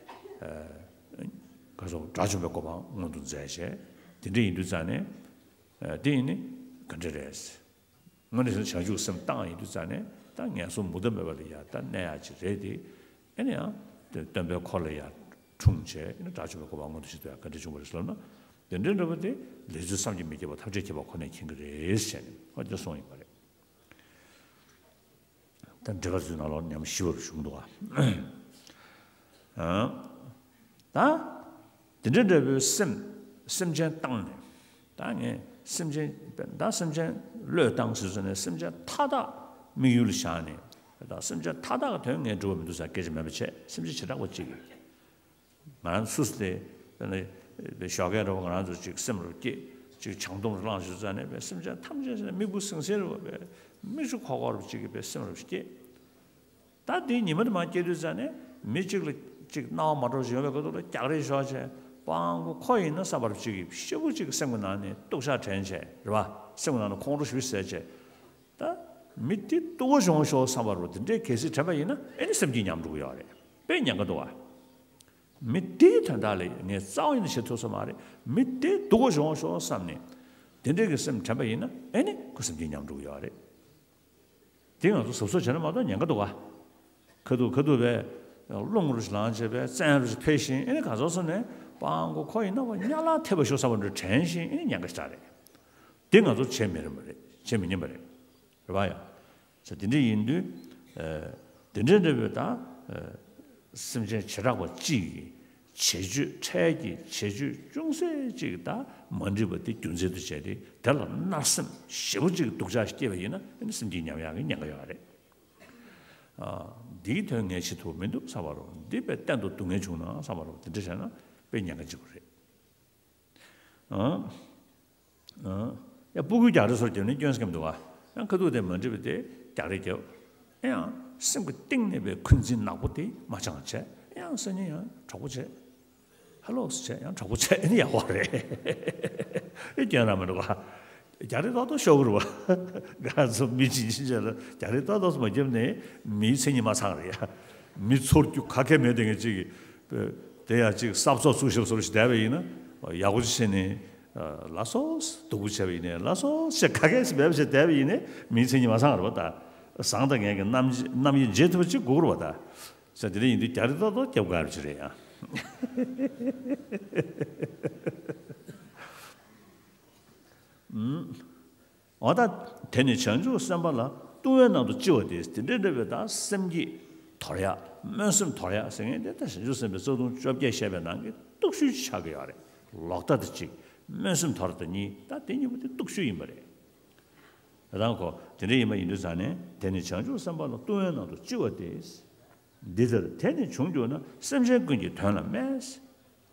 ག་སོགས་དགྲ་བཅོམ་པའི་གོ་འཕང་མངོན་དུ་མཛད་བྱས། དེ་འདྲ་ཡིན་དུས་ཙང་ནས། དེ་ཡིན་ནི་ག་འདྲ་རེད། དངོས་གནས་བྱང་ཆུབ་སེམས་བཏང་ཡིན་དུས་ཙང་ནས་ད་ངན་སོང་མུ་མཐའ་མེད་པ་ལ་ཡ་ད་གནས་ཡག་ཅིག་རེད་དེ། ཨེ་ནི་ཡང་དེ་སྟོན་པའི་འཁོར་ལ་ཡ་འཁྲུངས་བྱས་ཨེ་ནི་དགྲ་བཅོམ་པའི་གོ་འཕང་མངོན་དུ་བྱེད་དུ་ཡ་ག་འདྲ་བྱུང་བ་རེད་ཟེར་ལབ་ན། དེ་འདྲའི་འདྲ་པོ་དེ་ལས་ཚུལ་བསམ་གྱིས་མི་ཁྱབ་པ་ཐམས་ཅད་མཁྱེན་པ་ཁོ་ནས་མཁྱེན་གྱི་རེད་ཟེར་ནས་ཨོ་དེ་གསུངས་ཡོད་པ་རེད། ད་འགྲེལ་པ་ཚོའི་ནང་ལོགས་ཉམས་ཞིབ་པར་ཞུགས་འདུག་ཨ། ད་དེ་འདྲའི་འདྲ་བོའི་སེམས་སེམས་ཅན་བཏང་ནས། ད་ངས་སེམས་ཅན་ད་སེམས་ཅན་བློས་བཏང་ཟེར་ཟེར་ནས་སེམས་ཅན་མཐའ་དག་དམིགས་ཡུལ་བཞག་ནས། ད་སེམས་ཅན་མཐའ་དག་གི་དོན་ངས་འགྲུབ་པ་མི་འདུག་ཟེར་སྐད་ཆ་མེད་པ་བྱས་སེམས་ཅན་བྱེ་བྲག་པ་གཅིག་གིས། ང་རང་ཚོ་སུ་དེ་དཔེར་ན་ཞོགས་ཀས་འདྲ་བོ་ང་རང་ཚོ་ཅིག་སེམས་རུ་སྐྱེས་ཅིག་བྱང་སྡོམ་རུ་བླངས་ཞུ་ཙང་ནས་པའི་སེམས་ཅན་ཐམས་ཅད་ཟེར་ནས་མིག་དཔེ་སིང་སིང་རུ་བ་པའི་མིག་ཆུ་ཁོག་ཁོག་རུ་ཅིག་གི་པའི་སེམས་རུ་སྐྱེས། ད་དེ་ཉི་མ་དེ་མ་སྐྱེས་དུས་ཙང་ནས་མི་གཅིག་ལ་ཅིག་སྣང་བ་མ་འགྲོ་ཞིག་ཡོང་བའི་སྐབས་དུ་ལ་རྒྱག་རེས་ཞོག་བྱས་སྤང་གོ་ཁོ་ཡིན་ན་བསམ་པ་རུ་ཅིག་གི་ཤེ་བོ་ཅིག་གི་སེམས་ཀྱི་ནང་ནས་སྡུག་ཅག་དྲན་བྱས་རེད་བ། སེམས་ཀྱི་ནང་ནས་ཁོང་ཁྲོ་ཞིག་ཟད་བྱས། ད་མི་དེ་སྡུག་པོ་བྱུང་ཞོག་བསམ་པ་རུ་དེ་འདྲའི་གལ་སྲིད་དྲན་པ་ཡིན་ན་ཨེ་ནི་སེམས་ཀྱི་ཉམས་འགྲོ་གི་ཡོད་རེད། དཔེ་ཉེན་ཁ་འདུག་བ། མི་དེའི་དོན་དག་ལ་ངས་རྩ་བ་ཉིད་ནས་བྱེད་ཐུབ་ས་མ་རེད། མི་དེ་སྡུག་པོ་བྱུང་ཞོག་བསམ་ནས། དེ་འདྲའི་གི་སེམས་དྲན་པ་ཡིན་ན་ཨེ་ནི་ཁོ་སེམས་ཅན་ཉམས་འགྲོ་གི་ཡོད་རེད། དེ་ང་ཚོ་གཟབ་གཟབ་བྱས་ན་མ་གཏོགས་ཉེན་ཁ་འདུག་ག་ཁ་ཐུག་ཁ་ཐུག་བས་རླུང་རུ་ཞིག་ལངས་བྱས་པས་བཙན་རུ་ཞིག་འཕེལ་ཞིང་ཨེ་ནི་ག་ཚོད་སོང་ནས་སྤང་གོ་ཁོ་ཡིན་ན་བ་གཉའ་ལ་ཐེབས་པ་ཞོག་བསམ་པ་འདྲ་དྲན་ཞིང་ཨེ་ནི་ཉེན་ཁ་ཞིག་རེད། དེ་ང་ཚོ་བྱེད་མི་རུང་བ་རེད། བྱེད་མི་ཉན་པ་རེད། རེད་བ་ཡ། ས་དེ་འདྲ་ཡིན་དུས། དེ་འདྲ་འདྲ་བའི་ད། སེམས་ཅན་བྱེ་བྲག་པ་གཅིག་གིས་བྱེད་སྤྱོད་འཕྲལ་གྱི་བྱེད་སྤྱོད་ཅུང་ཟད་ཅིག་ད་མ་འགྲིག་པ་དེ་རྒྱུ་མཚན་དུ་བྱས་ཏེ་དེ་ལ་མནར་སེམས་ཞེ་པོ་ཅིག་སྡུག་ཅག་སྐྱེས་པ་ཡིན་ན་སེམས་ཀྱི་ཉམས་ཡག་གི་ཉེན་ཁ་ཡོད་རེད། འདིའི་དོན་ངས་བྱེད་ཐུབ་མི་འདུག་བསམ་པ་རུ་འདི་དཔེ་གཏན་དུ་སྡུག་བསྔལ་བྱུང་ན་བསམ་པ་རུ་དེ་འདྲ་བྱས་ན་དཔེ་ཉེན་ཁ་ཆེ་པོ་རེད། ཡ་སྤུ་གུའི་རྒྱག་རེས་སོར་རྒྱབ་ནས་སྐྱོན་སྐྱེམ་འདུག་བ། ཡང་ཁ་ཐུག་དེ་མ་འགྲིག་པ་དེ་རྒྱག་རེས་རྒྱབ། ཡང་སེམས་ཀྱི་གཏིང་ནས་པའི་འཁོན་འཛིན་ནག་པོ་དེ་མ་བཅངས་བྱས་ཡང་སང་ཉིན་ཡང་གྲོགས་པོ་བྱས། ཧ་ལོ་སི་བྱས་ཡང་གྲོགས་པོ་བྱས་ཨེ་ནི་ཡག་པོ་རེད། ཨེ་སྐྱོན་རང་མི་འདུག་བ། རྒྱག་རེས་ཏོག་ཏོག་ཤོར་གི་རེད་བ། ང་ཚོ་མི་གཅིག་གཉིས་བྱས་ལ་རྒྱག་རེས་ཏོག་ཏོག་མ་བརྒྱབ་ནས་མིའི་མཚན་ཉིད་མ་ཚང་རེད་ཡ། མི་ཚོར་རྒྱུ་ག་གེ་མེད་དེ་ངས་གཅིག་གིས། དེ་ཡང་གཅིག་གསར་ཚོགས་ཚུགས་ཞབས་སོར་ཞིག་བསྡད་པ་ཡིན་ན། ཡག་པོ་ཅིག་བྱས་ནས། ལ་སོ་སྡུག་པོ་བྱས་པ་ཡིན་ནའི་ལ་སོ་ཞེས་ག་གས་ཤིག་འབད་པ་ཞིག་བསྡད་པ་ཡིན་ནའི་མིའི་མཚན་ཉིད་མ་ཚང་རེད་བ་ད། བཟང་དང་ངན་གྱི་རྣམ་རྣམ་དབྱེ་འབྱེད་ཐུབ་པ་ཅིག་དགོས་རེད་བ་ད། ས་དེ་འདྲ་ཡིན་དུས་རྒྱག་རེས་ཏོག་ཏོག་རྒྱབ་དགོས་པ་ཅིག་རེད་ཡ། འོ་ད། དེ་ནི་བྱང་ཆུབ་སེམས་དཔའ་ལ་ལྟུང་བའི་ནང་དུ་ལྕི་བ་སྟེ་དེ་འདྲའི་འདྲ་བའི་ད་སེམས་བསྐྱེད་དོར་ཡག་སྨོན་སེམས་དོར་ཡག་ཟེར་མཁན་དེ་ད་བྱང་ཆུབ་སེམས་དཔའི་རྩ་ལྟུང་བཅོ་བརྒྱད་བཤད་པའི་ནང་གི་སྡུག་ཤོས་ཅིག་ཆགས་ཀྱི་ཡོད་རེད། ལོག་ལྟ་དང་གཅིག་སྨོན་སེམས་དོར་དང་གཉིས་ད་དེ་གཉིས་པོ་དེ་སྡུག་ཤོས་ཡིན་པ་རེད། ད་དང་གོ་དེ་འདྲ་ཡིན་པ་ཡིན་དུས་ཙང་ནས་དེ་ནི་བྱང་ཆུབ་སེམས་དཔའ་ལ་ལྟུང་བའི་ནང་དུ་ལྕི་བ་སྟེ། འདི་ལྟར་དེ་ནི་བྱུང་གྱུར་ན་སེམས་ཅན་ཀུན་གྱི་དོན་ལ་སྨད།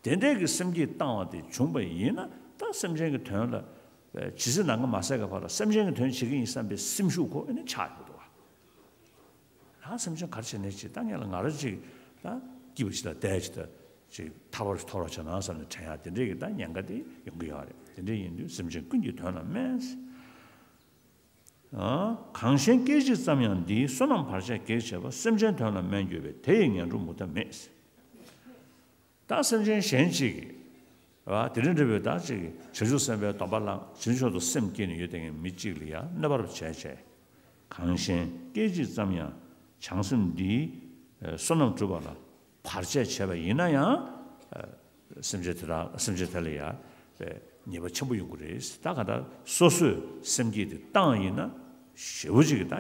དེ་འདྲའི་གི་སེམས་བསྐྱེད་བཏང་བ་དེ་བྱུང་བ་ཡིན་ན་ད་སེམས་ཅན་གྱི་དོན་ལ། ཇི་སྲིད་ནམ་མཁའ་མ་ཟད་ཀྱི་བར་ལ་སེམས་ཅན་གྱི་དོན་བྱེད་ཀྱི་ཡིན་བསམ་པའི་སེམས་ཤུགས་ཁོ་ཨེ་ནི་ཆག་ཡོང་གི་འདུག་བ། ད་སེམས་ཅན་ག་རེ་བྱས་ནས་ཅིག་ད་ངས་ལ་ང་རང་ཅིག་ད་སྐྱིད་པ་ཅིག་དང་བདེ་ཅིག་དང་ ཅིག་ཐར་པ་ཐོབ་རོགས་བྱས་ན་བསམ་ནས་དྲན་ཡག་དེ་འདྲའི་གི་ད་ཉེན་ཁ་དེ་ཡོང་གི་ཡོད་རེད། དེ་འདྲ་ཡིན་དུས་སེམས་ཅན་ཀུན་གྱི་དོན་ལ་སྨན། ཨ། གང་གཞན་སྐད་ཅིག་ཙམ་ཡང་འདིས་བསོད་ནམས་བར་ཆད་གེགས་བྱེད་པ། སེམས་ཅན་དོན་ལ་སྨན་བརྒྱུད་པས་དེ་ཡི་ངན་འགྲོ་མུ་མཐའ་མེད། ད་སེམས་ཅན་གཞན་གཅིག་གིས། ཨ། དེ་རིང་འདྲ་བའི་ད་ཅིག་བྱང་ཆུབ་སེམས་དཔའི་སྡོམ་པ་བླངས་བྱང་ཆུབ་མཆོག་ཏུ་སེམས་བསྐྱེད་ནས་ཡོད་བསྡད་མཁན་མི་གཅིག་ལ་ཡང་གནོད་པ་བྱས་བྱས། གང་གཞན་སྐད་ཅིག་ཙམ་ཡང་བྱང་སེམས་འདིས་བསོད་ནམས་བསྒྲུབ་པ་ལ་བར་ཆད་བྱས་པ་ཡིན་ན་ཡང་། སེམས་ཅན་དེ་དག་སེམས་ཅན་དེ་ལ་ཡང་ཉེས་པ་ཆེན་པོ་ཡོང་གི་རེད། ད་ག་ད་སོ་སོས་སེམས་བསྐྱེད་དེ་བཏང་ཡིན་ན་ཞེ་པོ་ཅིག་གི་ད་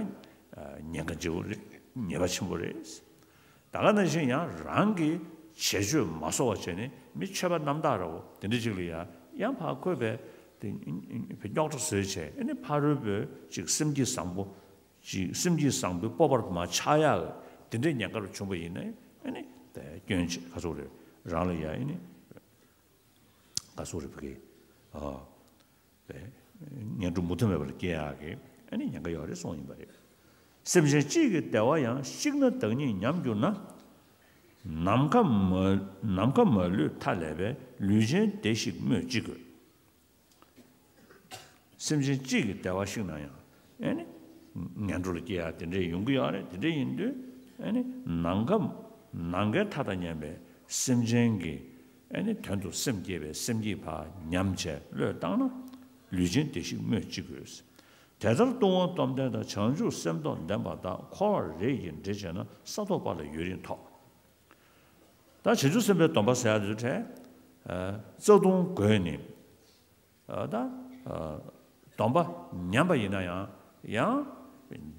ཉེན་ཁ་ཆེ་བོ་རེད། ཉེས་པ་ཆེན་པོ་རེད། ད་ག་ནང་བཞིན་ཡང་རང་གི་བྱེད་སྤྱོད་མ་བཟོ་བ་བྱས་ནས་མི་ཆོས་པ་རྣམ་དག་ར་བོ་དེ་འདྲ་ཅིག་ལ་ཡང་ཡང་ཕར་འཁོད་པའི་དེ་རྙོག་དྲ་བཟོས་བྱས། ཨ་ནི་ཕ་རོལ་པོའི་ཅིག་སེམས་བསྐྱེད་བཟང་པོ། ཅིག་སེམས་བསྐྱེད་བཟང་པོའི་སྤོབས་པ་མ་ཆགས་ཡག་དེ་འདྲའི་ཉེན་ཁ་རུ་བྱུང་བ་ཡིན་ན། ཨ་ནི་དེ་སྐྱོན་ཆེ་ག་ཚོད་རེད། རང་ལ་ཡ་ཨ་ནི་ག་ཚོད་རེད་བུ་གི། ཨ། དེ་ངན་འགྲོ་མུ་མཐའ་མེད་པ་ལ་སྐྱེ་ཡག་གི་ཨ་ནི་ཉེན་ཁ་ཡོད་རེད་གསུངས་ཡིན་པ་རེད། སེམས་ཅན་གཅིག་གི་བདེ་བ་ཡང་། བཤིག་ན་བདག་ཉིད་ཉམས་གྱུར་ན། ནམ་མཁའ་མ་ནམ་མཁའ་མ་ལུས་མཐའ་ཀླས་པའི། ལུས་ཅན་བདེ་ཞིག་སྨོས་ཅི་དགོས། སེམས་ཅན་གཅིག་གི་བདེ་བ་བཤིག་ན་ཡང་ཨེ་ནི་ངན་འགྲོ་ལ་སྐྱེ་ཡག་དེ་འདྲས་ཡོང་གི་ཡོད་རེད། དེ་འདྲས་ཡིན་དུས་ཨེ་ནི་ནམ་མཁའ་ནམ་མཁའི་མཐའ་དང་མཉམ་པའི་སེམས་ཅན་གྱི་ཨེ་ནི་དོན་དུ་སེམས་བསྐྱེད་པའི་སེམས་བསྐྱེད་ཕར་ཉམས་བྱས་བློས་བཏང་ན། ལུས་ཅན་བདེ་ཞིག་སྨོས་ཅི་དགོས། དེ་ལྟར་ལྟུང་བ་སྟོབས་ལྡན་དང་། བྱང་ཆུབ་སེམས་སྟོབས་ལྡན་པ་དག། འཁོར་བར་རེས་ཀྱིས་འདྲེ་བྱས་ན། ས་ཐོབ་པ་ལ་ཡུན་རིང་ཐོགས། ད་བྱང་ཆུབ་སེམས་དཔའི་སྡོམ་པ་ཟེར་ཡག་དེ་ཚོ་གྲས། ཨ། རྩ་ལྟུང་བགོས་ནས། ཨ། ད། ཨ། སྡོམ་པ་ཉམས་པ་ཡིན་ན་ཡང་ཡང་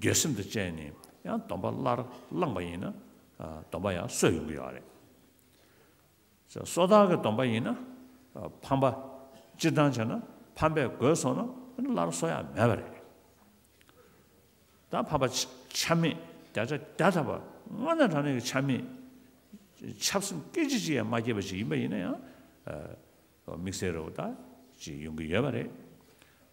འགྱོད་སེམས་དང་བཅས་ནས་ཡང་སྡོམ་པ་སླར་བླངས་པ་ཡིན་ན། ཨ། སྡོམ་པ་ཡང་གསོས་ཡོང་གི་ཡོད་རེད། སོ་ཐར་གྱི་སྡོམ་པ་ཡིན་ན། ཨ། ཕམ་པ་སྤྱིར་བཏང་བྱས་ན་ཕམ་པས་བགོས་སོང་ན་སླར་གསོ་ཡག་མེད་པ་རེད། ད་ཕམ་པ་ཆ་ཆ་མེད་བརྒྱ་ཆ་བརྒྱ་ཐམ་པ་དངོས་གནས་དྲང་གནས་ཀྱི་ཆ་མེད། ཆབ་སྲིད་སྐད་ཅིག་ཅིག་ཡང་མ་སྐྱེས་པ་ཞིག་ཡིན་པ་ཡིན་ན་ཡང་། ཨ། དམིགས་བསལ་རོ་ད་ཅིག་ཡོང་གི་ཡོད་པ་རེད།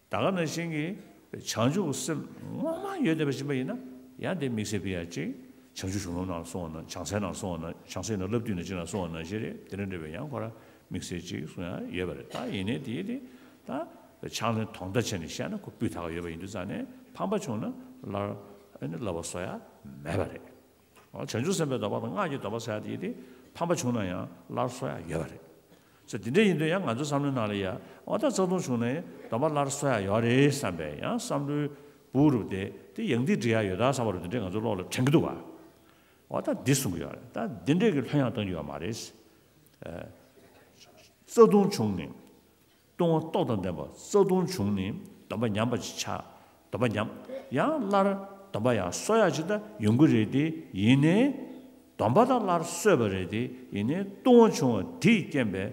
ད་ག་ནང་བཞིན་གྱི་བྱང་ཆུབ་སེམས་ངོ་མ་ཡོད་བསྡད་པ་ཞིག་ཡིན་པ་ཡིན་ན་ཡང་དེ་དམིགས་བསལ་ཕི་ཡ་ཅིག་བྱང་ཆུབ་གཞུང་ལུགས་ནང་གསུངས་པ་ན། བྱང་སའི་ནང་གསུངས་པ་ན། བྱང་སའི་ནང་བསླབ་བཏུས་ནང་ཅིག་ནང་གསུངས་པ་ནང་བཞིན་རེད། དེ་འདྲ་འདྲ་བའི་ཡང་ཁོ་ར་དམིགས་བསལ་ཅིག་གསུང་ཡ་ཡོད་པ་རེད། ད་ཡིན་ནའི་དེ་དེ་ད་ཕྱག་ལེན་དོན་དག་བྱས་ནས་བཤད་ན་ཁོ་སྤུས་དག་ཡོད་པ་ཡིན་དུས་ཙང་ནས་ཕམ་པ་བྱུང་ན་སླར་ཨ་ནི་བསླབ་པ་གསོ་ཡ་མེད་པ་རེད། འོ། བྱང་ཆུབ་སེམས་དཔའི་སྡོམ་པ་དང་སྔགས་ཀྱི་སྡོམ་པ་ཟེར་ཡ་དེ་དེ་ཕམ་པ་བྱུང་ན་ཡང་སླར་གསོ་ཡ་ཡོད་པ་རེད། ཟེར་དེ་འདྲ་ཡིན་དུས་ཡང་ང་ཚོའི་བསམ་བློའི་ནང་ལ་ཡ། འོ། ད་རྩ་ལྟུང་བྱུང་ནས་སྡོམ་པ་སླར་གསོ་ཡ་ཡོད་རེད་བསམ་པའི་ཡང་བསམ་བློའི་སྦུག་རུབ་དེ་དེ་ཡང་དེ་འགྲིག་ཡ་ཡོད་ད་བསམ་པ་རུ་དེ་འདྲས་ང་ཚོའི་བློ་ལ་དྲན་གྱི་འདུག་བ། འོ། ད་འདི་གསུང་གི་ཡོད་རེད། ད་འདི་འདྲས་ཀྱི་ལྷོད་ཡངས་གཏོང་རྒྱུ་ཡོད་མ་རེད། ཨ། རྩ་ལྟུང་བྱུང་ནས། ལྟུང་བ་སྟོབས་དང་ལྡན་པ་རྩ་ལྟུང་བྱུང་ནས་སྡོམ་པ་ཉམས་པ་ཅིག་ཆགས། སྡོམ་པ་ཉམས། ཡང་སླར་སྡོམ་པ་ཡང་གསོ་ཡག་ཅིག་ད་ཡོང་གི་རེད་དེ། ཡིན་ནའི་སྡོམ་པ་ད་སླར་གསོས་པ་རེད་དེ། ཡིན་ནའི་ལྟུང་བ་བྱུང་བ་དེས་རྐྱེན་པས་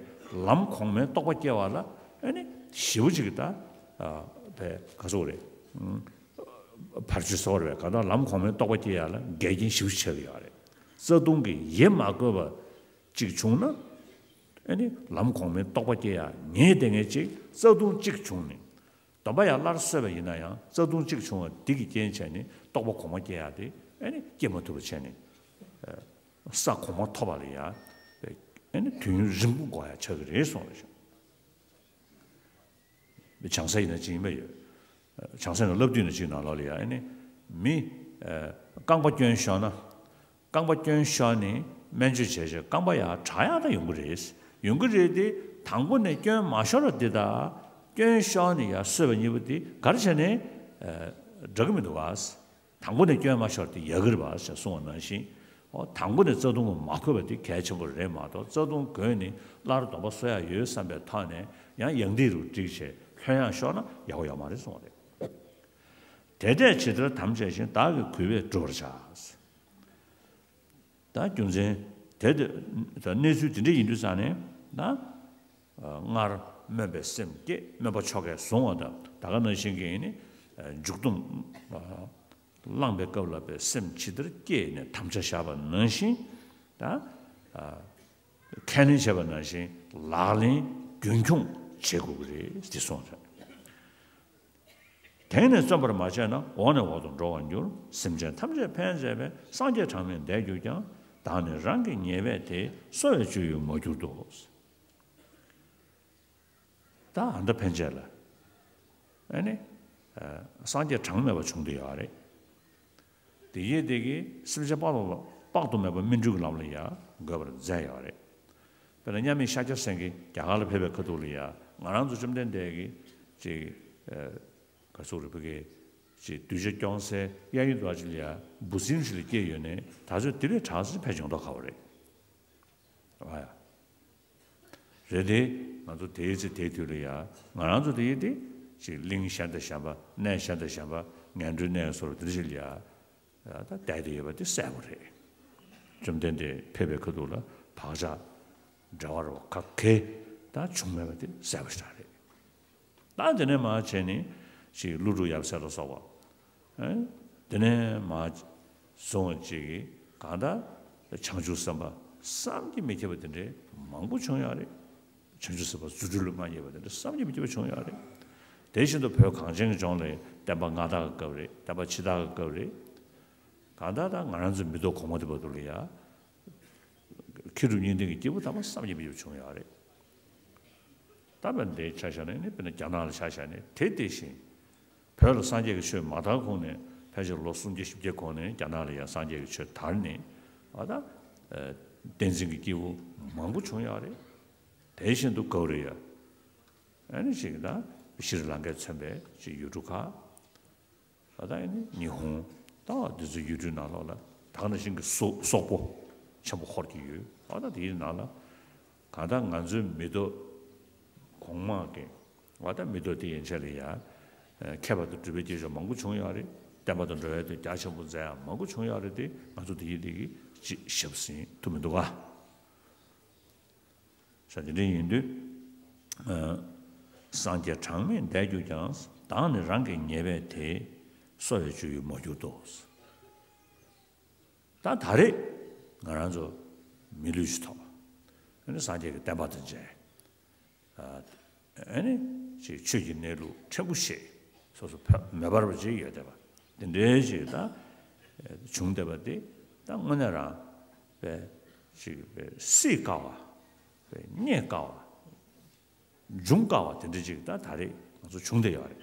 ལམ་གོང་མའི་རྟོགས་པ་སྐྱེ་བ་ལ་ཨ་ནི་ཞེ་པོ་ཅིག་ད། ཨ། བས་ག་ཚོད་རེད། ཨུམ། བར་ཆད་བཟོ་བ་རེད་པས། གང་ལྟར་ལམ་གོང་མའི་རྟོགས་པ་སྐྱེ་ཡག་ལ་འགལ་རྐྱེན་ཞེ་པོ་ཅིག་ཆགས་ཀྱི་ཡོད་རེད། རྩ་ལྟུང་གི་ཡིད་མ་བསྐོས་པ་ཅིག་བྱུང་ན། ཨ་ནི་ལམ་གོང་མའི་རྟོགས་པ་སྐྱེ་ཡག་ངེས་དེ་ངེས་ཅིག་རྩ་ལྟུང་གཅིག་བྱུང་ནས་སྡོམ་པ་ཡང་སླར་གསོས་པ་ཡིན་ན་ཡང་རྩ་ལྟུང་གཅིག་བྱུང་བ་འདི་གི་རྐྱེན་བྱས་ནས་རྟོགས་པ་གོང་མ་སྐྱེ་ཡག་དེ་ཨ་ནི་སྐྱེ་མ་ཐུབ་པ་བྱས་ནས། ཨ། ས་གོང་མ་ཐོབ་པ་ལ་ཡང་ཨ་ནི་དུས་ཡུན་རིང་པོ་འགོར་ཡག་ཆགས་ཀྱི་རེད་གསུངས་པ་བཞིན། བྱང་སའི་ནང་ཅིག་ཡིན་པ་ཡོད། བྱང་སའི་ནང་བསླབ་བཏུས་ནང་ཅིག་ནང་ལོགས་ལ་ཡང་ཨ་ནི་མི། ཨ། རྐང་པ་སྐྱོན་ཤོར་ན། རྐང་པ་སྐྱོན་ཤོར་ནས་སྨན་བཅོས་བྱས་བྱས་རྐང་པ་ཡང་དྲག་ཡག་ད་ཡོང་གི་རེད། ཡོང་གི་རེད་དེ། དང་པོ་ནས་སྐྱོན་མ་ཤོར་བ་འདི་དང་སྐྱོན་ཤོར་ནས་ཡང་གསོས་པ་གཉིས་པོ་དེ་ག་རེ་བྱས་ནས། ཨ། འདྲ་གི་མི་འདུག་ག་དང་པོ་ནས་སྐྱོན་མ་ཤོར་དེ་ཡག་གི་རེད་པ་ཞེས་གསུངས་པ་ནང་བཞིན། འོ། དང་པོ་ནས་རྩ་ལྟུང་མ་འཁོད་པ་དེ་གལ་ཆེན་པོ་རེད་མ་གཏོགས། རྩ་ལྟུང་བགོས་ནས་སླར་སྡོམ་པ་གསོ་ཡག་ཡོད་བསམ་པའི་ཐོག་ནས་ཡང་ཡང་དེ་རུ་བསྒྲིགས་བྱས་ལྷོད་ཡངས་ཤོར་ན་ཡག་པོ་ཡོད་མ་རེད་གསུངས་པ་རེད། དེ་འདྲས་ཇི་ལྟར་དམ་བཅས་ཤིང་། བདག་གིས་གུས་པས་བསྒྲུབ་པར་བྱ། ད་རྒྱུ་མཚན་དེ་དེ་གནས་ཚུལ་དེ་འདྲས་ཡིན་དུས་ཙང་ནས་ད། སྔར་སྨོན་པའི་སེམས་བསྐྱེད། སྨོན་པ་ཆོ་གས་བཟུང་བ་དང་། ད་ག་ནང་བཞིན་གྱི་ནི་མཇུག་སྡོམ་བླངས་པའི་སྐབས་ལ་པའི་སེམས་ཇི་ལྟར་བསྐྱེད་ནས་དམ་བཅའ་བཞག་པ་ནང་བཞིན། ད་ཁས་ལེན་བྱས་པ་ནང་བཞིན་ལག་ལེན་རྒྱུན་འཁྱོངས་བྱེད་དགོས་ཀྱི་རེད་ཟེར་གསུངས་སོང་། དེང་ནས་བརྩོན་པར་མ་བྱས་ན། འོག་ནས་འོག་ཏུ་འགྲོ་བར་འགྱུར། སེམས་ཅན་ཐམས་ཅད་ཕན་མཛད་པའི། སངས་རྒྱས་གྲངས་མེད་འདས་གྱུར་ཀྱང་། བདག་ནི་རང་གི་ཉེས་པས་དེ། གསོ་བའི་སྤྱོད་ཡུལ་མ་གྱུར་ཏོ། ད་ཨ་མདའ་ཕན་ཆད་ལ། ཨ་ནི། སངས་རྒྱས་གྲངས་མེད་པ་བྱུང་བསྡད་ཡོད་རེད། དེ་ཡིན་དེ་གིས་སེམས་ཅན་དཔག་ཏུ་དཔག་ཏུ་མེད་པ་སྨིན་གྲོལ་གྱི་ལམ་ལ་ཡང་འགོད་པར་མཛད་ཡོད་རེད། དཔེར་ན་མཉམ་མེད་ཤཱཀྱ་སེང་གེ་རྒྱ་གར་ལ་ཕེབས་པའི་ཁ་ཐུག་ལ་ཡང་ང་རང་ཚོ་བཅོམ་ལྡན་འདས་ཀྱི་ཅིག་ག་ཚོད་རེད་བོད་སྐད་ཅིག་གདུལ་བྱ་སྐྱོང་སའི་གཡས་གཡོན་དུ་ཅིག་ལ་ཡང་འབུ་སྲིན་ཞིག་ལ་སྐྱེས་ཡོད་ནའི་ད་གཟོད་དེ་ལས་དྲག་ཟིན་ཕལ་ཆེར་ཡོང་མདོག་ཁ་པོ་རེད། རེད་དེ། ང་ཚོ་དེའི་ཚེ་དེའི་དུས་ལ་ཡ། ང་རང་ཚོ་དེ་ཡིན་ཏེ། ཅིག་གླིང་གཞན་དང་གཞན་པ། གནས་གཞན་དང་གཞན་པ། ངན་འགྲོའི་གནས་སོགས་དེ་འདྲ་ཞིག་ལ་ཡ། ད་བསྡད་དེ་ཡོད་པ་དེ་གསལ་པོ་རེད། བཅོམ་ལྡན་འདས་ཕེབས་པའི་ཁ་ཐུག་ལ་བག་ཆགས་འབྲེལ་བ་རོ་ག་གེ་ད་བྱུང་མེད་པ་དེ་གསལ་པོ་ཞིག་རེད། ད་དེ་ནས་མར་བྱས་ནས་ཅིག་ཀླུ་སྒྲུབ་ཡབ་སྲས་ལ་སོགས་པ། ཨེ། དེ་ནས་མར་བཟུང་བ་ཅིག་གིས་གང་ལྟར་བྱང་ཆུབ་སེམས་དཔའ་བསམ་གྱིས་མི་ཁྱབ་པ་དེ་འདྲའི་མང་པོ་བྱུང་ཡོད་རེད། བྱང་ཆུབ་སེམས་དཔའ་རྫུ་འཕྲུལ་ལ་མངའ་བརྙེས་པ་དེ་འདྲ་བསམ་གྱིས་མི་ཁྱབ་པ་བྱུང་ཡོད་རེད། དེ་བཞིན་དུ་བོད་གངས་ཅན་གྱི་ལྗོངས་ལ་བསྟན་པ་སྔ་དར་གྱི་སྐབས་རེད། བསྟན་པ་ཕྱི་དར་གྱི་སྐབས་རེད། གང་ལྟར་ད་ང་རང་ཚོའི་མི་ཐོག་གོང་མ་དེ་བར་དུ་ལ་ཡ། མཁས་གྲུབ་གཉིས་ལྡན་གྱི་སྐྱེས་བུ་དམ་པ་བསམ་གྱིས་མི་ཁྱབ་པ་བྱུང་ཡོད་རེད། ད་བར་འདིའི་ཆ་བཞག་ནས་ནི་དཔེར་ན་རྒྱ་ནག་ལ་ཆ་བཞག་ནས་དེ་དེ་བཞིན། བོད་ལ་སངས་རྒྱས་ཀྱི་ཆོས་མ་དར་གོང་ནས་ཕལ་ཆེར་ལོ་སུམ་བརྒྱ་བཞི་བརྒྱ་གོང་ནས་རྒྱ་ནག་ལ་ཡང་སངས་རྒྱས་ཀྱི་ཆོས་དར་ནས་ཨ་ད་བསྟན་འཛིན་གྱི་སྐྱེས་བུ་མང་པོ་བྱུང་ཡོད་རེད། དེ་བཞིན་དུ་གའུ་རི་ཡ། ཨ་ནི་ཞིག་ད་ཤྲི་ལང་ཀས་མཚོན་པའི་ཅིག་ཡུལ་གྲུ་ཁག་ད་ལྟ་ཡིན་ན་ཉི་ཧོང་ད་འདི་ཚོའི་ཡུལ་གྲུའི་ནང་ལོགས་ལ་ད་ག་ནང་བཞིན་གྱི་སོག་སོག་པོ་ཆེན་པོ་ཧོར་གྱི་ཡུལ་ད་ལྟ་དེའི་ནང་ལ་གང་ལྟར་ང་ཚོའི་མི་ཐོག་གོང་མ་གི་ད་ལྟ་མི་ཐོག་དེ་ཡན་ཆད་ལ་ཡ་མཁས་པ་དང་གྲུབ་པའི་སྐྱེས་མཆོག་མང་པོ་བྱུང་ཡོད་རེད། བསྟན་པ་དང་འགྲོ་བའི་དོན་རྒྱ་ཆེན་པོ་མཛད་ཡ་མང་པོ་བྱུང་ཡོད་རེད་དེ་ང་ཚོ་དེ་ཡིན་དེ་གི་ཅིག་ཞབས་ཟིན་ཐུབ་མི་འདུག་ག་ས་དེ་འདྲ་ཡིན་དུས། ཨ། སངས་རྒྱས་གྲངས་མེད་འདས་གྱུར་ཀྱང་། བདག་ནི་རང་གི་ཉེས་པས་དེ། གསོ་བའི་སྤྱོད་ཡུལ་མ་གྱུར་ཏོ། ད་ད་རེས་ང་རང་ཚོ་མི་ལུས་ཤིག་ཐོབ། ཨ་ནི་སངས་རྒྱས་ཀྱི་བསྟན་པ་དང་མཇལ། ཨ་ནི་ཅིག་ཆོས་ཀྱི་གནས་ལུགས་ཕྲན་བུ་ཤེས། སོ་སོ་བོད་མེ་འབར་བ་ཅིག་ཡོད་བསྡད་པ། དེ་འདྲའི་ཅིག་ད་བྱུང་བསྡད་པ་དེ་ད་དངོས་གནས་རང་པའི་ཅིག་པའི་སྲིད་དཀའ་བ། པའི་རྙེད་དཀའ་བ། འབྱུང་དཀའ་བ་དེ་འདྲ་ཅིག་ད་ད་རེས་ང་ཚོ་བྱུང་བསྡད་ཡོད་རེད།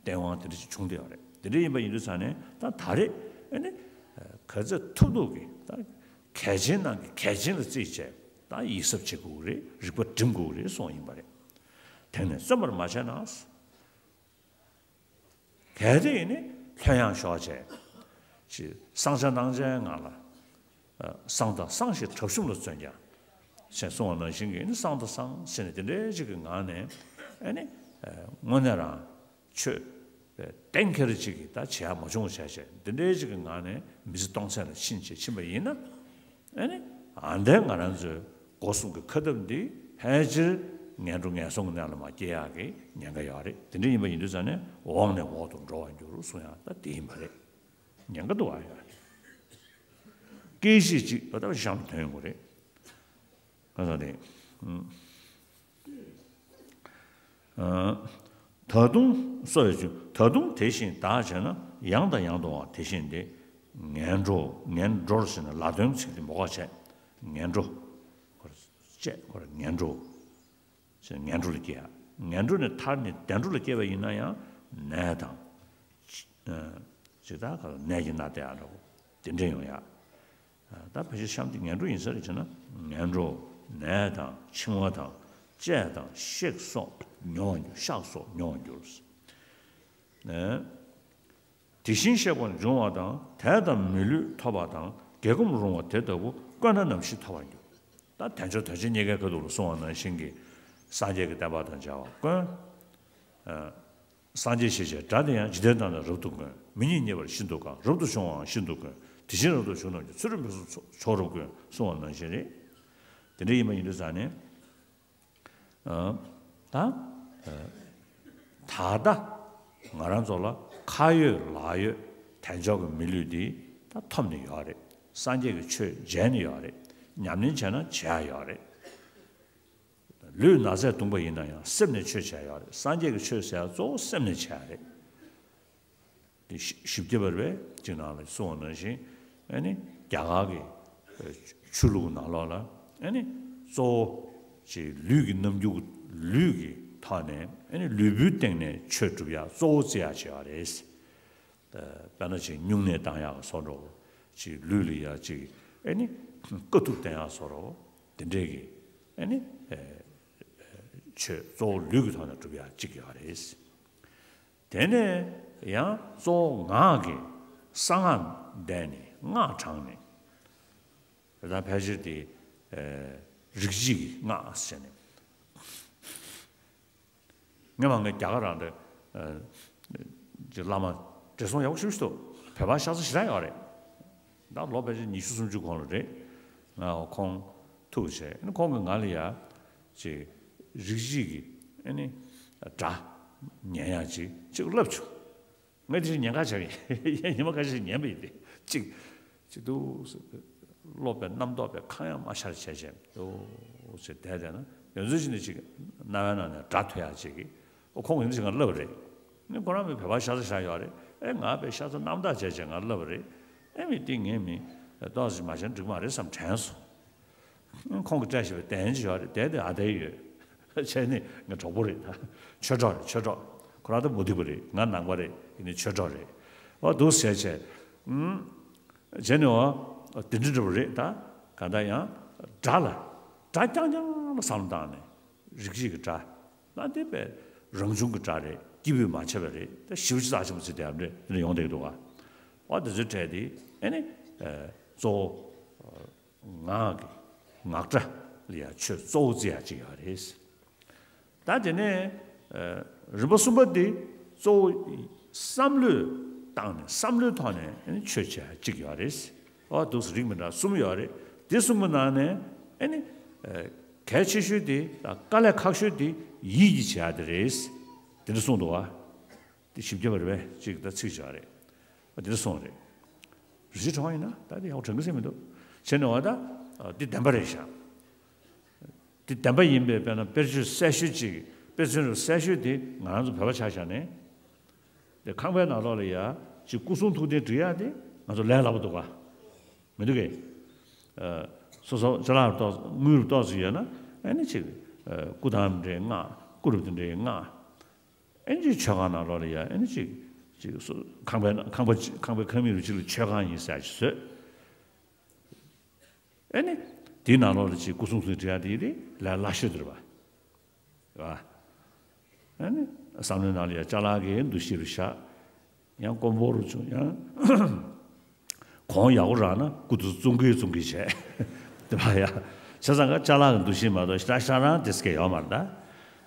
སྟེས་དབང་དེ་འདྲ་ཅིག་བྱུང་བསྡད་ཡོད་རེད། དེ་འདྲ་ཡིན་པ་ཡིན་དུས་ཙང་ནས་ད་ད་རེས་ཨ་ནི་ག་ཚོད་ཐུབ་ཐུབ་ཀྱིས་ད་གལ་ཆེན་ནང་གི་གལ་ཆེན་ལ་བརྩིས་བྱས་ད་ཡིད་གཟབ་བྱེད་དགོས་ཀྱི་རེད། རིག་པ་སྒྲིམ་དགོས་ཀྱི་རེད་གསུངས་པ་ཡིན་པ་རེད། དེང་ནས་བརྩོན་པར་མ་བྱས་ན། གལ་ཏེ་ཡིན་ནི་ལྷོད་ཡངས་ཤོར་བྱས། ཅིག་བསང་ཆ་གནང་བྱའི་ངང་ལ། ཨ། བསང་དང་བསང་ཞེས་གྲབས་གཤོམ་ལ་བརྩོན་ཀྱང་། ཞེས་གསུངས་པ་ནང་བཞིན་གྱི་ནི་བསང་དང་བསང་ཟེར་ནས་དེ་འདྲའི་ཅིག་གི་ངང་ནས་ཨ་ནི་དངོས་གནས་རང་ཆོས་གཏན་འཁྱེར་ཅིག་གི་ད་བྱེད་ཡག་མ་བྱུང་བ་བྱས་བྱས་དེ་འདྲའི་ཅིག་གི་ངང་ནས་མི་ཚེ་སྟོང་ཟད་ལ་ཕྱིན་བྱས་ཕྱིན་པ་ཡིན་ན། ཨ་ནི་ཨ་འདས་ང་རང་ཚོའི་སྒོ་གསུམ་གྱི་ཁ་འཐབ་འདི་ཕལ་ཆེར་ངན་འགྲོ་ངན་སོང་གི་གནས་ལ་མར་སྐྱེ་ཡག་གི་ཉེན་ཁ་ཡོད་རེད། དེ་འདྲ་ཡིན་པ་ཡིན་དུས་ཙང་ནས་འོག་ནས་འོག་ཏུ་འགྲོ་བར་འགྱུར་གསུང་ཡག་ད་དེ་ཡིན་པ་རེད། ཉེན་ཁ་འདུག་ཨ་ཡ། སྐད་ཅིག་ཅིག་ད་ལྟ་གཤམ་དོན་ཡོང་གི་རེད། ང་ཚོ་དེ། ཨ། ད་དུང་གསོ་བའི་ཆུ་ད་དུང་དེ་བཞིན་བདག་བྱས་ན་ཡང་དང་ཡང་དུའང་དེ་བཞིན་ཏེ། ངན་འགྲོ་ངན་འགྲོར་ཟེར་ན་ལ་དོན་ཚིག་དེ་འབོགས་པ་བྱས། ངན་འགྲོ། ཁོ་ར་བཅད་ཁོ་ར་ངན་འགྲོ། ཟེར་ངན་འགྲོ་ལ་སྐྱེ་ཡ། ངན་འགྲོ་ནས་ཐར་ནས་བདེ་འགྲོ་ལ་སྐྱེ་བ་ཡིན་ན་ཡང་ནད་དང་། ཇི་ལྟར་ག་ལ་ནད་ཀྱི་སྣ་དེ་ཡང་འདྲ་བོ་དེ་འདྲ་ཡོང་ཡ། ད་ཕལ་ཆེར་གཤམ་དེ་ངན་འགྲོ་ཡིན་ས་རེད་བྱས་ན་ངན་འགྲོ་ནད་དང་འཆིང་བ་དང་བཅད་དང་གཤེགས་སོགས་མྱོང་བར་འགྱུར། གཤགས་སོགས་མྱོང་བར་འགྱུར། ཨེ། དེ་བཞིན་གཤེགས་པ་འབྱུང་བ་དང་དད་དང་མི་ལུས་ཐོབ་པ་དང་དགེ་སྒོམ་རུང་བ་དེ་ལྟ་བུ་དཀོན་ན་ནམ་ཞིག་ཐོབ་པར་འགྱུར། ད་དལ་འབྱོར་དོན་ཆེན་རྙེད་དཀའི་ཁ་ཐུག་ལ་གསུངས་པ་ནང་བཞིན་གྱི་སངས་རྒྱས་ཀྱི་བསྟན་པ་དང་མཇལ་བ་དཀོན། ཨ། སངས་རྒྱས་ཞེས་བྱའི་སྒྲ་དེ་ཡང་འཇིག་རྟེན་དག་ན་རབ་ཏུ་དཀོན། མི་སྙན་ཉེ་བར་ཤིན་ཏུ་དཀའ། རབ་ཏུ་བྱུང་བའང་ཤིན་ཏུ་དཀོན། དེ་བཞིན་རབ་ཏུ་བྱུང་རྣམས་ཀྱི། ཚུལ་ཁྲིམས་ཕུན་སུམ་ཚོགས་རབ་དཀོན་གསུངས་པ་ནང་བཞིན་རེད། དེ་འདྲ་ཡིན་པ་ཡིན་དུས་ཙང་ནས། ཨ། ད། ཨ། ད་ལྟ་ང་རང་ཚོ་ལ་ཁ་ཡོད་ལག་ཡོད་དལ་འབྱོར་གྱི་མི་ལུས་འདི་ད་ཐོབ་ནས་ཡོད་རེད། སངས་རྒྱས་ཀྱི་ཆོས་མཇལ་ནས་ཡོད་རེད། ཉམས་ལེན་བྱས་ན་བྱེད་ཡ་ཡོད་རེད། ལུས་ན་ཚས་གདུངས་པ་ཡིན་ན་ཡང་སེམས་ནས་ཆོས་བྱེད་ཡ་རེད། སངས་རྒྱས་ཀྱི་ཆོས་ཟེར་ཡ་གཙོ་བོ་སེམས་ནས་བྱེད་ཡ་རེད། དེ་བཞི་བཞི་བརྒྱ་པར་བས་ཅིག་ནང་ལ་གསུངས་པ་ནང་བཞིན་ཨ་ནི་རྒྱ་གར་གྱི་ ཆོས་ལུགས་ནང་ལོགས་ལ་ཨ་ནི་གཙོ་བོ་ཅིག་ལུས་ཀྱི་རྣམ་འགྱུར། ལུས་ཀྱི་ཐོག་ནས་ཨ་ནི་ལུས་པོའི་སྟེང་ནས་ཆོས་སྒྲུབ་ཡ་གཙོ་བོ་བརྩི་ཡ་བྱེད་པ་རེད། དཔེར་ན་ཅིག་སྨྱུང་གནས་བཏང་ཡག་བཟོ་འདྲ་བོ། ཅིག་ལུས་ལ་ཡ་ཅིག་ཨ་ནི་དཀའ་ཐུབ་བསྟན་ཡག་བཟོ་འདྲ་བོ། དེ་འདྲས་ཀྱི་ཨ་ནི་ཆོས་གཙོ་བོ་ལུས་ཀྱི་ཐོག་ནས་སྒྲུབ་ཡག་གཅིག་ཡོད་རེད། དེ་ནས་ཡང་གཙོ་བོ་ངག་གི་གསང་སྔགས་བཟླས་ནས་སྔགས་བགྲངས་ནས། དེ་དང་ཕལ་ཆེར་དེ་རིགས་གཅིག་གི་སྔགས་ཟེར་ནས། སྔོན་མ་ངས་རྒྱ་གར་རང་དེ་ཅིག་བླ་མ་བགྲེས་སོང་ཡག་པོ་ཞེ་པོ་ཞིག་འདུག་བོད་པ་ཤ་ཚ་ཞེ་དྲག་ཡོད་རེད། ད་ལོ་ཕལ་ཆེར་ཉི་ཤུ་སུམ་ཅུ་གོང་ལ་རེད། ང་ཁོང་ཐུག་བྱས་ཁོང་གིས་ང་ལ་ཡ་ཅིག་རིགས་གཅིག་གི་ཨ་ནི་སྒྲ་ཉན་ཡག་ཅིག་ཅིག་བསླབ་བྱུང་། ངས་དེ་བཞིན་ཉན་ཁ་བྱས་པ་ཡིན། ཉི་མ་ཁ་ཤས་ཉན་པ་ཡིན་ཏེ། གཅིག་གཅིག་ཏུ་ཀློག་པའི་རྣམ་རྟོག་པའི་ཁ་ཡང་མ་ཤར་བྱས་བྱས་ཏུ་ཟེར་བསྡད་བསྡད་ན་ཡོད་ཚོད་ཅིག་ནས་ཅིག་རྣ་བའི་ནང་ནས་སྒྲ་ཐོས་ཡག་ཅིག་གི་ཨོ་ཁོང་གིས་འདི་ཞིག་ང་ལབ་པ་རེད། ནི་ཁོ་རང་མི་བོད་པ་ཤ་ཚ་ཤ་ཡོད་རེད། ཨེ་ང་བས་ཤ་ཚ་རྣམ་དག་བྱས་བྱས་ང་ལབ་པ་རེད། ཨེ་མི་དེ་ངས་མི་ཏོག་ཙམ་མ་བྱན་འགྲིག་མ་རེད་བསམ་དྲན་སོང་། ཁོང་གིས་སྤྲད་བཞག་པའི་གདན་ཅིག་ཡོད་རེད། གདན་དེ་ཨ་དེ་ཡོད། བྱས་ནས་ང་གྲོགས་པོ་རེད་ད། ཆོས་གྲོགས་རེད། ཆོས་གྲོགས། ཁོ་རང་ད་མུ་སྟེགས་པ་རེད། ང་ནང་པ་རེད། ཡིན་ནའི་ཆོས་གྲོགས་རེད། འོ་འདུག་ཟེར་བྱས། ཨུམ། བྱས་ནས་འོ་དེ་འདྲ་འདྲ་པོ་རེད་ད། གང་ལྟར་ཡང་སྒྲ་ལ་སྒྲ་རྐྱང་རྐྱང་ལ་བསམ་བློ་བཏང་ནས་རིགས་གཅིག་གི་སྒྲ་ལ་དེ་བས་རང་བྱུང་གི་སྒྲ་རེད། སྐྱེས་བུས་མ་བྱས་པ་རེད། ད་ཞིབ་ཅིག་རྩ་ཆེན་པོ་བརྩི་བསྡད་ཡག་འདྲ་དེ་འདྲ་ཡོང་བསྡད་འདུག་ག་འོ་དེ་ཚོའི་གྲས་དེ་ཨེ་ནི་གཙོ་བོ། ངག་གི་ངག་སྒྲ་ལ་ཡང་ཆོས་གཙོ་བོ་བརྩི་ཡག་ཅིག་ཡོད་རེད། ད་དེ་ནས་རིམ་པ་གསུམ་པ་འདི་གཙོ་བོ་བསམ་བློས་བཏང་ནས་བསམ་བློའི་ཐོག་ནས་ཆོས་བྱེད་ཡག་ཅིག་ཡོད་རེད། འོ་འདུག་སེ་རིགས་མི་འདྲ་གསུམ་ཡོད་རེད། དེ་གསུམ་གྱི་ནང་ནས་ཨེ་ནི་གལ་ཆེ་ཤོས་དེ་དང་དཀའ་ལས་ཁག་ཤོས་དེ་ཡིད་ཀྱིས་བྱེད་ཡག་དེ་རེད། དེ་འདྲ་གསུངས་འདུག་བ། དེ་ཞིབ་རྒྱས་པ་རེད་པས། གཅིག་ད་ཚིག་བཞག་རེད། ཨ་དེ་འདྲ་གསུངས་རེད། རི་ཆུ་གྲོང་ཡིན་ན་ད་དེ་ཡག་པོ་དྲན་གི་སེ་མི་འདུག་བྱས་ནས་འོ་ད་ཨ་དེ་བདེན་པ་རེད་ཤག་དེ་བདེན་པ་ཡིན་པས་དཔེར་ན་དཔེར་བརྗོད་གསལ་ཤོས་ཅིག་དཔེ་མཚོན་རུ་གསལ་ཤོས་དེ་ང་རང་ཚོ་བོད་པ་ཆ་བཞག་ནས། དེ་ཁང་པའི་ནང་ལོགས་ལ་ཡ་ཅིག་སྐུ་གསུང་ཐུགས་རྟེན་སྒྲིག་ཡག་དེ་ང་ཚོ་ལས་སླ་པོ་འདུག་ག་མི་འདུག་གས། ཨ་སོ་སོ་ཅ་ལག་རུ་ཏོག་དངུལ་རུ་ཏོག་ཙམ་ཡོད་ན་ཨ་ནི་ཅིག་ཨ་སྐུ་ཐང་འདྲའི་སྔགས། སྐུ་རུ་དེ་འདྲའི་སྔགས། ཨེ་ཅིག་མཆོད་ཁང་ནང་ལོགས་ལ་ཡ་ཨེ་ཅིག་ཅིག་སོ་ཁང་པའི་ཁང་པ་ཅིག་ཁང་པའི་ཁང་མིག་རུ་ཅིག་ལ་མཆོད་ཁང་ཡིན་ཟེར་ཅིག་བཟོས། ཨེ་ནི་དེའི་ནང་ལོགས་ལ་ཅིག་སྐུ་གསུང་ཐུགས་རྟེན་སྒྲིག་ཡག་དེ་ལས་སླ་ཤོས་དེ་རེད་པ། རེད་པ། ཨེ་ནི་བསམ་བློའི་ནང་ལ་ཡ་ཅ་ལག་གི་འདུ་ཤེས་རུ་བཞག་ཡང་དཀོན་པོ་རུ་བྱུང་ཡང་། གོང་ཡག་པོ་རག་ན་སྐུ་དེ་བཙུགས་གི་བཙུགས་གི་བྱས། དེ་བ་ཡ། བྱས་ཙང་ཀ་ཅ་ལག་གི་འདུ་ཤེས་མ་གཏོགས་ཤ་ཤ་རང་དེ་སྐད་ཡོད་མ་རེད་ད།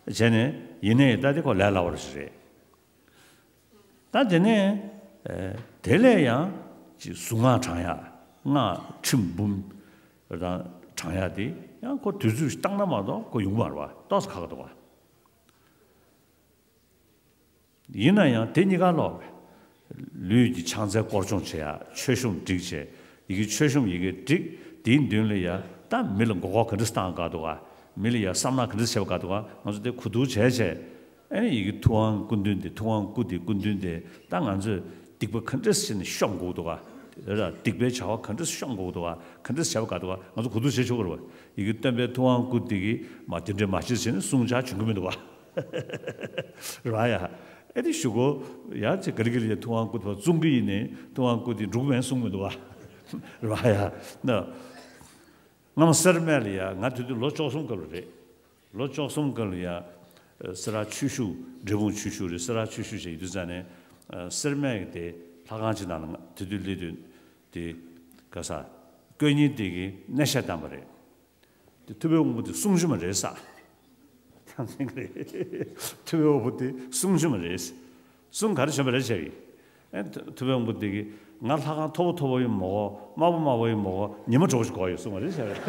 བྱས་ནས་ཡིན་ནའི་ད་དེ་ཁོ་ལས་སླ་བོ་རུ་ཞིག་རེད། ད་དེ་ནས་ཨེ་དེ་ལས་ཡང་ཅིག་གཟུངས་སྔགས་བགྲང་ཡག་སྔགས་ཁྲིམས་འབུམ་དང་བགྲང་ཡག་དེ་ཡང་ཁོ་དུས་ཚོད་བཏང་ན་མ་གཏོགས་ཁོ་ཡོང་མ་རེད་པ། ཏོག་ཙམ་ཁག་གི་འདུག་པ། ཡིན་ན་ཡང་དེ་གཉིས་ཀ་ལོག་པས། ལུས་ཀྱི་ཕྱག་འཚལ་སྐོར་སྦྱོང་བྱེད་ཡག་མཆོད་གཤོམ་སྒྲིག་བྱས། ཡི་གེ་མཆོད་གཤོམ་ཡི་གེ་བསྒྲིགས། དེའི་མདུན་ལ་ཡ་ད་མི་ལ་མགོ་སྐོར་ག་འདྲ་བཏང་དགའ་འདུག་ག་མི་ལ་ཡ་བསམ་ནག་ག་འདྲ་བྱེད་པ་དགའ་འདུག་ག་ང་ཚོ་དེ་གོ་བསྡུར་བྱས་བྱས། ཨེ་ནི་ཡི་གེ་ཐུབ་དབང་སྐུ་མདུན་དེ་ཐུབ་དབང་སྐུ་དེ་སྐུ་མདུན་དེ་ད་ང་ཚོས་སྡིག་པ་ག་འདྲ་བྱས་ནས་གཤོམ་དགོས་འདུག་ག་རེད་ལ་སྡིག་པའི་བྱ་བ་ག་འདྲ་གཤོམ་དགོས་འདུག་ག་ག་འདྲ་བྱས་པ་དགའ་འདུག་ག་ང་ཚོ་གོ་བསྡུར་བྱེད་ཆོག་གི་རེད་པ། ཡི་གེ་སྟོན་པའི་ཐུབ་དབང་སྐུ་དེ་གིས་མ་དེ་འདྲས་མ་བྱེད་ཟེར་ནས་གསུང་བྱ་བྱུང་གི་མི་འདུག་ག་རེད་པ་ཡ། ཨེ་དེ་ཞུ་གོ་ཡ་ཅེ་ག་རེ་ག་རེ་ཡ་ཐུབ་དབང་སྐུ་དེ་བཙུགས་གི་ཡིན་ནའི་ཐུབ་དབང་སྐུ་དེ་འགྲུབ་མེད་གསུང་མི་འདུག་ག་རེད་པ་ཡ། ན། སྔ་མ་སེར་སྨད་ལ་ཡ་ང་དེ་དུས་ལོ་བཅུ་གསུམ་སྐབས་ལ་རེད། ལོ་བཅུ་གསུམ་སྐབས་ལ་ཡ། སེ་ར་ཆོས་ཞུ་འབྲས་སྤུངས་ཆོས་ཞུ་རེད། སེ་ར་ཆོས་ཞུ་བྱས་ཡོད་དུས་ཙང་ནས། སེར་སྨད་ཀྱི་དེ་ལྷ་ཁང་ཅིག་ནང་ལ་ང་དེ་དུས་སླེབས་དུས་དེ། ག་ས། དཀོན་གཉེར་དེ་གིས་སྣེ་ཤ་བསྡམས་པ་རེད། དེ་ཐུབ་པའི་དབང་པོ་དེ་གསུང་རྒྱུ་མ་རེད་ས། ཐང་ཆེན་གྱི་རེད། ཐུབ་པའི་དབང་པོ་དེ་གསུང་རྒྱུ་མ་རེད། གསུང་ག་རེ་བྱོན་པ་རེད་བྱས་ཡིན། ཨེ་ཐུ་ཐུབ་པའི་དབང་པོ་དེ་གིས་ང་ལྷ་ཁང་མཐོ་པོ་མཐོ་པོ་ཡིན་མོ་གོ་དམའ་པོ་དམའ་པོ་ཡིན་མོ་གོ་ཉི་མ་གྲོགས་ཤིག་གོ་ཡོད་གསུང་བ་རེད་བྱས་པས།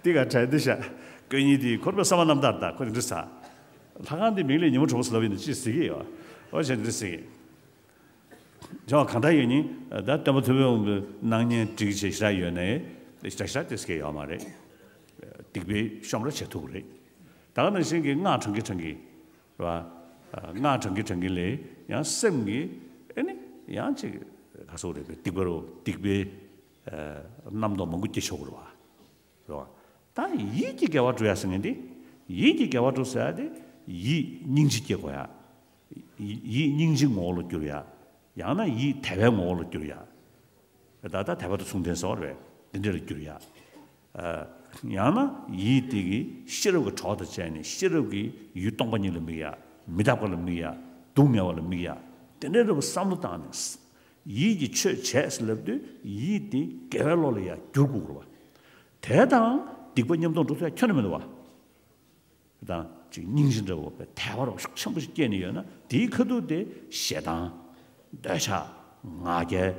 དེ་ག་དྲན་དེ་ཤ། དཀོན་གཉེར་དེ་ཁོར་པའི་བསམ་པ་རྣམ་དག་ད་ཁོ་དེ་འདྲ་ས། ལྷ་ཁང་དེ་མིང་ལ་ཉི་མ་གྲོགས་པོ་ཟེར་ལབ་ཡིན་ན་ཅི་ཟེར་གི་ཡོད། ཨོ་བྱས་འདི་འདྲ་ཟེར་གི། བྱ་བ་གང་ལྟར་ཡོད་ཉིན་ད་སྟོན་པ་ཐུབ་པའི་དབང་པོའི་སྣང་བརྙན་བསྒྲིགས་བྱས་ཞེ་དྲག་ཡོད་ནའི་ཞེ་དྲག་ཞེ་དྲག་དེ་སྐད་ཡོད་མ་རེད། སྡིག་པའི་གཤོམ་ར་བྱེད་ཐུབ་ཀྱི་རེད། ད་ག་ནང་བཞིན་གྱི་སྔགས་བགྲང་གིན་བགྲང་གིན། རེད་པ། སྔགས་བགྲང་གིན་བགྲང་གིན་ལས་ཡང་སེམས་ཀྱི་ཨེ་ནི་ ཡང་ཅིག་ག་སོགས་རེད་པས། སྡིག་པ་རུ་སྡིག་པའི་རྣམ་རྟོག་མང་པོ་སྐྱེ་ཆོག་གི་རེད་བ། རེད་བ། ད་ཡིད་ཀྱི་དགེ་བ་སྒྲུབ་ཡ་ཟེར་མཁན་དེ། ཡིད་ཀྱི་དགེ་བ་སྒྲུབ་ཟེར་ཡ་དེ། ཡིད་སྙིང་རྗེ་སྐྱེ་དགོས་ཡ། ཡིད་སྙིང་རྗེའི་ངོ་བོ་ལ་བསྒྱུར་ཡ། ཡང་ན་ཡིད་དད་པའི་ངོ་བོ་ལ་བསྒྱུར་ཡ། ད་ལྟ་དད་པ་དང་མཚུངས་ལྡན་ཟེར་བ་རེད། འདི་འདྲ་ལ་བསྒྱུར་ཡ། ཡང་ན་ཡིད་དེ་གིས་ཤེས་རབ་ཀྱི་གྲོགས་དང་བཅས་ནས། ཤེས་རབ་ཀྱིས་ཡུལ་སྟོང་པ་ཉིད་ལ་དམིགས་ཡ། མི་རྟག་པ་ལ་དམིགས་ཡ། སྡུག་བསྔལ་བ་ལ་དམིགས་ཡ། དེ་འདྲའི་རིགས་བསམ་བློ་བཏང་ནས། ཡིད་ཀྱིས་ཆོས་བྱས་ཟེར་ལབ་དུས། ཡིད་དེ་དགེ་བའི་བློ་ལ་ཡ་བསྒྱུར་དགོས་རེད་བ། དེ་དང་སྡིག་པ་མཉམ་དུ་འགྲོ་ཐུབ་ཡ་ཁྱོན་ནས་མི་འདུག་བ། དང་ཅིག་སྙིང་རྗེ་འདྲ་བོ་དཔེ་དད་པ་རོ་ཤུགས་ཆེན་པོ་ཞིག་སྐྱེས་ནས་ཡོད་ན། དེའི་ཁ་ཐུག་དེ་ཞེ་སྡང་། འདོད་ཆགས། ང་རྒྱལ།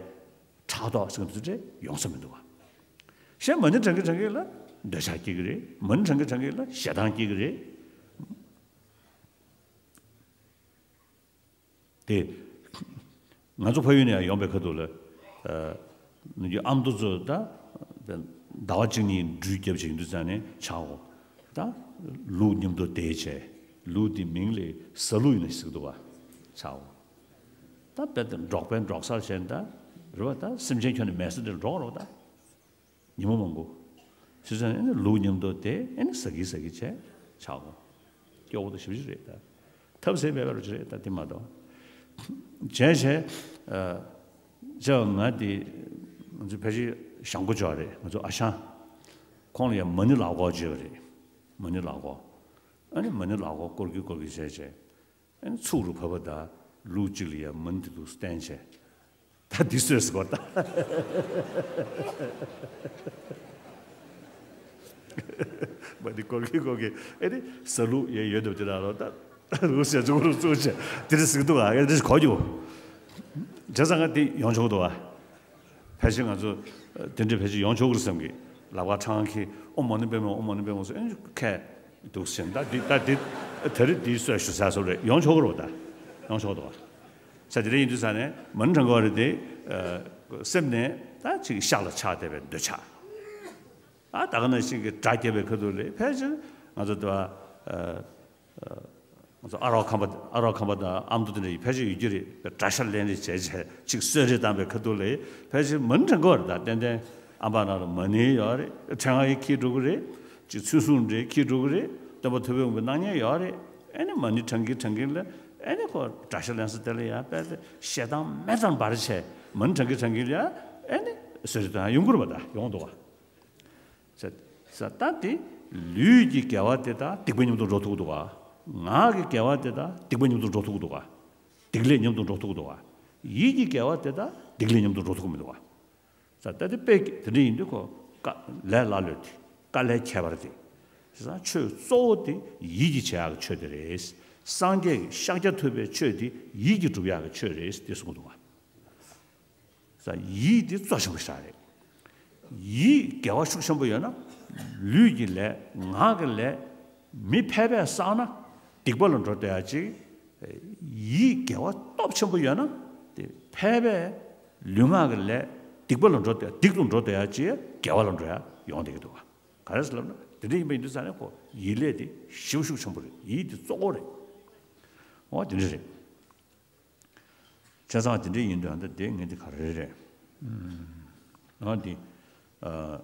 ཕྲག་དོག་ཟེར་མཁན་དེ་ཚོ་ཡོང་ས་མི་འདུག་བ། གཞན་མ་ཎི་བགྲང་གིན་བགྲང་གིན་ལ་འདོད་ཆགས་སྐྱེ་གི་རེད། མ་ཎི་བགྲང་གིན་བགྲང་གིན་ལ་ཞེ་སྡང་སྐྱེ་གི་རེད། དེ། ང་ཚོ་ཕ་ཡུལ་ནས་ཡང་ཡོང་པའི་ཁ་ཐུག་ལ། ཨ། ནུ་རྒྱུ་ཨ་མདོ་ཚོ་ད། ཟླ་བ་གཅིག་གཉིས་འགྲུལ་རྒྱབ་བྱེད་ཀྱི་འདུག་ཙང་ནས་ཆག་འོ། ད། ལུག་མཉམ་དུ་བསྡད་བྱས། ལུག་དེ་མིང་ལ་ཟ་ལུག་ཡིན་ན་ཟེར་གི་འདུག་བ། ཆག་འོ། ད་དཔེ་དེ་འབྲོག་པའི་འབྲོག་སར་བྱས་ད། རེད་བ། ད་སེམས་ཅན་ཁྱོན་ནས་མེད་ས་དེར་འགྲོ་རོགས་ད། ཉིན་མོ་མང་པོ། སུས་ཟ་ནས་ལུག་མཉམ་དུ་དེ་ཨེ་ནི་ཟ་གི་ཟ་གི་བྱས་ཆག་གོ། སྐྱོ་བོ་དང་ཞིབ་ཞིབ་རེད་ད། ཐབས་ཟད་མེད་པ་རུ་ཅི་རེད་ད། དེ་མ་གཏོགས། བྱས་བྱས། ཨ། ཅེས་ང་དེ། ང་ཚོ་ཕལ་ཆེར་ཞང་པོ་ཅོག་རེད། ང་ཚོ་ཨ་ཞང་། ཁོང་ལ་ཡང་མ་ཎི་ལག་འཁོར་བརྗོད་པ་རེད། མ་ཎི་ལག་འཁོར། ཨ་ནི་མ་ཎི་ལག་འཁོར་བསྐོར་གི་བསྐོར་གི་བྱས་བྱས། ཨ་ནི་ཚུགས་རུ་བབས་པ་དང་ལུག་གཅིག་ལ་ཡ་མ་ཎི་དེ་འདུག་བསྟན་བྱས། ད་འདི་སུས་ཟེར་གོ་ད། མ་ཎི་བསྐོར་གི་བསྐོར་གི་ཨེ་ནི་ཟ་ལུག་ཡ་ཡོད་འདུག་དེ་ན་ལོ་ད། ལུག་ཟས་ཚུགས་རུ་བཙུགས་བྱས་དེ་འདྲ་ཟེར་གི་འདུག་ཨ། ཨེ་འདྲ་གོ་རྒྱུ། བྱས་ཙང་ང་དེ་ཡོང་ཆོག་འདུག་ཨ། ཕལ་ཆེར་ང་ཚོ་དེ་འདྲའི་ཕལ་ཆེར་ཡོང་ཆོག་གི་རེད་བསམ་གི། ལག་པ་འཕྲང་ཁྱེར། ཨོཾ་མ་ཎི་པདྨེ། ཨོཾ་མ་ཎི་པདྨེ་ཟེར། ཨེ་ཁད་འདུག་ཟེར། ད་འདི་ད་འདི་ད་རེས་འདི་སུས་ཞུ་ས་སོ་རེད། ཡོང་ཆོག་གི་རེད་བ། ད་ཡོང་ཆོག་འདུག་བ། ས་དེ་འདྲ་ཡིན་དུས་ས་ནས་མ་ཎི་བགྲང་གི་བ་རེད་དེ། སེམས་ནས་ད་ཅིག་ཤགས་ལ་ཆགས་བསྡད་པའི་འདོད་ཆགས། ཨ། ད་ག་ནང་བཞིན་གྱི་སྒྲ་བརྒྱབ་པའི་ཁ་ཐུག་ལ་ཕལ་ཆེར་ང་ཚོ་དེ་བ། ང་ཚོ་ཨ་རོགས་ཁམས་པ། ཨ་རོགས་ཁམས་པ་དང་ཨ་མདོ་དེ་འདྲ་ཡི་ཕལ་ཆེར་ཡོད་ཀྱི་རེད། སྒྲ་ཤ་ལན་རེ་བྱས་བྱས་ཅིག་གསོལ་རས་བཏང་པའི་ཁ་ཐུག་ལ་ཕལ་ཆེར་མ་ཎི་བགྲང་གི་བ་རེད། ད་ཏན་ཏན་ཨམ་བག་ནང་ལ་མ་ཎི་ཡོད་རེད། ཕྲེང་བ་ཡི་འཁྱེར་འགྲོ་གི་རེད། ཅིག་ཚུལ་གསུམ་རེ་འཁྱེར་འགྲོ་གི་རེད། སྟོན་པ་ཐུབ་པའི་དབང་པོའི་སྣང་བརྙན་ཡོད་རེད། ཨེ་ནི་མ་ཎི་བགྲང་གིན་བགྲང་གིན་ལ་ཨེ་ནི་ཁོ་སྒྲ་ཤ་ལན་ས་དེ་ལ་ཡ་དཔེ་ཞེ་སྡང་མེ་ཙམ་འབར་བྱས་མ་ཎི་བགྲང་གིན་བགྲང་གིན་ལ་ཡ་ཨེ་ནི་གསོལ་རས་བཏང་ཡོང་གི་རེད་བ། ད་ཡོང་འདུག་བ། ཟེར། ཟེར། ད་དེ་ལུས་ཀྱི་དགེ་བ་དེ་དག་སྡིག་པ་མཉམ་དུ་འགྲོ་ཐུབ་ཀྱི་འདུག་ག། ངག་གི་དགེ་བ་དེ་དག་སྡིག་པ་མཉམ་དུ་འགྲོ་ཐུབ་ཀྱི་འདུག་ག། སྡིག་ལས་མཉམ་དུ་འགྲོ་ཐུབ་ཀྱི་འདུག་ག། ཡིད་ཀྱི་དགེ་བ་དེ་དག་སྡིག་ལས་མཉམ་དུ་འགྲོ་ཐུབ་ཀྱི་མི་འདུག་ག། ཟེར། ད་དེ་དཔེ་དེ་འདྲ་ཡིན་དུས་ཁོ་དཀའ་ལས་སླ་ལོས་དེ། དཀའ་ལས་ཁྱད་པར་དེ། བྱས་ཙང་ཆོས་གཙོ་བོ་དེ་ཡིད་ཀྱིས་བྱེད་ཡག་གི་ཆོས་དེ་རེད། སངས་རྒྱས་ཀྱི་ཤཱཀྱ་ཐུབ་པའི་ཆོས་དེ་ཡིད་ཀྱིས་སྒྲུབ་ཡག་གི་ཆོས་རེད་དེ་གསུངས་འདུག་ག། ས། ཡིད་དེ་གཙོ་ཆེན་པོ་ཞིག་རེད། ཡིད་དགེ་བ་ཤུགས་ཆེན་པོ་ཡོད་ན། ལུས་ཀྱི་ལས། ངག་གི་ལས། མི་ཕལ་པས་བསགས་ན་སྡིག་པ་ལ་འགྲོ་བསྡད་ཡ་གཅིག། ཡིད་དགེ་བ་སྟོབས་ཆེན་པོ་ཡོད་ན་དེ་ཕལ་པས་ལུས་ངག་གི་ལས་སྡིག་པ་ལ་འགྲོ་བསྡད། སྡིག་ཏུ་འགྲོ་བསྡད་ཡ་གཅིག་དགེ་བ་ལ་འགྲོ་ཡ་ཡོང་བསྡད་ཀྱི་འདུག་ག། ག་རེ་ཟེར་ལབ་ན་དེ་འདྲ་ཡིན་པ་ཡིན་དུས་ཙང་ནས་ཁོ་ཡིད་ལས་དེ་ཞེ་པོ་ཤུགས་ཆེན་པོ་རེད། ཡིད་དེ་གཙོ་བོ་རེད། འོ་དེ་འདྲ་རེད། བྱས་ཙང་དེ་འདྲ་ཡིན་དུས་ཨ་ད་དེ་ངས་འདི་ག་རེ་རེད། ཨ་འདི། ཨ།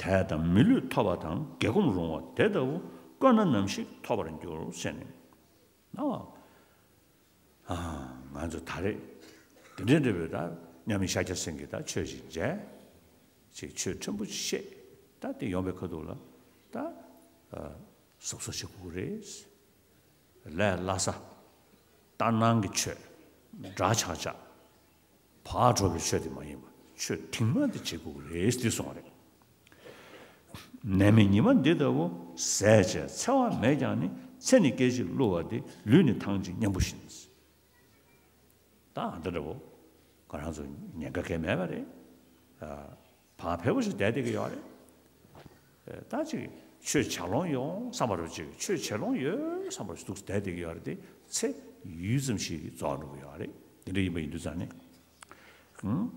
དད་དང་མི་ལུས་ཐོབ་པ་དང་། དགེ་སྒོམ་རུང་བ་དེ་ལྟ་བུ། བཀོད་ན་ནམ་ཞིག་ཐོབ་པར་འགྱུར་ཟེར་ནས། ཨ། ང་ཚོ་ད་རེས་དེ་འདྲའི་འདྲ་བའི་ད་མཉམ་མེད་ཤཱཀྱ་སེང་གེ་ད་ཆོས་ཤིག་མཇལ། ཅིག་ཆོས་ཕྲན་བུ་ཅིག་བཤད། ད་དེ་ཡོང་པའི་ཁ་ཐུག་ལ་ད། ཨ། གཟབ་གཟབ་བྱེད་དགོས་ཀྱི་རེད། ལས་སླ་ས། ལྟར་སྣང་གི་ཆོས། འདྲ་ཆགས་ཆགས། བག་དྲོ་བའི་ཆོས་དེ་མ་ཡིན་པ་ཆོས་དྲིན་མ་དེ་བྱེད་དགོས་ཀྱི་རེད་ཟེར་གསུངས་པ་རེད། ནད་མེད་ཉི་མ་འདི་ལྟ་བུ། ཟས་བཅས་འཚེ་བ་མེད་ཀྱང་ནི། ཚེ་ནི་སྐད་ཅིག་བསླུ་བ་སྟེ། ལུས་ནི་ཐང་ཅིག་མཉམ་པོ་བཞིན། ད་ཨ་འདྲ་འདྲ་བོ། ཁོ་རང་ཚོ་ཉེན་ཁ་གང་ཡང་མེད་པ་རེད། ཨ། བག་ཕེབས་པོ་ཞིག་བསྡད་བསྡད་ཀྱི་ཡོད་རེད། ཨ། ད་ཅིག་ཆོས་བྱ་ལོང་ཡོང་བསམ་པ་རེད། ཅིག་ཆོས་བྱེད་ལོང་ཡོད་བསམ་པ་ཞིག་འདུག་བསྡད་བསྡད་ཀྱི་ཡོད་རེད་དེ། ཚེ་ཡུད་ཙམ་ཞིག་གིས་རྫོགས་འགྲོ་གི་ཡོད་རེད། དེ་འདྲ་ཡིན་པ་ཡིན་དུས་ཙང་ནས། ཨང་།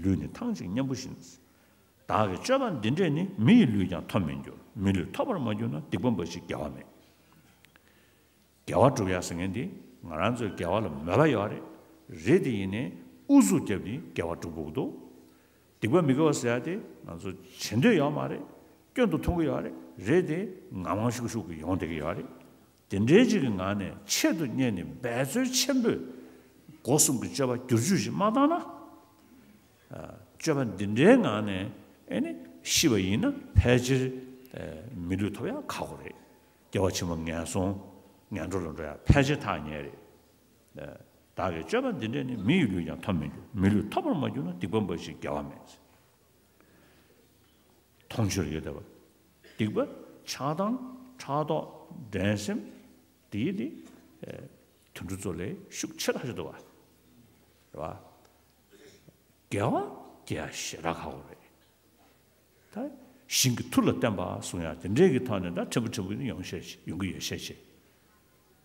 ལུས་ནི་ཐང་ཅིག་མཉམ་པོ་བཞིན། བདག་གི་སྤྱོད་པ་འདི་འདྲས་ནི། མི་ཡི་ལུས་ཀྱང་ཐོབ་མི་འགྱུར། མི་ལུས་ཐོབ་པར་མ་གྱུར་ན། སྡིག་པ་འབའ་ཞིག་དགེ་བ་མེད། དགེ་བ་སྒྲུབ་ཡ་ཟེར་མཁན་འདི་ང་རང་ཚོའི་དགེ་བ་ལ་མོས་པ་ཡོད་རེད། རེད་དེ་ཡིན་ནའི་ ཨུ་ཚུགས་བརྒྱབ་ནས་དགེ་བ་སྒྲུབ་དགོས་ཀྱི་འདུག་སྡིག་པ་མི་དགེ་བ་ཟེར་ཡ་དེ་ང་ཚོ་བྱེད་འདོད་ཡོད་མ་རེད། སྐྱོན་དུ་མཐོང་གི་ཡོད་རེད། རེད་དེ་ངང་ངང་ཤུགས་ཤུགས་ཀྱིས་ཡོང་བསྡད་ཀྱི་ཡོད་རེད། དེ་འདྲའི་ཅིག་གི་ངང་ནས་ཆེད་དུ་གཉེར་ནས་འབད་རྩོལ་ཆེན་པོས་སྒོ་གསུམ་གྱི་སྤྱོད་པ་བསྒྱུར་བཅོས་ཤིག་མ་བཏང་ན། སྤྱོད་པ་འདི་འདྲའི་ངང་ནས་ཨེ་ནི་ཤི་བ་ཡིན་ན་ཕལ་ཆེར་མི་ལུས་ཐོབ་ཡ་ཁག་པོ་རེད། སྐྱེ་བ་ཕྱི་མ་ངན་སོང་ངན་འགྲོ་ལ་འགྲོ་ཡ་ཕལ་ཆེར་ཐག་ཉེ་རེད། བདག་གི་སྤྱོད་པ་འདི་འདྲས་ནི། མི་ཡི་ལུས་ཀྱང་ཐོབ་མི་འགྱུར། མི་ལུས་ཐོབ་པར་མ་གྱུར་ན། སྡིག་པ་འབའ་ཞིག་དགེ་བ་མེད། མཐོང་ཆོས་ཡོད་བསྡད་པ། སྡིག་པ་ཆགས་སྡང་ཕྲག་དོག་འགྲན་སེམས་དེ་ཡིས་དེ་དུད་འགྲོ་ཚོ་ལས་ཤུགས་ཆེ་ཐག་ཆོད་འདུག་བ། རེད་བ། དགེ་བ་དགེ་ཡ་ཞེ་དྲག་ཁག་པོ་རེད། ད་ཞིང་གི་མཐུ་ལ་བརྟེན་པ་གསུང་ཡ་དེ་འདྲས་ཀྱི་ཐོག་ནས་ད་ཕྲན་བུ་ཕྲན་བུ་ནི་ཡོང་ཤས་ཤིག་ཡོང་གི་ཡོད་ཤས་ཤིག་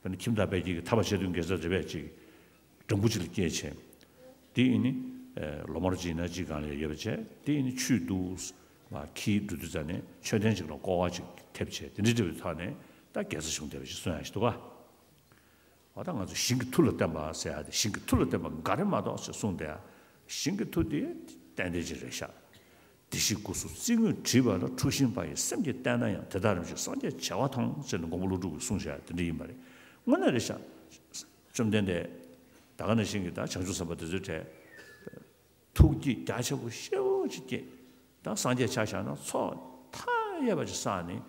དཔེར་ན་ཁྱིམ་བདག་དཔལ་སྐྱེས་ཀྱིས་ཐར་པ་ཆེ་བདུན་དགེ་རྩ་རི་བས་ཅིག་སྦྲང་བུ་ཅིག་ལ་སྐྱེས་བྱས། དེ་ཡིན་ནི་ལོ་མར་ཅིག་ན་ཅིག་སྒང་ལ་ཡོད་པ་བྱས། དེ་ཡིན་ནི་ཆུས་བཏུལ་མ་ཁྱིའི་འགྲོ་དུས་ཙ་ནས་མཆོད་རྟེན་ཅིག་ལ་སྐོར་བ་ཅིག་ཐེབས་བྱས། དེ་འདྲས་འདྲ་བའི་ཐོག་ནས་ད་དགེ་རྩ་བྱུང་བསྡད་པ་ཞིག་གསུང་ཡ་ཞིག་འདུག་ག་འོ་ད་ང་ཚོ་ཞིང་གི་མཐུ་ལ་བརྟེན་པ་ཟེར་ཡ་དེ། ཞིང་གི་མཐུ་ལ་བརྟེན་པ་འགའ་རེ་མ་གཏོགས་ཞེས་གསུངས་ཏེ། ཞིང་གི་མཐུ་དེ་ཏན་ཏན་ཅིག་རེད་ཤག་བདེ་གཤེགས་སྐུ་གསུང་ཐུགས་རྔུས་བྲིས་པ་ལ། འཁྲུགས་ཤིང་པ་ཡིས་སེམས་ཀྱིས་བལྟས་ན་ཡང་། དེ་དག་རིམ་བཞིན་སངས་རྒྱས་བྱེ་བ་མཐོང་། ཟེར་ནས་མགོན་པོ་ཀླུ་སྒྲུབ་ཀྱིས་གསུངས་བཞག་དེ་འདྲ་ཡིན་པ་རེད། དངོས་གནས་རེད་ཤག་བཅོམ་ལྡན་འདས་ད་ག་ནང་བཞིན་གྱི་ད་བྱང་ཆུབ་སེམས་དཔའ་དེ་ཚོའི་གྲས། ཐུགས་བསྐྱེད་རྒྱ་ཆེ་པོ་ཞེ་པོ་ཅིག་བསྐྱེད། ད་སངས་རྒྱས་ཆ་བཞག་ན་ཚོགས་མཐའ་ཡས་པ་ཅིག་བསགས་ནས།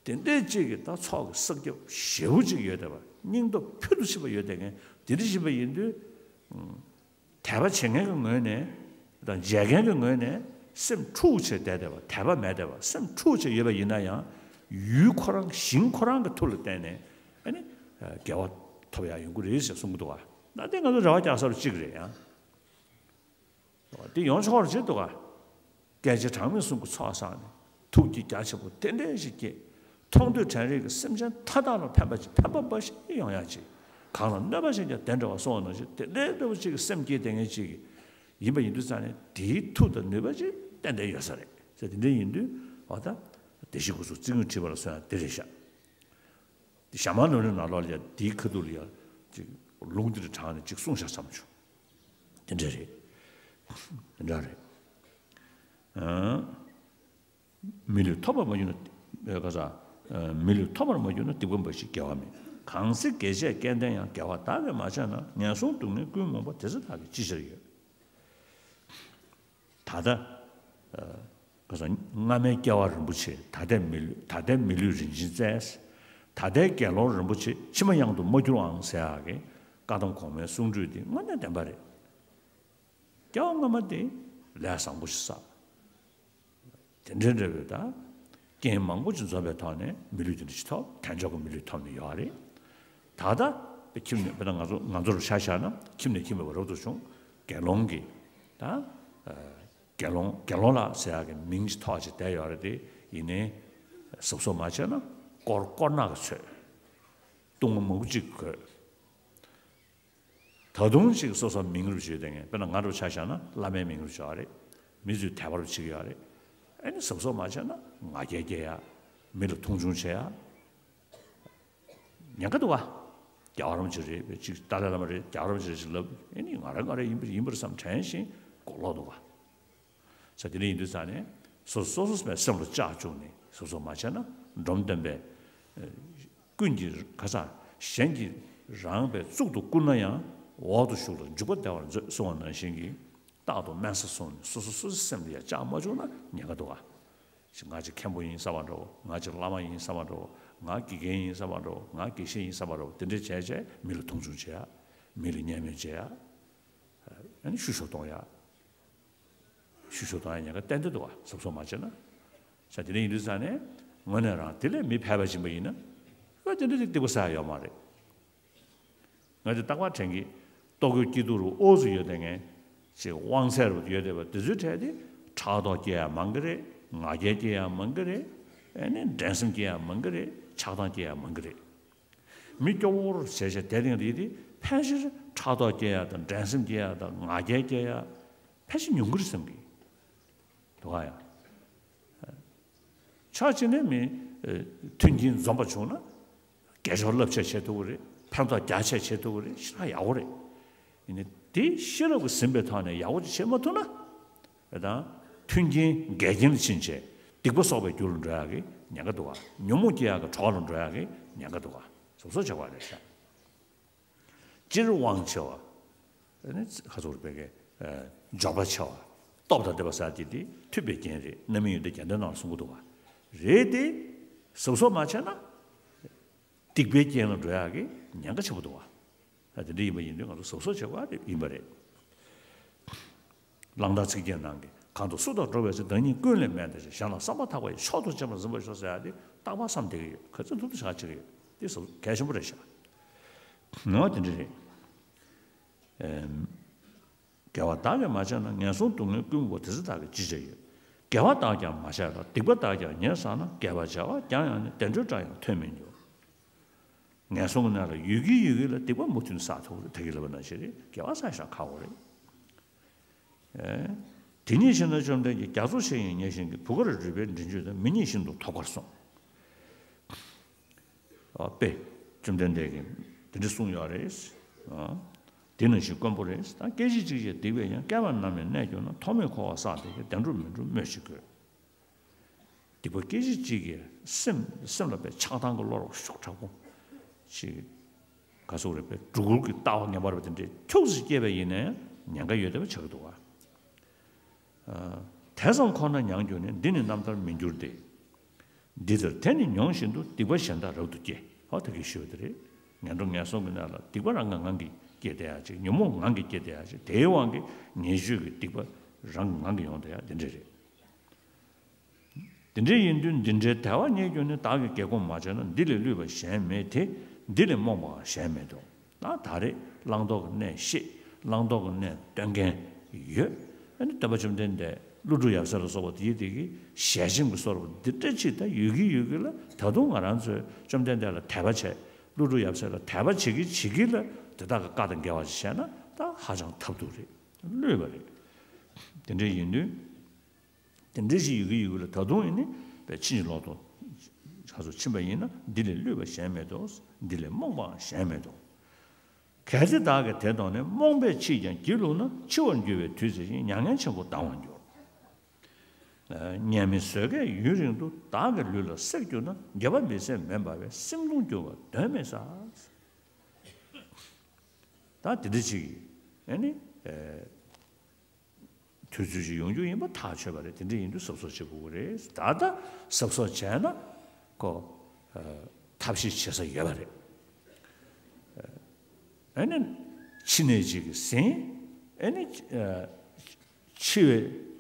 དེ་འདྲའི་ཅིག་གི་ད་ཚོགས་ཀྱི་བསགས་རྒྱབ་ཞེ་པོ་ཅིག་ཡོད་བསྡད་པ། སྙིང་སྟོབས་ཕུལ་དུ་ཕྱིན་པ་ཡོད་བསྡད་མཁན་དེ་འདྲ་ཞིག་ཡིན་དུས། དད་པ་བྱེད་མཁན་གྱི་ངོས་ནས་དང་མཇལ་མཁན་གྱི་ངོས་ནས་སེམས་འཁྲུགས་བྱས་བསྡད་བསྡད་པ། དད་པ་མེད་བསྡད་པ། སེམས་འཁྲུགས་བྱས་ཡོད་པ་ཡིན་ན་ཡང་། ཡུལ་ཁོ་རང་ཞིང་ཁོ་རང་གི་མཐུ་ལ་བརྟེན་ནས་ཨ་ནི་དགེ་བ་ཐོབ་ཡག་ཡོང་གི་རེད་ཅེས་གསུང་གི་འདུག་ག་ད་དེ་ང་ཚོ་རེ་བ་རྒྱག་ས་རུ་གཅིག་རེད་ཡང་། དེ་ཡོང་ཆོག་རེད་ཅེས་འདུག་ག་སྐད་ཆ་གྲངས་མེད་གསུང་གི་ཚོགས་བསགས་ནས་ཐུགས་བསྐྱེད་རྒྱ་ཆེ་པོ་དེ་འདྲ་ཞིག་བསྐྱེད། མཐོང་ཐོས་དྲན་རེག་གི་སེམས་ཅན་མཐའ་དག་ལ་ཕན་པ་ཅིག་ཕན་པ་འབའ་ཞིག་ཡོང་ཡག་ཅིག་གང་ལ་གནོད་པ་ཅིག་ཀྱང་དེ་འདྲ་བ་སོང་བ་ནང་བཞིན། དེ་འདྲའི་འདྲ་བོ་ཅིག་གི་སེམས་བསྐྱེད་དེ་ངེས་ཅིག་ཡིན་པ་ཡིན་དུས་ཙང་ནས། དེའི་མཐུ་དང་ནུས་པ་ཅིག་ཏན་ཏན་ཡོད་ས་རེད་ཟེར། དེ་འདྲ་ཡིན་དུས་འོ་ད་བདེ་གཤེགས་སྐུ་གསུང་ཐུགས་རྔུས་བྲིས་པ་ལ་སོགས་ཡང་དེ་རེད་ཤག་དེ་ཞྭ་དམར་ནོར་ལུག་ནང་ལོགས་ལ་ཡ་དེའི་ཁ་ཐུག་ལ་ཡ་ཅིག་ལུང་འདིར་དྲངས་ནས་ཅིག་གསུངས་བཞག་བསམ་བྱུང་། དེ་འདྲ་རེད། དེ་འདྲ་རེད། ཨང་། མི་ལུས་ཐོབ་པར་མ་གྱུར་ན། ཨེ་ག་ས། ཨེ་མི་ལུས་ཐོབ་པར་མ་གྱུར་ན། སྡིག་པ་འབའ་ཞིག་དགེ་བ་མེད། གང་ཚེ་དགེ་བྱས་སྐལ་ལྡན་ཡང་། དགེ་བ་བདག་གིས་མ་བྱས་ན། ངན་སོང་སྡུག་བསྔལ་ཀུན་མུག་པ། དེ་ཚེ་བདག་གིས་ཅི་བྱར་ཡོད། ད་ལྟ། ཨ་ག་ས་སྔ་མའི་སྐྱེ་བ་རིན་པོ་ཆེ། ད་ལྟའི་མི་ལུས། ད་ལྟའི་མི་ལུས་རིན་ཆེན་བཙལ། ད་ལྟའི་དགེ་སློང་རིན་པོ་ཆེ། ཕྱི་མ་གཡང་དུ་མ་གྱུར་ཨང་ཟེར་ཡག་གི་བཀའ་གདམས་གོང་མའི་གསུང་སྒྲོས་འདི་དངོས་གནས་བདེན་པ་རེད། སྐྱེ་བ་སྔ་མ་དེ་ལས་བཟང་པོ་ཞིག་བསགས། དེ་འདྲའི་འདྲ་བའི་ད་རྐྱེན་མང་པོ་ཅིག་འཛོམས་པའི་ཐོག་ནས་མི་ལུས་དེ་འདྲ་ཞིག་ཐོབ། དལ་འབྱོར་གྱི་མི་ལུས་ཐོབ་ནས་ཡོད་རེད། ད་ལྟ་ཁྱིམ་ནས། དཔེར་ན་ང་ཚོ་ང་ཚོར་ཆ་བཞག་ན་ཁྱིམ་ནས་ཁྱིམ་མེད་པར་རབ་ཏུ་བྱུང་། དགེ་སློང་གི་ད་ཨ་དགེ་སློང་དགེ་སློང་ལགས་ཟེར་ཡག་གི་མིང་ཅིག་ཐོགས་ཅིག་བསྡད་ཡོད་རེད་དེ། ཡིན་ནའི་གཟབ་གཟབ་མ་བྱས་ན་དཀོར་དཀོར་ནག་གིས་འཚོས། ལྟུང་བ་མང་པོ་ཅིག་གོས། ད་དུང་ཅིག་སོ་སོ་མིང་རུ་བརྗོད་བསྡད་མཁན། དཔེར་ན་ང་རུ་ཆ་བཞག་ན་བླ་མའི་མིང་རུ་བརྗོད་ཡག་རེད། མི་ཚོས་དད་པ་རུ་བྱེད་ཀྱི་ཡོད་རེད། ཨ་ནི་གཟབ་གཟབ་མ་བྱས་ན་ང་རྒྱལ་སྐྱེ་ཡག་མི་ལ་མཐོང་ཆུང་བྱེད་ཡག་ཉེན་ཁ་འདུག་ག་རྒྱལ་བ་རིན་པོ་ཆེ་རེད་པས་ཅིག་ཏཱ་ལའི་བླ་མ་རེད། རྒྱལ་བ་རིན་པོ་ཆེ་རེད་ཅིག་ལབ། ཨ་ནི་ང་རང་ང་རང་ཡིན་པ་ཡིན་པ་བསམ་དྲན་བཞིན་མགོ་ལོག་འདུག་ག་ས་དེ་འདྲ་ཡིན་དུས་ཙང་ནས་སོ་སོ་སོ་སོ་སོའི་སེམས་ལ་ལྕག་བཅུག་ནས་གཟབ་གཟབ་མ་བྱས་ན། འབྲོམ་སྟོན་པས་ཀུན་གྱིས་ག་ས། གཞན་གྱིས་རངས་པའི་གཙུག་ཏུ་བཀུར་ན་ཡང་། འོག་ཏུ་ཞུགས་ལ་འཇུག་པ་བདེ་བར་མཛོད་གསུངས་པ་ནང་བཞིན་གྱི། རྟག་ཏུ་དམན་ས་བཟུང་ནས་སོ་སོ་སོ་སོའི་སེམས་ལ་ཡང་ལྕག་མ་བཅུག་ན་ཉེན་ཁ་འདུག་ག་ཅིག་ང་ཅིག་མཁན་པོ་ཡིན་བསམ་པ་འདྲ་བོ། ང་ཅིག་བླ་མ་ཡིན་བསམ་པ་འདྲ་བོ། ང་དགེ་རྒན་ཡིན་བསམ་པ་འདྲ་བོ། ང་དགེ་བཤེས་ཡིན་བསམ་པ་འདྲ་བོ། དེ་འདྲ་བྱས་བྱས་མི་ལ་མཐོང་ཆུང་བྱེད་ཡག་མི་ལ་བརྙས་སྨོད་བྱེད་ཡག་ཨ་ནི་བཤུ་གཞོག་གཏོང་ཡག་བཤུ་གཞོག་གཏོང་ཡག་ཉེན་ཁ་ཏན་ཏན་འདུག་ག་གཟབ་གཟབ་མ་བྱས་ན། ས་དེ་འདྲ་ཡིན་དུས་ཙང་ནས་དངོས་གནས་རང་དེ་ལས་མི་ཕལ་པ་ཕྱིན་པ་ཡིན་ན། ཨ་དེ་འདྲ་ཅིག་སྡིག་པ་བསགས་ཡག་ཡོད་མ་རེད། ང་ཚོ་རྟག་པར་དྲན་གྱི། ལྟོ་གོས་སྐྱིད་སྡུག་རུ་ཨོ་ཙི་ཡོད་བསྡད་མཁན། ཅིག་དབང་ཚད་རུ་ཡོད་བསྡད་པ་དེ་ཚོའི་གྲས་དེ་ཕྲག་དོག་སྐྱེ་ཡག་མང་གི་རེད། ང་རྒྱལ་སྐྱེ་ཡག་མང་གི་རེད། ཨ་ནི་འགྲན་སེམས་སྐྱེ་ཡག་མང་གི་རེད། ཆགས་སྡང་སྐྱེ་ཡག་མང་གི་རེད། མི་སྐྱོ་བོར་བྱས་བྱས་བསྡད་མཁན་དེ་དེ་ཕལ་ཆེར་ཕྲག་དོག་སྐྱེ་ཡག་དང་། འགྲན་སེམས་སྐྱེ་ཡག་དང་། ང་རྒྱལ་སྐྱེ་ཡག་ཕལ་ཆེར་ཉུང་གི་རེད་བསམ་གི་འདུག་ག་ཡ། ཆ་གཅིག་ནས་མི་ཨ་མཐུན་རྐྱེན་འཛོམས་པ་བྱུང་ན་དགེ་སྦྱོར་རླབས་ཆེ་བྱེད་ཐུབ་ཀྱི་རེད། ཕན་ཐོགས་རྒྱ་ཆེ་བྱེད་ཐུབ་ཀྱི་རེད། ཞེ་དྲག་ཡག་པོ་རེད། ཡིན་ནའི་དེ་ཤེས་རབ་ཀྱིས་ཟིན་པའི་ཐོག་ནས་ཡག་པོ་ཅིག་བྱེད་མ་ཐུབ་ན། དེ་དང་མཐུན་རྐྱེན་འགལ་རྐྱེན་ལ་ཕྱིན་བྱས་སྡིག་པ་གསོག་པའི་རྒྱུ་ལ་འགྲོ་ཡག་གི་ཉེན་ཁ་འདུག་ག་ཉོན་མོངས་སྐྱེ་ཡག་གི་གྲོགས་ལ་འགྲོ་ཡག་གི་ཉེན་ཁ་འདུག་ག་གཟབ་གཟབ་བྱེད་དགོས་རེད་ཤག་སྤྱིར་དབང་ཆེ་བ། ཨ་ནི་ཁ་ཚུར་བས་ཀྱི་འབྱོར་པ་ཆེ་བ། སྟོབས་དང་ལྡན་པ་ཟེར་དེ་དེ་མཐུན་པའི་རྐྱེན་རེད། རྣམ་སྨིན་ཡོན་ཏན་རྒྱན་ལྡན་ནང་ལ་གསུང་གི་འདུག་བ། རེད་དེ། གཟབ་གཟབ་མ་བྱས་ན། སྡིག་པའི་རྐྱེན་ལ་འགྲོ་ཡག་གི་ཉེན་ཁ་ཆེན་པོ་འདུག་བ། ད་དེ་འདྲ་ཡིན་པ་ཡིན་དུས་ང་ཚོ་གཟབ་གཟབ་བྱེད་དགོས་ཡག་དེ་ཡིན་པ་རེད། གླང་དར་ཚིག་བརྒྱད་ནང་གི་གང་དུ་སུ་དང་འགྲོགས་པའི་ཚེ། བདག་ཉིད་ཀུན་ལས་དམན་དེ་བཞིན། གཞན་ལ་བསམ་པ་ཐག་པ་ཡིས། མཆོག་ཏུ་སྤྱན་པ་གཟིམ་པར་ཤོག་ཟེར་ཡག་དེ་རྟག་པར་བསམ་བསྡད་ཀྱི་ཡོད། ག་ཚོད་ཐུབ་ཐུབ་ཞིག་བྱེད་ཀྱི་ཡོད། དེ་གལ་ཆེན་པོ་རེད་ཤག་ངོ་དེ་འདྲ་རེད། ཨེམ། དགེ་བ་བདག་གིས་མ་བྱས་ན། ངན་སོང་སྡུག་བསྔལ་ཀུན་འབྱུང་བ། དེ་ཚེ་བདག་གིས་ཅི་བྱས་ཡོད། དགེ་བ་བདག་ཀྱང་མ་བྱས་པར། སྡིག་པ་བདག་ཀྱང་ཉེར་བསགས་ན། དགེ་བ་བྱ་བ་ཀྱང་ཡང་ནི། བདེ་འགྲོའི་བཀྲ་ཡང་ཐོས་མི་འགྱུར། ངན་སོང་གི་གནས་ལ་ཡོད་ཀྱིན་ཡོད་ཀྱིན་ལ་སྡིག་པ་མུ་མཐུད་བསགས་ཐུབ་རེད། ད་གིན་ལབ་པ་ནང་བཞིན་རེད། དགེ་བ་བསགས་ཤག་ཁག་པོ་རེད། ཨེ། དེ་ཉིད་ཕྱིར་ན་བཅོམ་ལྡན་གྱིས། རྒྱ་མཚོ་ཆེ་ཡང་ཉེ་ཞིང་གི། བུ་གར་རུས་པའི་མགྲིན་བཅུད་དང་། མི་རྙེད་ཤིན་ཏུ་ཐོབ་དཀར་གསུངས། ཨ་དཔེ། བཅོམ་ལྡན་འདས་ཀྱིས་དེ་འདྲ་གསུངས་ཡོད་རེད། ཨ། དེ་ནང་བཞིན་དཀོན་པོ་རེད། ད་སྐད་ཅིག་གཅིག་བྱས་སྡིག་པས་ཡང་། བསྐལ་པ་ནམ་ཡང་གནས་གྱུར་ན། ཐོག་མེད་འཁོར་བ་བསགས་དེ་སྐྱེ། བདེ་འགྲོ་མི་འགྲོ་སྨོས་ཤིག་དགོས། སྡིག་པ་སྐད་ཅིག་གཅིག་གིས་སེམས་སེམས་ལ་དཔེ་ཆགས་སྡང་གི་བློ་རབ་ཤུགས་དྲག་པོ་ཞིག་ག་ཟེར་དགོས་རེད། དཔེ་སྒྲོ་སྐུར་གྱི་ལྟ་བ་ངན་པ་རེད་པ། དེ་འདྲས་ཁྱུག་ཙམ་སྐྱེས་པ་ཡིན་ན་ཡང་ཉེན་ཁ་ཡོད་བསྡད་པ་ཆགས་ཀྱི་འདུག་ག་ཨ། དེ་ཙམ་ཁོ་ན་མྱང་གྱུར་ནས། འདི་ནི་རྣམ་ཐར་མི་འགྱུར་ཏེ། འདི་ལྟར་དེ་ནི་མྱོང་བཞིན་དུ། སྡིག་པ་གཞན་དག་རབ་ཏུ་སྐྱེ། ཨོ་ད་གིན་ཞུས་པ་དེ་རེད། ངན་འགྲོ་ངན་སོང་གི་གནས་ལ་སྡིག་པ་རང་གི་ངང་གིས་སྐྱེ་བསྡད་ཡག་ཅིག་ཉོན་མོངས་ངང་གིས་སྐྱེ་བསྡད་ཡག་ཅིག་དེའི་དབང་གིས་ཉེས་སྤྱོད་ཀྱི་སྡིག་པ་རང་གི་ངང་གིས་ཡོང་བསྡད་ཡག་དེ་འདྲ་རེད། དེ་འདྲ་ཡིན་དུས་འདི་འདྲའི་དལ་བ་རྙེད་གྱུར་ནས། བདག་གིས་དགེ་སྒོ་མ་བྱས་ན། འདི་ལས་བསླུས་པ་གཞན་མེད་དེ། འདི་ལས་རྨོངས་པའང་གཞན་མེད་དོ། ད་ད་རེས་བླང་དོར་གྱི་གནས་ཤེས། བླང་དོར་གྱི་གནས་སྟོན་མཁན་ཡོད། ཨ་ནི་སྟོན་པ་བཅོམ་ལྡན་འདས་ཀླུ་སྒྲུབ་ཡབ་སྲས་ལ་སོགས་པ་དེ་དེ་གི་ཞལ་ཆེམས་ཀྱི་བཟོ་འདྲ་འདི་འདྲ་ཅིག་ད་ཡོད་ཀྱི་ཡོད་ཀྱི་ལ། ད་དུང་ང་རང་ཚོས་བཅོམ་ལྡན་འདས་ལ་དད་པ་བྱས། ཀླུ་སྒྲུབ་ཡབ་སྲས་ལ་དད་པ་བྱེད་ཀྱི་བྱེད་ཀྱི་ལ། དེ་དག་གི་བཀའ་དང་འགལ་བ་ཅིག་བྱས་ན་ད་ཧ་ཅང་ཐབས་སྡུག་རེད། བསླུས་པ་རེད། དེ་འདྲ་ཡིན་དུས། དེ་འདྲ་ཞིག་ཡོད་ཀྱི་ཡོད་ཀྱི་ལ། ད་དུང་ཡིན་ནི་པའི་ཕྱིན་ཅི་ལོག་ཏུ་ག་ཚོད་ཕྱིན་པ་ཡིན་ན། འདི་ལས་བསླུས་པ་གཞན་མེད་དོ། འདི་ལས་རྨོངས་པའང་གཞན་མེད་དོ། གལ་ཏེ་བདག་གིས་དེ་མཐོང་ནས། རྨོངས་པས་ཕྱིས་ཀྱང་སྒྱིད་ལུག་ན། འཆི་བར་འགྱུར་བའི་དུས་ཚོད་ཅིག་མྱ་ངན་ཆེན་པོ་ལྡང་བར་འགྱུར། ཉེས་དམིགས་བཟོད་དཀས་ཡུན་རིང་དུ། བདག་གི་ལུས་ལ་བསྲེགས་གྱུར་ན། འགྱོད་པ་མི་བཟད་མེད་པ་བས། སེམས་གདུང་འགྱུར་བ་གདོན་མི་ཟ། ད་དེ་འདྲ་ཅིག་ཨ་ནི། དུས་ཚོད་ཅིག་ཡོང་རྒྱུ་ཡིན་པ་ཐག་ཆོད་པ་རེད། དེ་འདྲ་ཡིན་དུས་གཟབ་གཟབ་བྱེད་དགོས་ཀྱི་རེད། ད་ལྟ་གཟབ་གཟབ་བྱས་ན་ཁོ་ཐབས་ཤེས་བྱེད་ས་ཡོད་པ་རེད། ཨ་ནི་ཕྱི་ནས་ཅིག་གིས་ཟིན། ཨ་ནི་འཆི་བའི་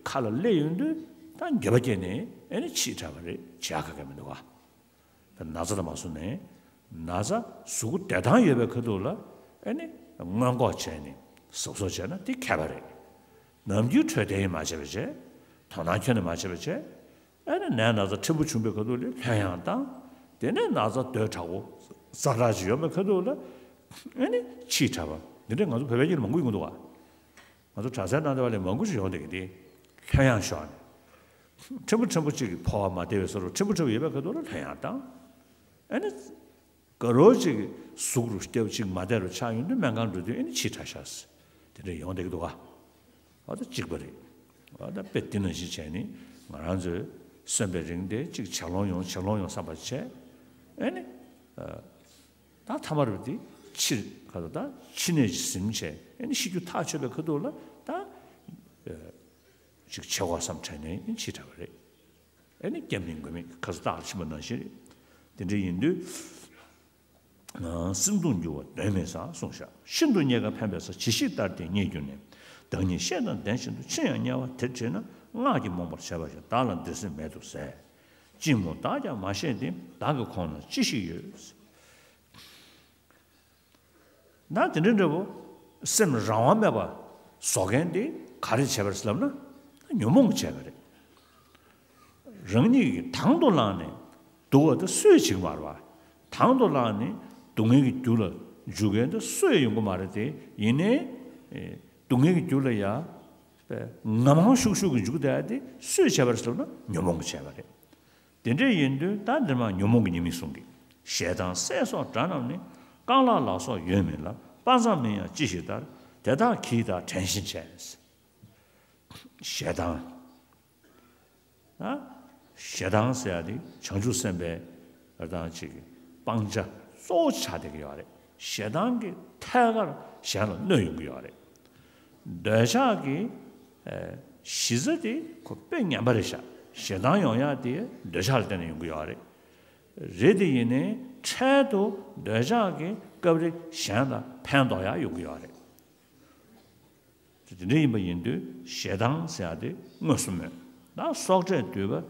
ཁ་ལ་སླེབས་ཡོང་དུས་ད་འགྱོད་པ་སྐྱེས་ནས་ཨ་ནི་འཆི་དྲགས་པ་རེད། བྱེད་ཡག་ག་གེ་མི་འདུག་ག་ན་ཚ་དང་མ་སོང་ནས། ན་ཚ་གཟུགས་པོ་བདེ་ཐང་ཡོད་པའི་ཁ་ཐུག་ལ་ཨ་ནི་སྔོན་འགོག་བྱས་ནས་གཟབ་གཟབ་བྱས་ན་དེ་མཁས་པ་རེད། ནམ་རྒྱུན་འཕྲོད་བསྟེན་མ་བྱས་པ་བྱས། དོ་སྣང་ཁྱོན་ནས་མ་བྱས་པ་བྱས། ཨ་ནི་ནད་ན་ཚ་ཕྲན་བུ་བྱུང་པའི་ཁ་ཐུག་ལ་ལྷོད་ཡངས་བཏང་། དེ་ནས་ན་ཚ་དོད་དྲག་པོ་ཛ་དྲག་ཅིག་ཡོང་པའི་ཁ་ཐུག་ལ་ཨ་ནི་འཆི་དྲགས་པ། འདི་འདྲ་ང་ཚོ་བོད་པའི་རྒྱུད་ལ་མང་པོ་ཡོང་གི་འདུག་ག་ང་ཚོ་གྲྭ་སའི་ནང་དེ་བ་ལས་མང་པོ་ཞིག་ཡོང་བསྡད་ཀྱི་འདི། ལྷོད་ཡངས་ཤོར་ནས། ཕྲན་བུ་ཕྲན་བུ་གཅིག་གིས་ཕོ་བ་མ་བདེ་བའི་བཟོ་འདྲ་ཕྲན་བུ་ཕྲན་བུ་ཡོད་པའི་ཁ་ཐུག་ལ་ལྷོད་ཡངས་བཏང་། ཨ་ནི། དགའ་རོགས་གཅིག་གིས་གཟུགས་རུ་སྐྱབས་གཅིག་མ་བདེ་རུ་ཆགས་ཡོང་དུས་སྨན་ཁང་འགྲོ་དུས་ཨ་ནི་འཆི་དྲགས་ཤག་ཟེར། དེ་འདྲ་ཡོང་བསྡད་ཀྱི་འདུག་ག་ཨ་ད་གཅིག་པ་རེད། ཨ་ད་དཔེ་འདི་ནང་བཞིན་བྱས་ནས་ང་རང་ཚོས་གསོན་པའི་རིང་དེ་གཅིག་ཆར་ལོང་ཡོང་ཆར་ལོང་ཡོང་བསམ་པ་བྱས། ཨ་ནི། ད་ཐ་མར་དེ་ཕྱིར་ག་ད་ད་ཕྱི་ནས་ཟིན་བྱས་ཨ་ནི་ཤི་རྒྱུ་ཐག་ཆོད་པའི་ཁ་ཐུག་ལ་ད་ཅིག་བྱེད་དགོས་བསམ་དྲན་ནས་ཨ་ནི་འཆི་དྲགས་པ་རེད། ཨ་ནི་སྐྱབས་གནས་མགོན་མེད་ཁ་ས་རྟགས་ལ་ཕྱིན་པ་ནང་བཞིན་རེད། དེ་འདྲ་ཡིན་དུས་སེམས་གདུང་འགྱུར་བ་གདོན་མི་ཟ་གསུངས་ཤག་ཤིན་ཏུ་རྙེད་དཀའ་ཕན་པའི་ས། ཇི་ཞིག་ལྟར་དེ་རྙེད་གྱུར་ནས། བདག་ཉིད་ཤེས་དང་ལྡན་བཞིན་དུ། ཕྱིར་ཡང་དམྱལ་བ་དེར་ཁྲིད་ན། སྔགས་ཀྱིས་རྨོངས་པར་བྱས་པ་བཞིན། བདག་ལ་འདིར་སེམས་མེད་དུ་ཟད། ཅི་སྨོས་བདག་ཀྱང་མ་ཤེས་ཏེ། བདག་གི་ཁོང་ན་ཅི་ཞིག་ཡོད། ད་དེ་འདྲ་འདྲ་པོ་སེམས་རང་དབང་མེད་པ་བཟོ་མཁན་དེ་ག་རེ་བྱས་པ་རེད་ལབ་ན་ཉོན་མོངས་ཀྱིས་བྱས་པ་རེད། རང་ཉིད་ཀྱིས་དང་དུ་བླངས་ནས་སྡུག་པ་དེ་སུས་བྱེད་ཀྱི་མ་རེད་པ། དང་དུ་བླངས་ནས་སྡུག་བསྔལ་གྱི་རྒྱུ་ལ་འཇུག་མཁན་དེ་སུ་ཡང་ཡོང་གི་མ་རེད་དེ། ཡིན་ནའི་སྡུག་བསྔལ་གྱི་རྒྱུ་ལ་ཡ་ངང་ངམ་ཤུགས་ཤུགས་ཀྱིས་འཇུག་བསྡད་ཡ་དེ་སུས་བྱས་པ་རེད་ལབ་ན་ཉོན་མོངས་ཀྱིས་བྱས་པ་རེད། དེ་འདྲ་ཡིན་དུས་ད་འདིར་མ་ཉོན་མོངས་ཀྱི་ཉེས་དམིགས་གསུངས་ཀྱི། ཞལ་དང་སྲས་སོགས་དགྲ་རྣམས་ནི། རྐང་ལག་ལ་སོགས་ཡོད་མིན་ལ། དཔའ་མཛངས་མིན་ཡང་ཅི་ཞིག་ལྟར། དེ་དག་གིས་ད་བྲན་བཞིན་བྱས། ཞེ་སྡང་། ན། ཞེ་སྡང་ཟེར་ཡ་དེ་བྱང་ཆུབ་སེམས་དཔའི་ཨ་དང་ཅིག་སྤང་བྱ་གཙོ་བོ་ཆགས་བསྡད་ཀྱི་ཡོད་རེད། ཞེ་སྡང་གིས་ཐད་ཀར་གཞན་ལ་གནོད་ཡོང་གི་ཡོད་རེད། འདོད་ཆགས་ཀྱི་ཨ་གཞི་རྩ་དེ་ཁོ་དཔེ་ངན་པ་རེད་ཤག་ཞེ་སྡང་ཡོང་ཡ་དེ་འདོད་ཆགས་ལ་བརྟེན་ནས་ཡོང་གི་ཡོད་རེད། རེད་དེ་ཡིན་ནའི་འཕྲལ་དུ་འདོད་ཆགས་ཀྱིས་སྐབས་རེ་གཞན་ལ་ཕན་འདོགས་ཡ་ཡོང་གི་ཡོད་རེད། དེ་འདྲ་ཡིན་པ་ཡིན་དུས་ཞེ་སྡང་ཟེར་ཡ་དེ་མངོན་སུམ་མེད། ད་སྲོག་གཅོད་འདོད་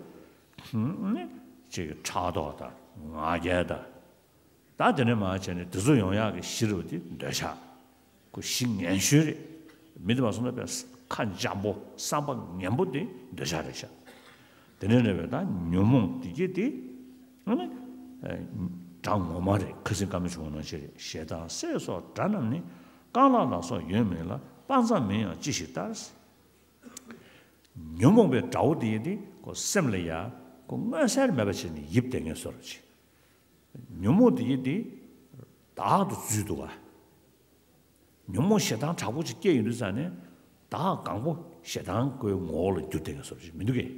པ་ནི་ཅིག་ཕྲག་དོག་དང་ང་རྒྱལ་དང་། ད་དེ་ནས་མར་བྱས་ནས་དེ་ཚོ་ཡོང་ཡག་གི་གཞི་རུ་དེ་འདོད་ཆགས། ཁོ་གཞི་ངན་ཤོས་རེད། མི་དེ་མ་སོང་ན་པས་ཁ་འཇམ་པོ་བསམ་པ་ངན་པོ་དེ་འདོད་ཆགས་རེད་ཤག་དེ་ནས་རེད་པས་ད་ཉོན་མོངས་དེ་གྱིས་དེ། ཨ་ནི། ཨ། དགྲ་ངོ་མ་རེད། ཁ་སང་བཀའ་མོལ་བྱུང་བ་ནང་བཞིན་རེད། ཞེ་སྡང་སྲེད་སོགས་དགྲ་རྣམས་ནི། རྐང་ལག་ལ་སོགས་ཡོད་མིན་ལ། དཔའ་མཛངས་མིན་ཡང་ཅི་ཞིག་ལྟར། ཉོན་མོངས་པའི་དགྲ་བོ་དེ་ཡིན་ཏེ་ཁོ་སེམས་ལ་ཡ་ཁོ་མངོན་གསལ་མེད་པ་བྱས་ནས་ཡིབ་བསྡད་མཁན་བཟོ་འདྲ་ཅིག་ཉོན་མོངས་དེ་ཡིན་ཏེ་བདག་ཏུ་འཛུལ་འདུག་ག་ཉོན་མོངས་ཞེ་སྡང་དྲག་པོ་ཅིག་སྐྱེས་ཡོང་དུས་ཙང་ནས་བདག་གང་པོ་ཞེ་སྡང་གི་ངོ་བོ་ལ་འགྱུར་བསྡད་མཁན་བཟོ་འདྲ་ཅིག་མི་འདུག་གས།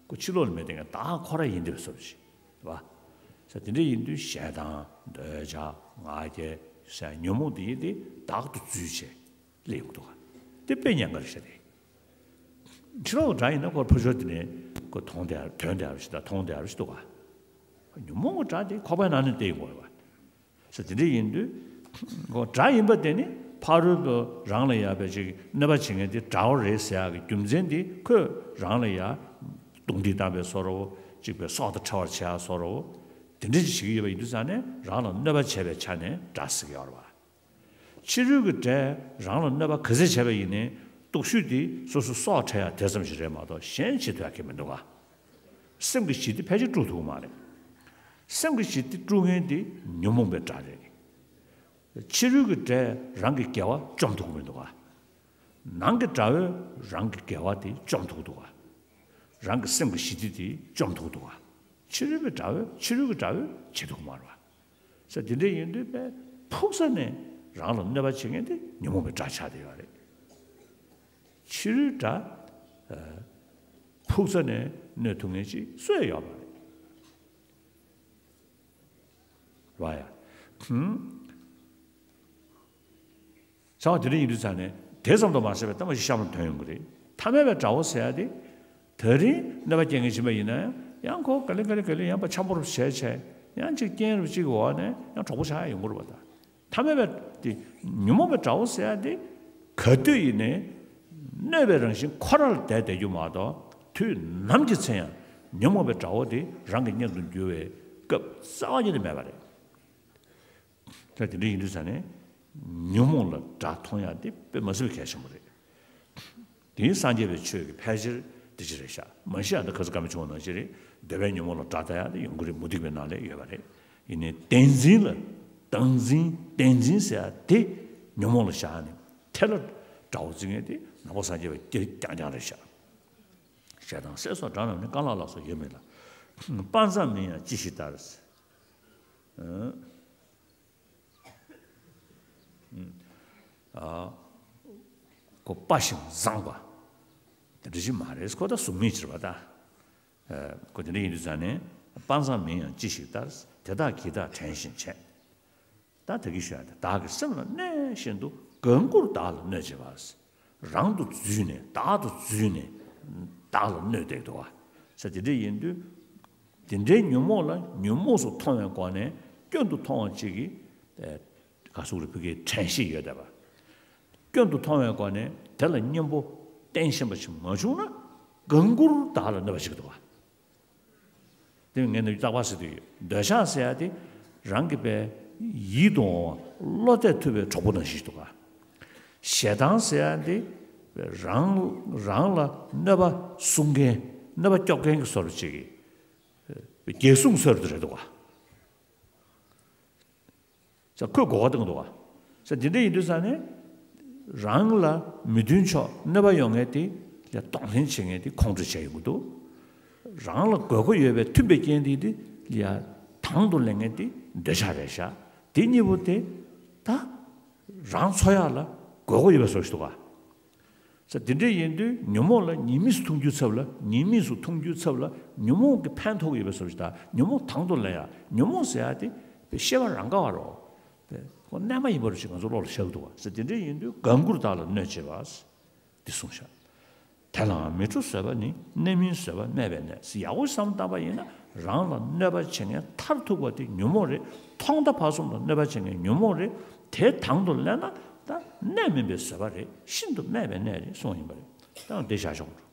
ཁོ་ཕྱི་ལོགས་ལ་མེད་བསྡད་མཁན་བདག་ཁོ་རང་ཡིན་བསྡད་པ་བཟོ་འདྲ་ཅིག་རེད་པ། ས་དེ་འདྲ་ཡིན་དུས་ཞེ་སྡང་འདོད་ཆགས་ང་རྒྱལ་ཟེར་ཉོན་མོངས་དེ་ཡིན་ཏེ་བདག་ཏུ་འཛུལ་བྱས། སླེབས་ཡོང་གི་འདུག་ག་དེ་དཔེ་ཉེན་ཁ་རེད་ཤག་དེ། ཕྱི་ལོགས་དགྲ་ཡིན་ན་ཁོ་ཕར་ཕྱོགས་དེ་ནས་ཁོ་མཐོང་བསྡད་ཐོན་བསྡད་པ་ཞིག་དང་མཐོང་བསྡད་པ་ཞིག་འདུག་ག་ཉོན་མོངས་ཀྱི་དགྲ་དེ་ཁོག་པའི་ནང་ནས་བལྟས་ཡོང་གི་རེད་པ། ས་དེ་འདྲ་ཡིན་དུས་ཁོ་དགྲ་ཡིན་པ་དེ་ནི་ཕ་རོལ་པོ་རང་ལ་ཡ་བའི་ཅིག་གནོད་པ་བྱེད་མཁན་དེ་དགྲ་བོ་རེད་ཟེར་ཡག་གི་རྒྱུ་མཚན་དེ་ཁོས་རང་ལ་ཡ་རྡུང་རྡེག་བཏང་བའི་བཟོ་འདྲ་བོ་ཅིག་པའི་སྲོག་དང་ཕྲལ་བར་བྱེད་ཡག་བཟོ་འདྲ་བོ་དེ་འདྲ་ཅིག་བྱེད་ཀྱི་ཡོད་པ་ཡིན་དུས་ཙང་ནས་རང་ལ་གནོད་པ་བྱས་པའི་ཆ་ནས་དགྲ་ཟེར་གྱི་ཡོད་རེད་པ། ཕྱི་རོལ་གྱི་དགྲས་རང་ལ་གནོད་པ་ག་ཚད་བྱས་པ་ཡིན་ནའི་སྟོབས་ཤུགས་དེ་སོ་སོ་སྲོག་ཕྲལ་ཡག་དེ་ཙམ་ཞིག་རེད་མ་གཏོགས་གཞན་བྱེད་ཐུབ་ཡག་གི་མི་འདུག་ག་སེམས་ཀྱི་ཞི་བདེ་ཕལ་ཆེར་དཀྲུག་ཐུབ་ཀྱི་མ་རེད། སེམས་ཀྱི་ཞི་བདེ་དཀྲུག་མཁན་དེ་ཉོན་མོངས་པའི་དགྲ་རེད། ཕྱི་རོལ་གྱི་དགྲས་རང་གི་དགེ་བ་བཅོམ་ཐུབ་ཀྱི་མི་འདུག་ག་ནང་གི་དགྲ་བོས་རང་གི་དགེ་བ་དེ་བཅོམ་ཐུབ་ཀྱི་འདུག་ག་རང་གི་སེམས་ཀྱི་ཞི་བདེ་དེ་བཅོམ་ཐུབ་ཀྱི་འདུག་ག་ཕྱི་རོལ་པའི་དགྲ་བོས་ཕྱི་རོལ་གྱི་དགྲ་བོས་བྱེད་ཐུབ་ཀྱི་མ་རེད་པ། ས་དེ་འདྲ་ཡིན་དུས་པས་ཕུགས་ས་ནས་རང་ལ་གནོད་པ་བྱེད་མཁན་དེ་ཉོན་མོངས་པའི་དགྲ་ཆགས་བསྡད་ཡོད་རེད། ཕྱི་རོལ་དགྲ། ཨ། ཕུགས་ས་ནས་གནོད་ཐུབ་མཁན་ཅིག་སུ་ཡང་ཡོད་མ་རེད། རེད་པ་ཡ། ཧུམ། བྱ་བ་དེ་འདྲ་ཡིན་དུས་ཙང་ནས་དེ་ཙམ་དུ་མ་ཟད་པའི་ལྟ་བ་ཞིག་གཤམ་ལ་ཐོན་ཡོང་གི་རེད། ཐ་མལ་པའི་དགྲ་བོ་ཟེར་ཡ་དེ། ད་རིང་གནོད་པ་སྐྱེལ་མཁན་ཕྱིན་པ་ཡིན་ན་ཡང་ཁོ་ག་ལེ་ག་ལེ་ག་ལེ་ཡང་པ་འཆམ་པོ་རུ་བྱས་བྱས་ཡང་ཅིག་རྐྱེན་རུ་གཅིག་གི་འོག་ནས་ཡང་གྲོགས་པོ་ཆགས་ཡ་ཡོང་གི་རེད་པ་ད། ཐ་མལ་པའི་དེ་ཉོན་མོངས་པའི་དགྲ་བོ་ཟེར་ཡ་དེ་ག་དུས་ཡིན་ནའི་གནོད་པའི་རང་བཞིན་ཁོ་རང་ལ་བསྡད་བསྡད་རྒྱུ་མ་གཏོགས་དུས་ནམ་གྱི་ཚེ་ཡང་ཉོན་མོངས་པའི་དགྲ་བོ་དེ་རང་གི་གཉེན་དུ་འགྱུར་བའི་སྐབས་རྩ་བ་ཉིད་ནས་མེད་པ་རེད། ད་དེ་འདྲ་ཡིན་དུས་ཙང་ནས་ཉོན་མོངས་ལ་དགྲ་མཐོང་ཡ་དེ་དཔེ་མ་སྲིད་པའི་གལ་ཆེན་པོ་རེད། དེ་སངས་རྒྱས་པའི་ཆོས་ཀྱི་ཕལ་ཆེར་དེ་ཅི་རེད་ཤག་མ་གཞི་ཡང་འདི་ཁ་སང་བཀའ་མོལ་བྱུང་བ་ནང་བཞིན་རེད། འདོད་པས་ཉོན་མོངས་ལ་དགྲ་ལྟ་ཡ་དེ་ཡོང་གི་རེད། མུ་སྟེགས་པའི་ནང་ལ་ཡོད་པ་རེད། ཡིན་ནའི་བདེན་འཛིན་ལ་བདག་འཛིན་བདེན་འཛིན་ཟེར་ཡ་དེ་ཉོན་མོངས་ལ་བཞག་ནས་དེ་ལ་དགྲ་བོ་འཛིན་མཁན་དེ་ནང་པ་སངས་རྒྱས་པ་དེ་རྐྱང་རྐྱང་རེད་ཤག་ཞེ་སྡང་སྲེད་སོགས་དགྲ་རྣམས་ནི། རྐང་ལག་ལ་སོགས་ཡོད་མིན་ལ། དཔའ་མཛངས་མིན་ཡང་ཅི་ཞིག་ལྟར། ཨ། ཁོ་དཔའ་ཞིང་མཛངས་པ། དེ་འདྲ་ཞིག་མ་རེད། ཁོ་ད་གཟུགས་མེད་ཅིག་རེད་པ་ད། ཁོ་དེ་འདྲ་ཡིན་དུས་ཙང་ནས་དཔའ་མཛངས་མིན་ཡང་ཅི་ཞིག་ལྟར། དེ་དག་གིས་བདག་བྲན་བཞིན་བྱས། ད་ད་གིན་ཞུ་ཡ་དེ་བདག་གི་སེམས་ལ་གནས་བཞིན་དུ་གང་བསྐུར་བདག་ལ་གནོད་བྱེད་པ། རང་དུ་འཛུལ་ནས་བདག་ཏུ་འཛུལ་ནས་བདག་ལ་གནོད་བསྡད་འདུག་པ། ས་དེ་འདྲ་ཡིན་དུས། དེ་འདྲའི་ཉོན་མོངས་ལ་ཉོན་མོངས་སུ་མཐོང་བའི་སྒོ་ནས་སྐྱོན་དུ་མཐོང་བ་གཅིག་གིས། ཨེ། ག་ཟེར་རེད། བོད་སྐད་དྲན་ཤེས་ཡོད་བསྡད་པ། སྐྱོན་དུ་མཐོང་བའི་སྒོ་ནས་དེ་ལ་གཉེན་པོ་བསྟེན་ཤེས་པ་ཞིག་མ་བྱུང་ན་གང་བསྐུར་བདག་ལ་གནོད་པ་བྱེད་ཀྱི་འདུག་པ། དེ་ངས་ནི་རྟག་པར་ཟེར་དུས་འདོད་ཆགས་ཟེར་ཡ་དེ་རང་གི་པའི་ཡིད་དུ་འོང་བ་བློ་གཏད་ཐུབ་པའི་གྲོགས་པོ་ནང་བཞིན་ཞིག་འདུག་ག་ཞེ་སྡང་ཟེར་ཡ་དེ་རང་རང་ལ་གནོད་པ་སྲུང་མཁན་གནོད་པ་སྐྱོབ་མཁན་གྱི་བཟོ་འདྲ་ཅིག་གི་རྒྱལ་སྲུང་བཟོ་འདྲ་རེད་འདུག་ག་ས་ཁོས་གོ་བ་བཏང་འདུག་ག་ས་འདི་འདྲ་ཡིན་དུས་ས་ནས་རང་ལ་མི་མཐུན་ཕྱོགས་གནོད་པ་ཡོང་མཁན་དེ་ལ་གདོང་ལེན་བྱེད་མཁན་དེ་ཁོང་ཁྲོ་བྱས་ཡོང་གི་འདུག་རང་ལ་དགོས་མཁོ་ཡོད་པའི་མཐུན་པའི་རྐྱེན་དེ་དེ་ལ་དང་དུ་ལེན་མཁན་དེ་འདོད་ཆགས་རེད་ཤག་དེ་གཉིས་པོ་དེ་ད་རང་འཚོ་ཡག་ལ་ དགོས་མཁོ་ཡོད་པའི་བཟོ་ཞིག་འདུག་ག་ས་དེ་འདྲ་ཡིན་དུས་ཉོན་མོངས་ལ་ཉེས་དམིགས་སུ་མཐོང་རྒྱུའི་ཚབ་ལ་ཉེས་དམིགས་སུ་མཐོང་རྒྱུའི་ཚབ་ལ་ཉོན་མོངས་ཀྱི་ཕན་ཐོགས་ཀྱི་ཡོད་པའི་བཟོ་ཞིག་དང་ཉོན་མོངས་དང་དུ་ལེན་ཡ། ཉོན་མོངས་ཟེར་ཡ་དེ་ཤེས་པ་རང་ག་བ་རོ། ཁོ་རྣལ་མ་ཡིན་པ་རུ་ཞིག་ང་ཚོ་བློ་ལ་ཤར་གི་འདུག་ག་ས་དེ་འདྲ་ཡིན་དུས་དགའ་མགུར་དག་ལ་གནོད་བྱེད་པ། འདི་གསུངས་ཤག་དེ་ལའང་མི་འཕྲོ་བཟོད་པ་ནི་གནས་མིན་བཟོད་པ་སྨད་པའི་གནས། ཡག་པོ་བསམ་བཏང་པ་ཡིན་ན་རང་ལ་གནོད་པ་བྱེད་མཁན་མཐར་ཐུག་པ་དེ་ཉོན་མོངས་རེད། ཐོག་མཐའ་བར་གསུམ་ལ་གནོད་པ་བྱེད་མཁན་ཉོན་མོངས་རེད། དེ་དང་དུ་ལེན་ན་ད་གནས་མིན་པའི་བཟོད་པ་རེད། ཤིན་ཏུ་སྨད་པའི་གནས་རེད་གསུངས་ཡིན་པ་རེད། ད་འདི་བཞག་ཆོག